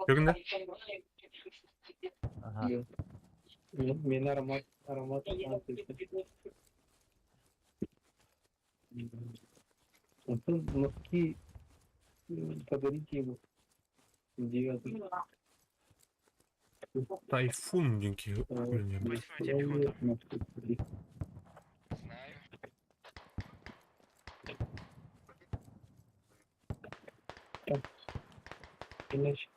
Көргүн да? Ага. Мен аромат, аромат. Антон, носки подарите ему. Девятый. Тайфун деньги. Знаю. Иначе.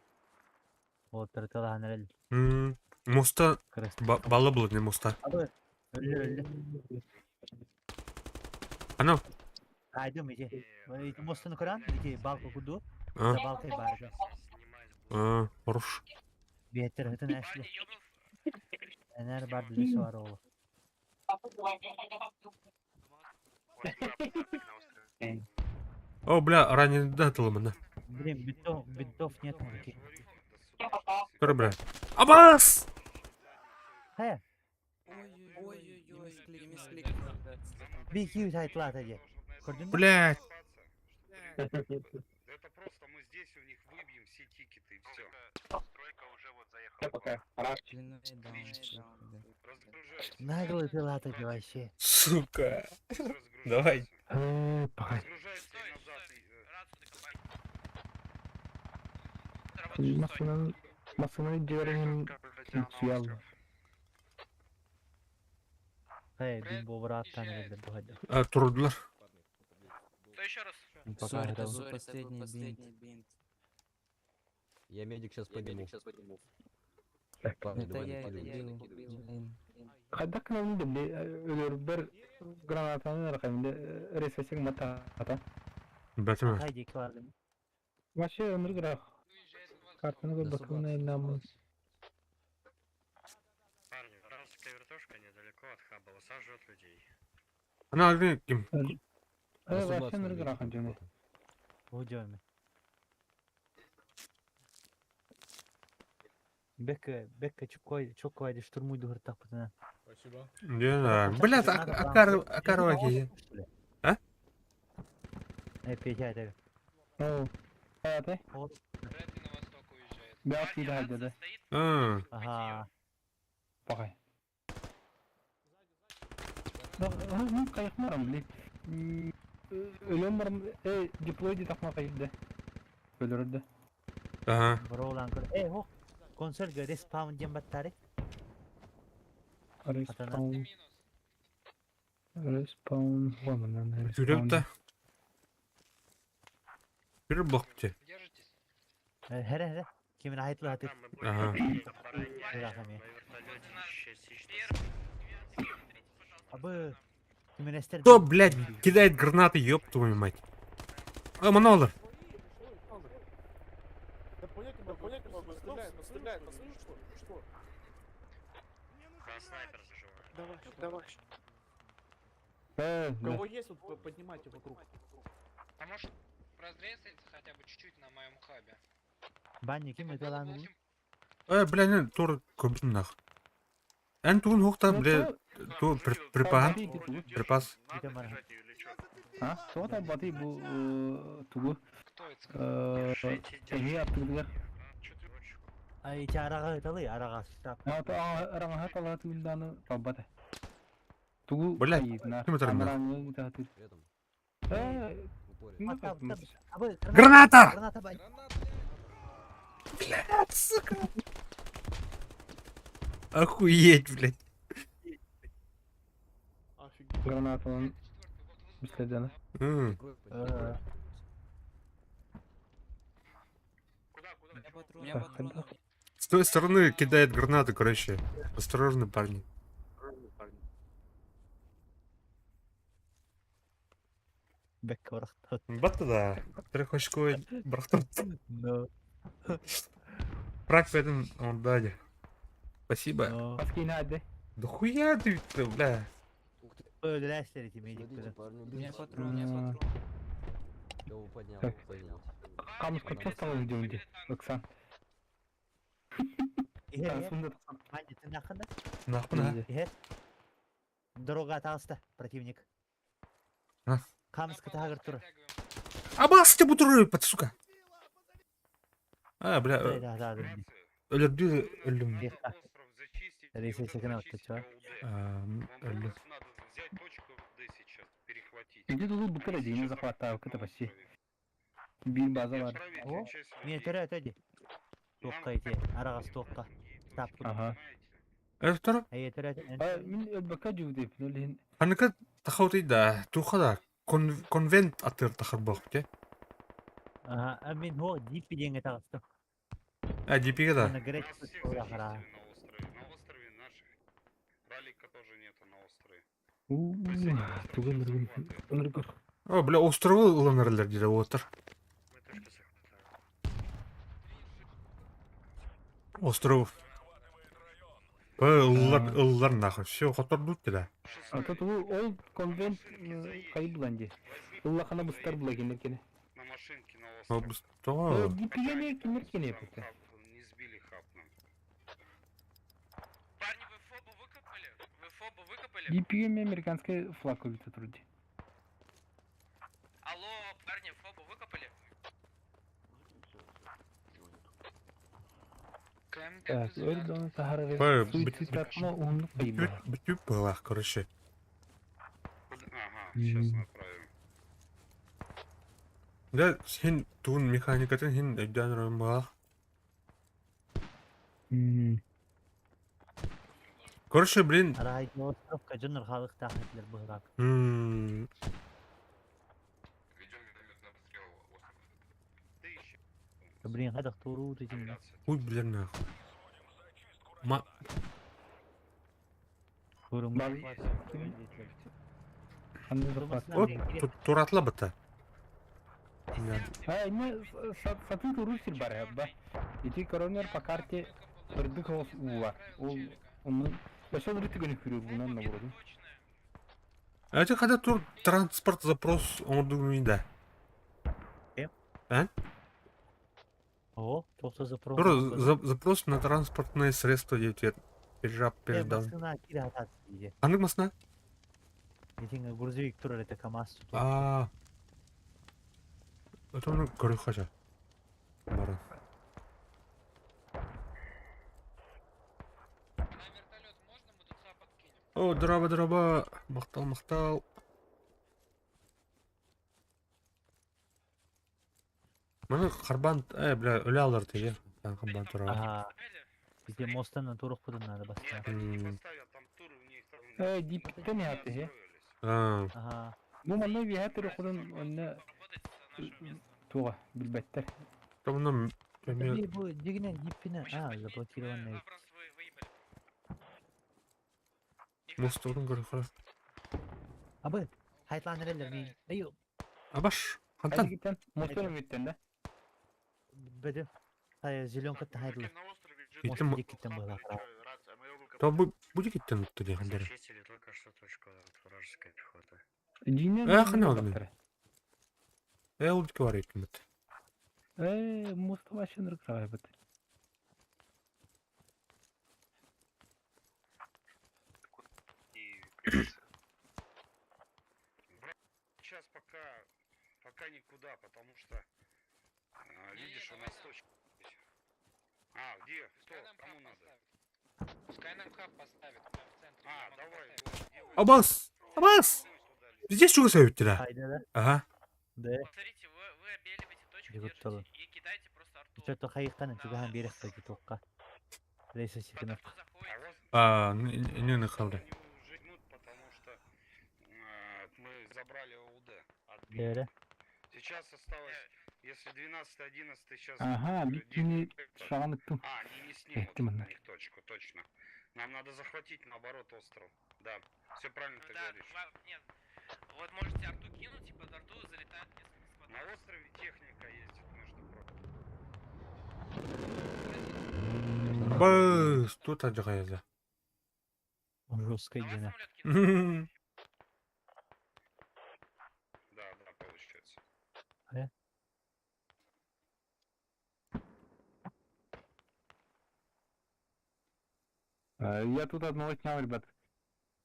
Вот тыртылахан эрэл. Моста Кырыс. балы было не моста. Өллөр өллөр. Ана. Айдым ити. Ити мостун көрөн, ити балка куду. А, Балкай барды. а, хорош. Биэттер хытын эшле. Энер барды лүсү бар оҕу. О, бля, ранее да тылымына. Блин, бинтов, бинтов нет мужики. Көр, бля. Абас! Хэ, Ой-ой-ой, бихи сайтлата же. Көрдүн бе? Блядь. Это просто мы здесь у них выбьем все тикеты и все. Стройка уже вот заехала. Пока. Рад. Разгружайся. Наглый пилата же вообще. Сука. Разгружайся. Давай. Пока. Разгружайся и назад. и, Масынан, масынан деревин съел. Хэ, бин бобраттан эрэлдер бу А, турдулар. Что еще раз? Пока это это был последний бинт. Я медик сейчас подниму. Это я убил, блин. Когда к нам өлөр гранатаны ракамда ресесик мата ата. Бәтіме. Хайди квардым. Вообще өмір граф. Картаны Да бакына намыз. Парни, вражеская вертушка недалеко от хаба высаживает людей. Ана агни ким? Вообще өмір граф жана. Бу жойме. Бекке, бекке чуккой, чуккой штурмуйду хыртак бутына. Не, блядь, акар акар ки. А? Э, петя, это. О. Ата. Брэдли на восток уезжает. Бэҕэс киирэ сылдьар да. А, Ага. Пахай. Хайахмарам, блин. Өлөн баран, э, диплой дитахма хайырда. Өлөрөрдө. Ага. Броулан көр. Э, хо. Консольга респаун диэн баттаары. Респаун. Респаун. Вон она, Түрөп да. Түрөп бокче. Держитесь. Хере хере. Кимин айтла хатыр. Ага. Абы. Кимин эстер. Кто, блядь, кидает гранаты, ёб твою мать. А, монолог. Да понять не могу, понять не могу, стреляет, стреляет, послышишь, что? Что? Снайпер заживает. Давай, давай. Э, У кого есть, вот поднимайте вокруг. А может разрезать хотя бы чуть-чуть на моем хабе? Банни ким өтөлан. Э, бля, не, тур көбүн нах. Эн тугун хукта, бля, ту припас, припас. А, сота бати бу тугу. Кто это сказал? Эһи аттыгар. Ай, чарага өтөлы, арага стап. А, араҥаһа талаһа тыылдааны талбата. Тугу Бля, ким өтөрүн нах? Амараҥы ытаатыр. Э, Абы. Граната! Граната бай. Блядь, сука. Охуеть, блядь. Офигеть. Гранатанан биследена. М. С той стороны кидает гранаты, короче. Осторожно, парни. Бек барахтат. Батта да. Трехочковый брахтот. Но. Прак в этом он дали. Спасибо. Но. Паскина Да хуя ты, бля. Өлөрөстер ити медик Смотрите, көрө. парни, У меня бегите. патрон, у меня патрон. Я его поднял, Так. его поднял. Камушка чувствовал где где? Оксан. Ихер. Сунда Банни ты нахында? Нахуй на. Ихер. Дорога аталыста противник. А? Камска тагыр тур. Абас ты бутуры, под сука. А, бля, Да, да, да. өлөрдү өлдүм. Остров зачистить и Рейс вот секен зачистить атты, чё? АУД. А, Вам өлдү. просто надо взять точку Д сейчас, перехватить. Иди тут бутыра дии захватаа кыта почти. Бир база И бар. отправить О, часть Мен людей. төрө өтөдү. Туокка ити, арагас туокка. Тап. Ага. Өлтөр. Эй, төрө А, мин өлбөккө жугдеп, нөлин. Ханыка тахаутый да, туха да. Конвент атыр тахар бох, те. Ага, мен хо дип деңге тагыстым. А, дипиге да. Аны греч Нас всех курахара. зачистили на острове. На острове наших. Ралика тоже нету на острове. У, тугун ныргын. О, бля, островы ылынырылар диде отыр. Мы точку захватили. Остров. Э, ыллар, ыллар нахуй. Все, хотордут да. А тут ол конвент кайбыланди. Уллахана быстар була кинер кене. На машинке на О, острове. бысто. Дипигене кинер кене Там пута. хаб, не сбили хаб нам. Парни, вы фобу выкопали? Вы фобу выкопали? Дипигене американский флаг убит труди. Алло, парни, фобу выкопали? КМД Так, өлдөн сахара Б, суицидатма уну кайба. Бүтүп была, короче. Ага, сейчас направим. Да, сен туун механикатын хин өйдөн район была. Короче, блин. Арай островка жонор халык тахытлар быгырак. м, Ведем миномет на обстрел острова. Ты еще. Блин, хадах туру дедим. Хуй, блин, нахуй. Ма... Туру. О, тут туратла бата. А, не, саты туру сир бар ба. Ити коронер по карте Бырдык оос уула. Ол оны Башал рыты гөнү күрүр бунан на буруду. А это когда тур транспорт запрос он да. А? О, тоқта запрос. Тур запрос на транспортное средство дети. Пережап, переждал. Масына кире атат диye. Ханнык масына? Итин грузовик тур это КамАЗ. А. Это он көрү хача. Бара. О, дорообо, дорообо. Махтал, махтал. Маны харбаан, э, бля, өлө алар тиги. Харбаан турар. Ага. Бизде мосттан турук надо баста. Э, диптен яты. Ага. Бу манна биһэ турукунун онно туга билбэттер. Томно Бу дигинен диппине, а, заблокированный. Мостторун көрөхө. Абы, хайтлан эрелер мин. Эй, Абаш, хантан? Мостторун бүттен да. Бөдө. Зеленка хайдылар. Иттен Диккиттен была. То бу бу дикиттен утты дигән дәре. Зачистили только что точку от вражеской пехоты. Э, хана алдым. Э, ул дики бар иттем бит. Э, мост вообще ныркырай бит. Сейчас пока, пока никуда, потому что, а, видишь, у нас точка. А, где? Кто? Кому надо? Пускай нам хаб поставит, прям в центре. А, давай. Абас! Абас! Здесь чего совет да? Хайда да. Ага. Да. Смотрите, вы, вы обеливаете точку, Дигутталы. держите и кидаете просто арту. Чё-то хайыккан чугахан берек койду тоққа. Рейса секинов. А, не не не халды. Потому что мы забрали ОУД. Бере. Сейчас осталось, если 12 11 сейчас... Ага, бикини шаган иттим. А, они не снимут Эттим на них точку, точно. Нам надо захватить, наоборот, остров. Да, все правильно ты Да, говоришь. нет. Вот можете арту кинуть, и под арту залетает несколько сквадов. На острове техника ездит, между прочим. Абас, тут ажыгайда. Жестко дена. Да, да, получается. Э? Я тут одного снял, ребят.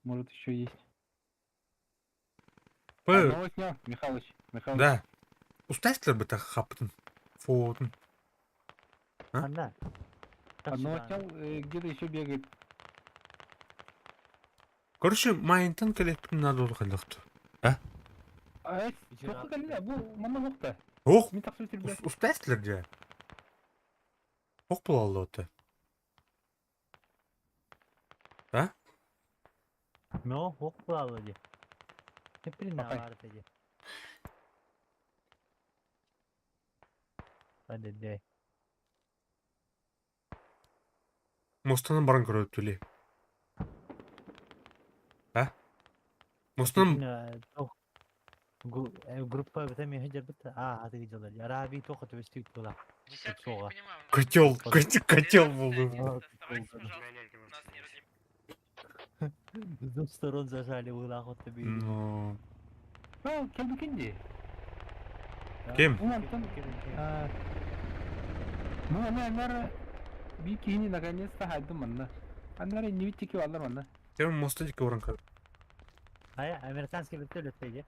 Может, еще есть. П. Одного снял, Михалыч. Михалыч. Да. Устайсызлар бит хаптын. Фотын. Анда. Одного снял, где-то еще бегает. Короче, майынтан келеппин надо олғайлықты. А? А, тоққа кәлі, бұл мана жоқта. Ох, Мен тақсыр өтірді. устайсызлар же. Ох бұл алды оты. А? Но, ок булалы ди. Хеприн Папай. бар ди. Hadi de. Мостынан баран көрөт түле. А? Мостынан Группа бит мен хеджер бит. А, хаты гидалар. Араби тоқы төбестик була. Соға. котел, котел, котел болды. С двух сторон зажали була хот би. Ну, А, келбекенде. Кем? Бұл антон. Ну, ана анара бикини наконец-то хайдым манна. Анара не видите алар манна. Тем моста дике баран көрөт. Ай, американский вертолет ди.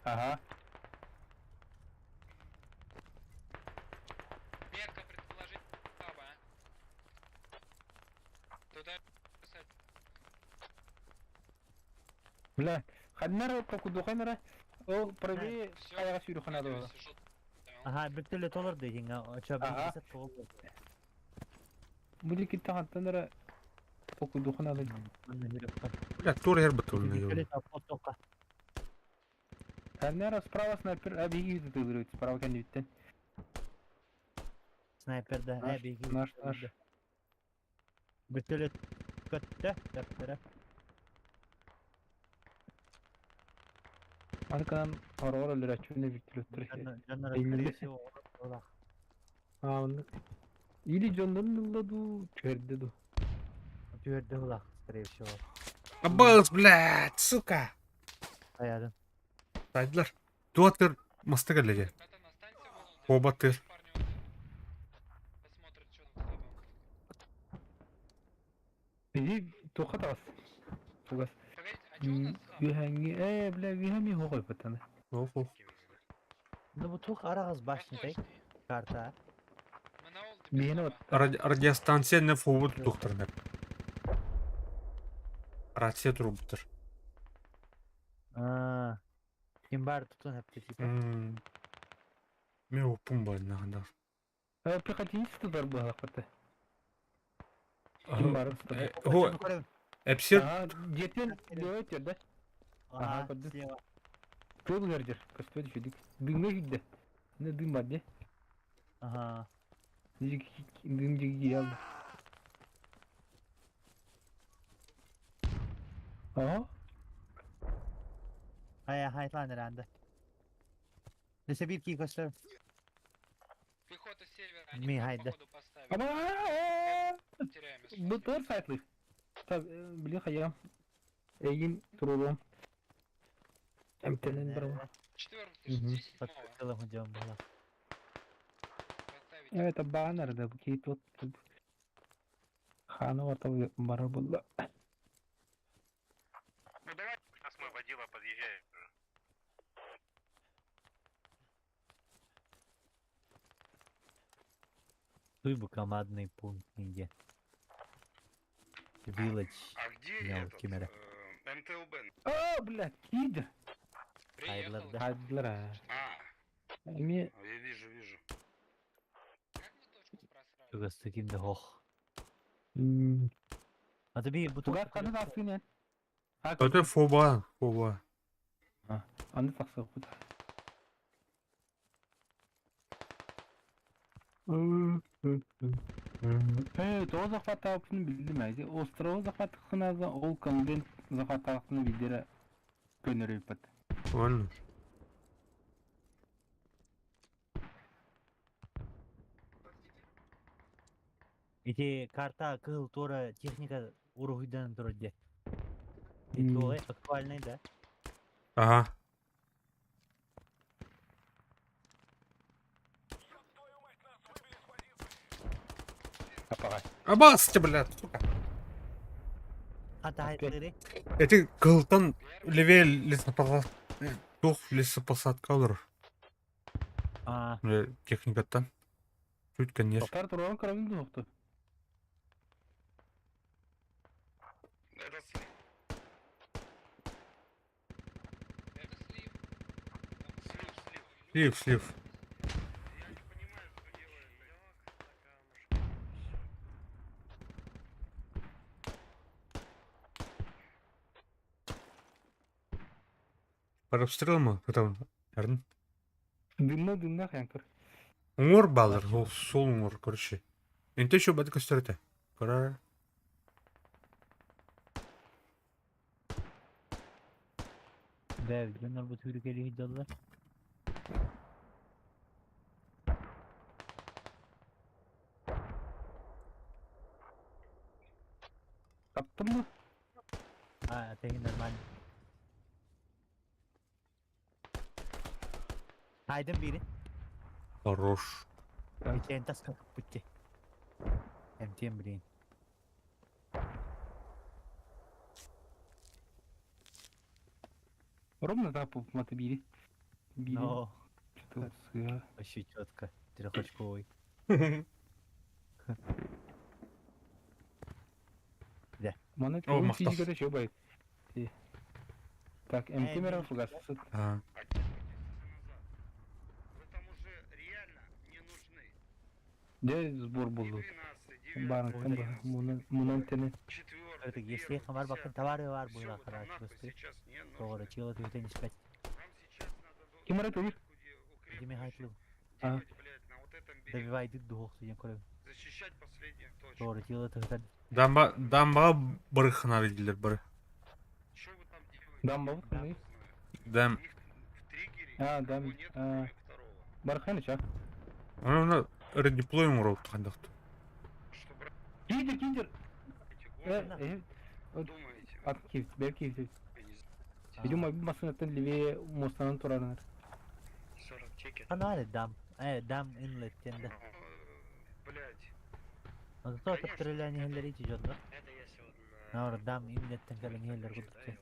Ага. Метка предположить хаба, а? Туда писать. Бля, ханнара токудуханара. О, правее аяға сүйріхана да. Ага, вертолет олар деген. Ча Ага. бір тоғыз. Бұл екі тағаттанара токудухана да. Бля, тур ер бит олны. Вертолет тоққа. Ханнара справа снайпер, а беги ты справа кәндебіттен. Снайпер да, Наш, ә беги. наш, наш. Вертолет көттө, дәптәрә. Аркадан хорор өлөрөчүнө вертолеттер. Жаннар Эңилде. скорее всего олар. А, онда. Или жоннорун ылладу, түһэрдэ ду. Түөрдө улах, скорее всего. Абас, блядь, сука. Аядын. Тайдылар. Туаттыр моста келеге. Обаттыр. Иди тоха тас. Тугас. Виханги, э, бля, вихами хогой патаны. Ох, ох. Ну бу тух арагыз башни тай. Карта. Бихene вот. Радиостанция не фобот доктор. Рация турбуттар. Аа. Ким бар тутун хепти типа. Мен оппун баар Пехотинец тутар быһалахпыт. Ким бары тутар. Хо, эпсер. Дьиэтин левый да? Ага, слева. Тыл вердер, көстөд үчүдүк. Дымга күйдө. Не дым бар де. Ага. Дым жиги алды. Ага. Ая, хайтлан эрэнде. Десе bir ki көстөр. Пехота с севера, они Ми хайда. походу поставили. Теряем. Бу тор сайтлы. Так, блин, хаям. Эгин турулум. Эмтенен бар. Четвертый, жди седьмого. Подстрелом идем была. Это баннер, да, какие тут. Ханова там бара было. Ну давай, сейчас мой водила подъезжает. Туй бы командный пункт нигде. Village. А где Мяу, этот, кимера. МТЛБ? О, блядь, киди. Хайдлар, да. Хайдлар. А, Эми я вижу, вижу. Тугас кимде хох. А тебе бу Тугас каны тахсын я. Это фоба, фоба. Аны тахсы кут. Тоҕо захваттаабытын билдим эти. Острову захваттахыназа ол конвент захваттаахтын билдере көнөрөйпөт. Ладно. Эти карта кыл тора техника уругуйдан турар де. Это актуальный, да? Ага. Абасте, блядь, сука. А та хайтлары. Эти кылтан левее лесопосадка. Тух лесопосадка олар. А. Техникаттан. Чуть, конечно. Тохтар туран карабин духту. Это слив. Слив, слив. Слив, слив. Под обстрелом мы потом, Эрн. Дымна дымна хянкыр. Уңор балыр, ол сол уңор, короче. Энте еще бат көстөрөтө. Кара. Да, билен бу түрү кели хидаллар. Таптым mı? А, это нормально. Хайдын бири. Хорош. Итен таска путти. МТМ блин. Ровно тапып маты бири. Бири. Но. Что сыра. Вообще четко. Трехочковый. Да. Маны О, тугун мактал. физикада чё бай. Так, МТ мера фугас. А. Вы там уже реально не нужны. Де сбор болду. Барыктан мунан тене. Это если хамар бакын товары бар була караш көстү. Тогора чила түтен испет. Ким арай тур? Деме хайтлы. А. Добивай дык дух деген көрөм. Защищать последнюю точку. Тогора чила түтен. Дамба, дамба барыхана билдилер бары. Дам бабыт кандай? Дам. А, дам. А. Барханы ча. Аны редеплой уңор кандакты. Киндер, киндер. Ат кив, бер кив. Видимо, машинаттан левее мостанан туранар. Ана дам. Дам инлет тенде. Блять. Зато таптырыляни хеллери жонда. Наур дам инлеттен кален хеллер кудукту.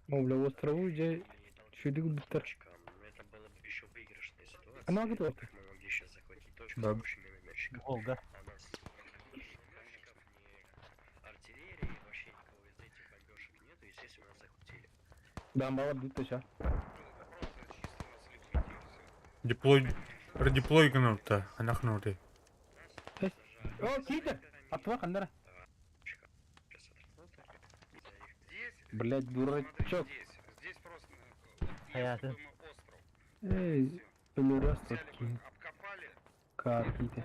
О, бля, острову же чудик буттар. Ана гыт вот. Да. Волга. Дамбалар бүттэ ша. Деплой редеплой гынабыта, анахнуты. О, киитер! Аттыба хандара. Блять, дурачок. Здесь просто Хаятын. Эй, өлөрөс таки. Кар киитер.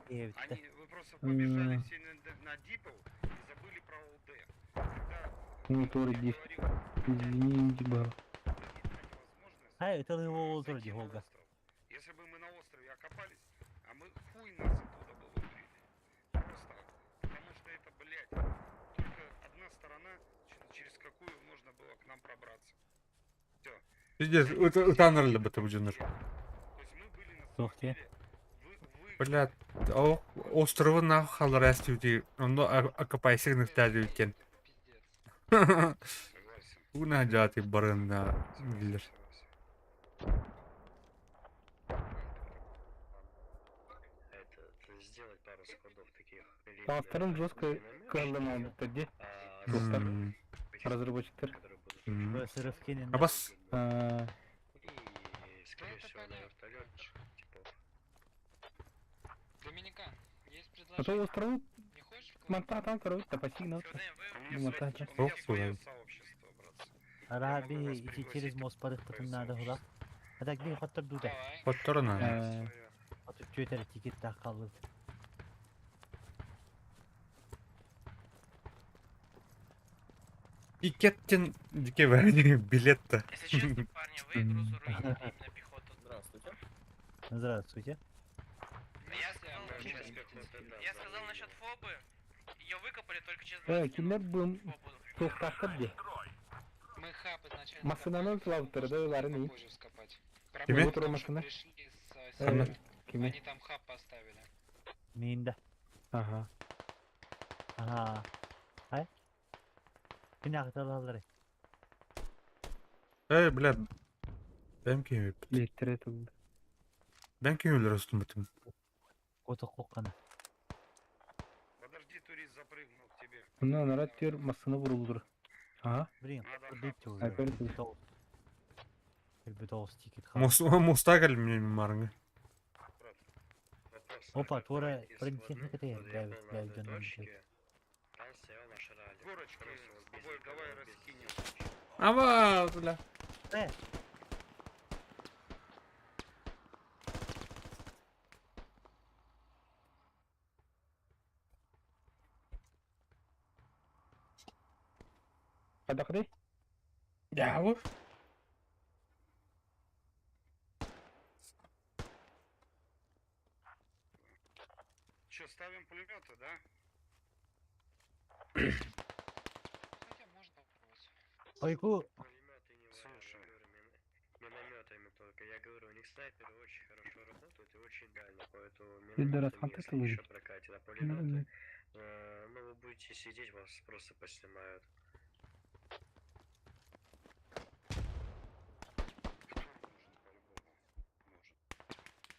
Киевте. Они, вы просто побежали все на Дипл и забыли про ОД. Когда Ну, тоже я здесь. говорил, Извините, бро. Хай, это его олтур ди холга. Если бы мы на острове окопались, а мы хуй нас оттуда бы выбрили. Просто. Потому что это, блядь, только одна сторона, через какую можно было к нам пробраться. Все. Пиздец, утанырли быты бу дьоннор. То есть мы были на Суох самом те. деле, вы, Блядь, о островы нах халар әстүти, онно акапайсыгных тәдүткен. Согласен. Уна жати барында билер. Это, сделать пару складов таких. Таастарын жестко кылдыман бітті. Достар, М, разработчиктар. м. Сырыфкенин. Абас, А, И, скорее это всего, на понятно. вертолет. Типа, Доминикан, есть А то предложение? острову Не хочешь в клан? мантатан короче, тапасигнал. У меня, Ну, свое, так, у меня Ох, свое хуй. сообщество, братцы. Араби Я могу вас ити через пригласить мост в барых свое потом надо хула. сообщество. А так би хоттор дута. Давай. Хотторна. Э, Отуп чөйтер тикет так калды. Икеттен дике бәрі билет-то. Если честно, парни, вы игру заруинили именно пехоту. Здравствуйте. Здравствуйте. Я сказал, пехота, я сказал насчет фобы. Ее выкопали только через Э, 20 кимнер минут. бу Фобу. тоқтақтыр де. Мы хаб изначально Машинаны копали, тлауттыр, да, чтобы оларын и. попозже вскопать. Киме? Проблема в том, что Машина. пришли с Э, Ханна. севера. Киме? Они там хаб поставили. Минда. Ага. Ага. Хай. Кинагыталалары. Эй, блядь. Бәм кем Билеттер это. Бәм кем өлөр өстүм битим. Кото коккана. Подожди, турист запрыгнул к тебе. Мына нарад тер масына бурулдур. Ага. Блин, Надо бит уже. Опять же. Бит тикет хаб. Мос моста кел мне марыңы. Вопрос. Опа, как тура из бронетехника складных те, подъехал бля, на бля, одной дьон точке, Там стоял наш ралли. Горочки Просто вот с без тобой никого, давай без раскинем. Ама, бля. Э, Қадақыдай? Я вот. Че, ставим пулеметы, да? Хотя можно попробовать. ойку Пулеметы не Слушай. Минометами только. Я говорю, у них снайперы очень хорошо работают и очень дально, поэтому Пидорас, минометами, а ты если тоже. еще прокатит, а пулеметы, ну вы будете сидеть, вас просто поснимают. Штурм нужен по-любому. Нужен.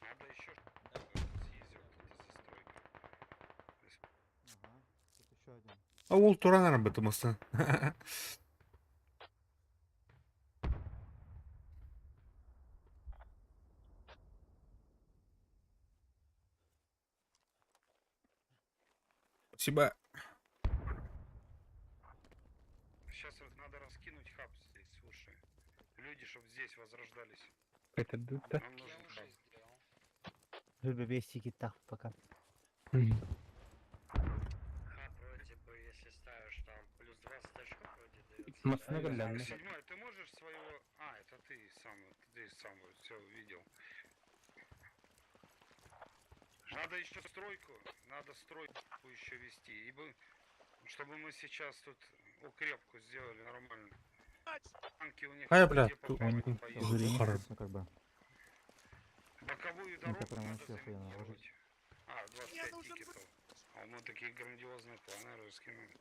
Надо еще съездил к этой застройке. Ага, тут еще один. А ол туранар битим моста. Спасибо. Сейчас надо раскинуть хаб здесь, слушай. Люди, чтобы здесь возрождались. Это да? Нам Я нужен уже хаб. сделал. бес тикет так пока. Хаб вроде бы, если ставишь там плюс 20 очков вроде дается. Масына да? кілләнді. Седьмой, ты можешь своего... А, это ты сам все видел. Надо еще стройку, надо стройку еще вести. Ибо, чтобы мы сейчас тут укрепку сделали нормально. Танки у них Ай, бля, где попало поедут. Хар. Ну как бы. Боковую Это дорогу прям надо вообще охуенно заминировать. ложить. А, 25 тикетов. А мы такие грандиозные планы раскинули.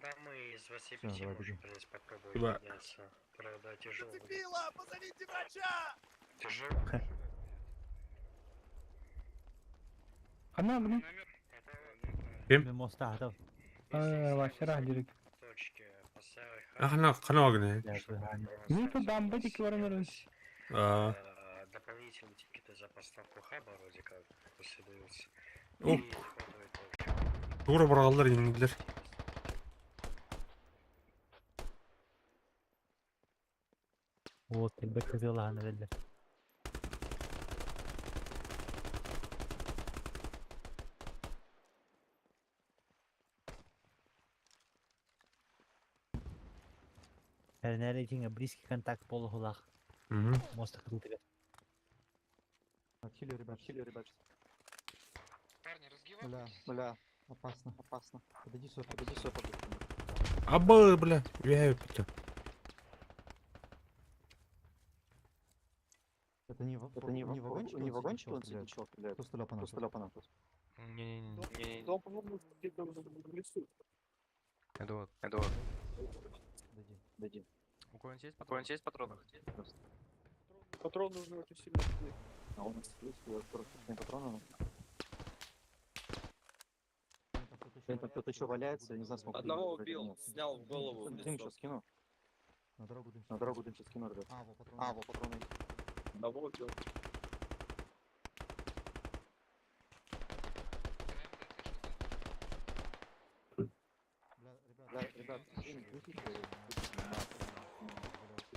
Да, мы из 25 давай можем, бежим. в принципе, попробовать Спасибо. подняться. Правда, тяжело будет. Тяжело. Ана, блин. Миномет. Ким? Мен моста хатав. Вася дирек. Хана хана огне. Ну это дамба дики баран А. Дополнительные тикеты за поставку хаба вроде как после даются. Оп. Тура бараллар иннилер. Вот, элбек кызылаһан эрэллэр. Эрнээр итиҥэ близкий контакт буолуһулаах. Моста кытыытыгар. Отхилю, ребят, отхилю, ребят. Парни, Бля, бля, опасно, опасно. Подойди сюда, подойди сюда, подойди. Абы, бля, я это. Это не, это не, не вагончик, не вагончик он сидит, чел стреляет? Кто стрелял по нам? Кто стрелял по нам тут? Не-не-не. Да он, по-моему, где-то в лесу. Это вот, это вот. Дойди, дойди. У кого-нибудь есть патроны? У кого-нибудь есть патроны? Патрон нужны очень сильно. А у нас есть, я просто не патроны. Блин, там кто-то еще валяется, я не знаю, смогу. Одного я убил, нет. снял в голову. в Дым лицо. сейчас скину. На дорогу дым. На дорогу дым сейчас скину, ребят. А, во патроны. А, во патроны. Одного убил. Бля, ребят, дым выключите,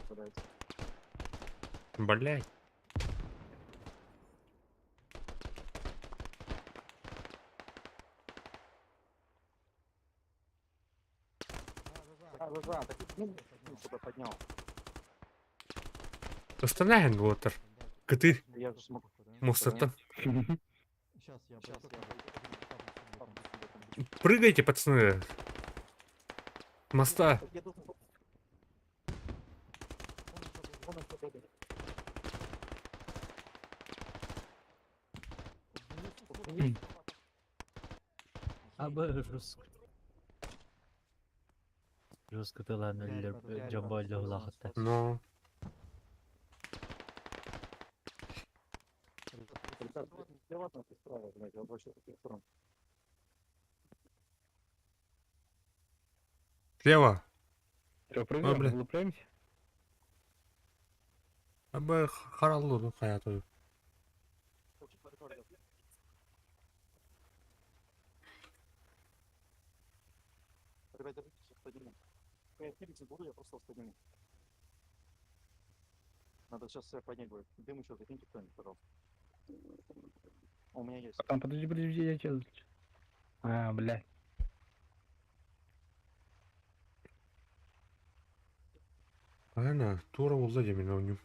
валяется. Блять. Да, да, да, так дым, дым сюда поднял. Останаһын буотар. Кыты. Я же смогу. Мостаттан. Сейчас я, сейчас я. Прыгайте, пацаны. Моста. Я должен... Вон он побегает. Абы жестко. Жестко тылаан өллөр дьон боллуһулаахыттар. Но. Ребят, слева от нас и справа, блядь, я больше таких сторон. Слева. Что, Ой, прыгаем, бля. вылупляемся? Абы хараллы хаяты. Ребят, держитесь, сейчас подниму. Я хилить не буду, я просто вас подниму. Надо сейчас себя поднять будет. Дым еще закиньте кто-нибудь, пожалуйста. У меня есть. Там, подожди, подожди, я сейчас. А, блядь. Ана, тура болла демен ойнум.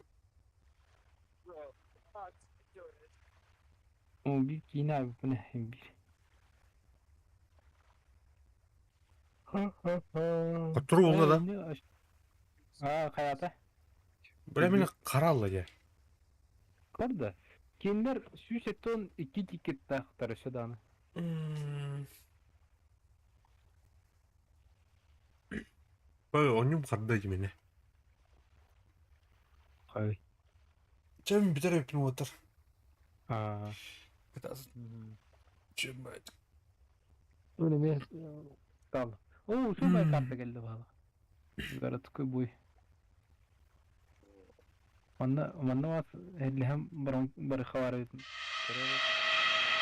О, bir yine abi bu ne? Bir. Ха-ха-ха. Тура болла да. А, хайата. Бля, мен караллы я. Карда. Киндер сүүсеттон икки тикет тахтар сюда. Ой, ойнум карда демен. Хай. Чем битер өпүн отыр. А. Чем блядь. Ну, не Там. О, сюда карта келди бала. Городской бой. Манна манна вас эллэхэм баран барыха бар эбит.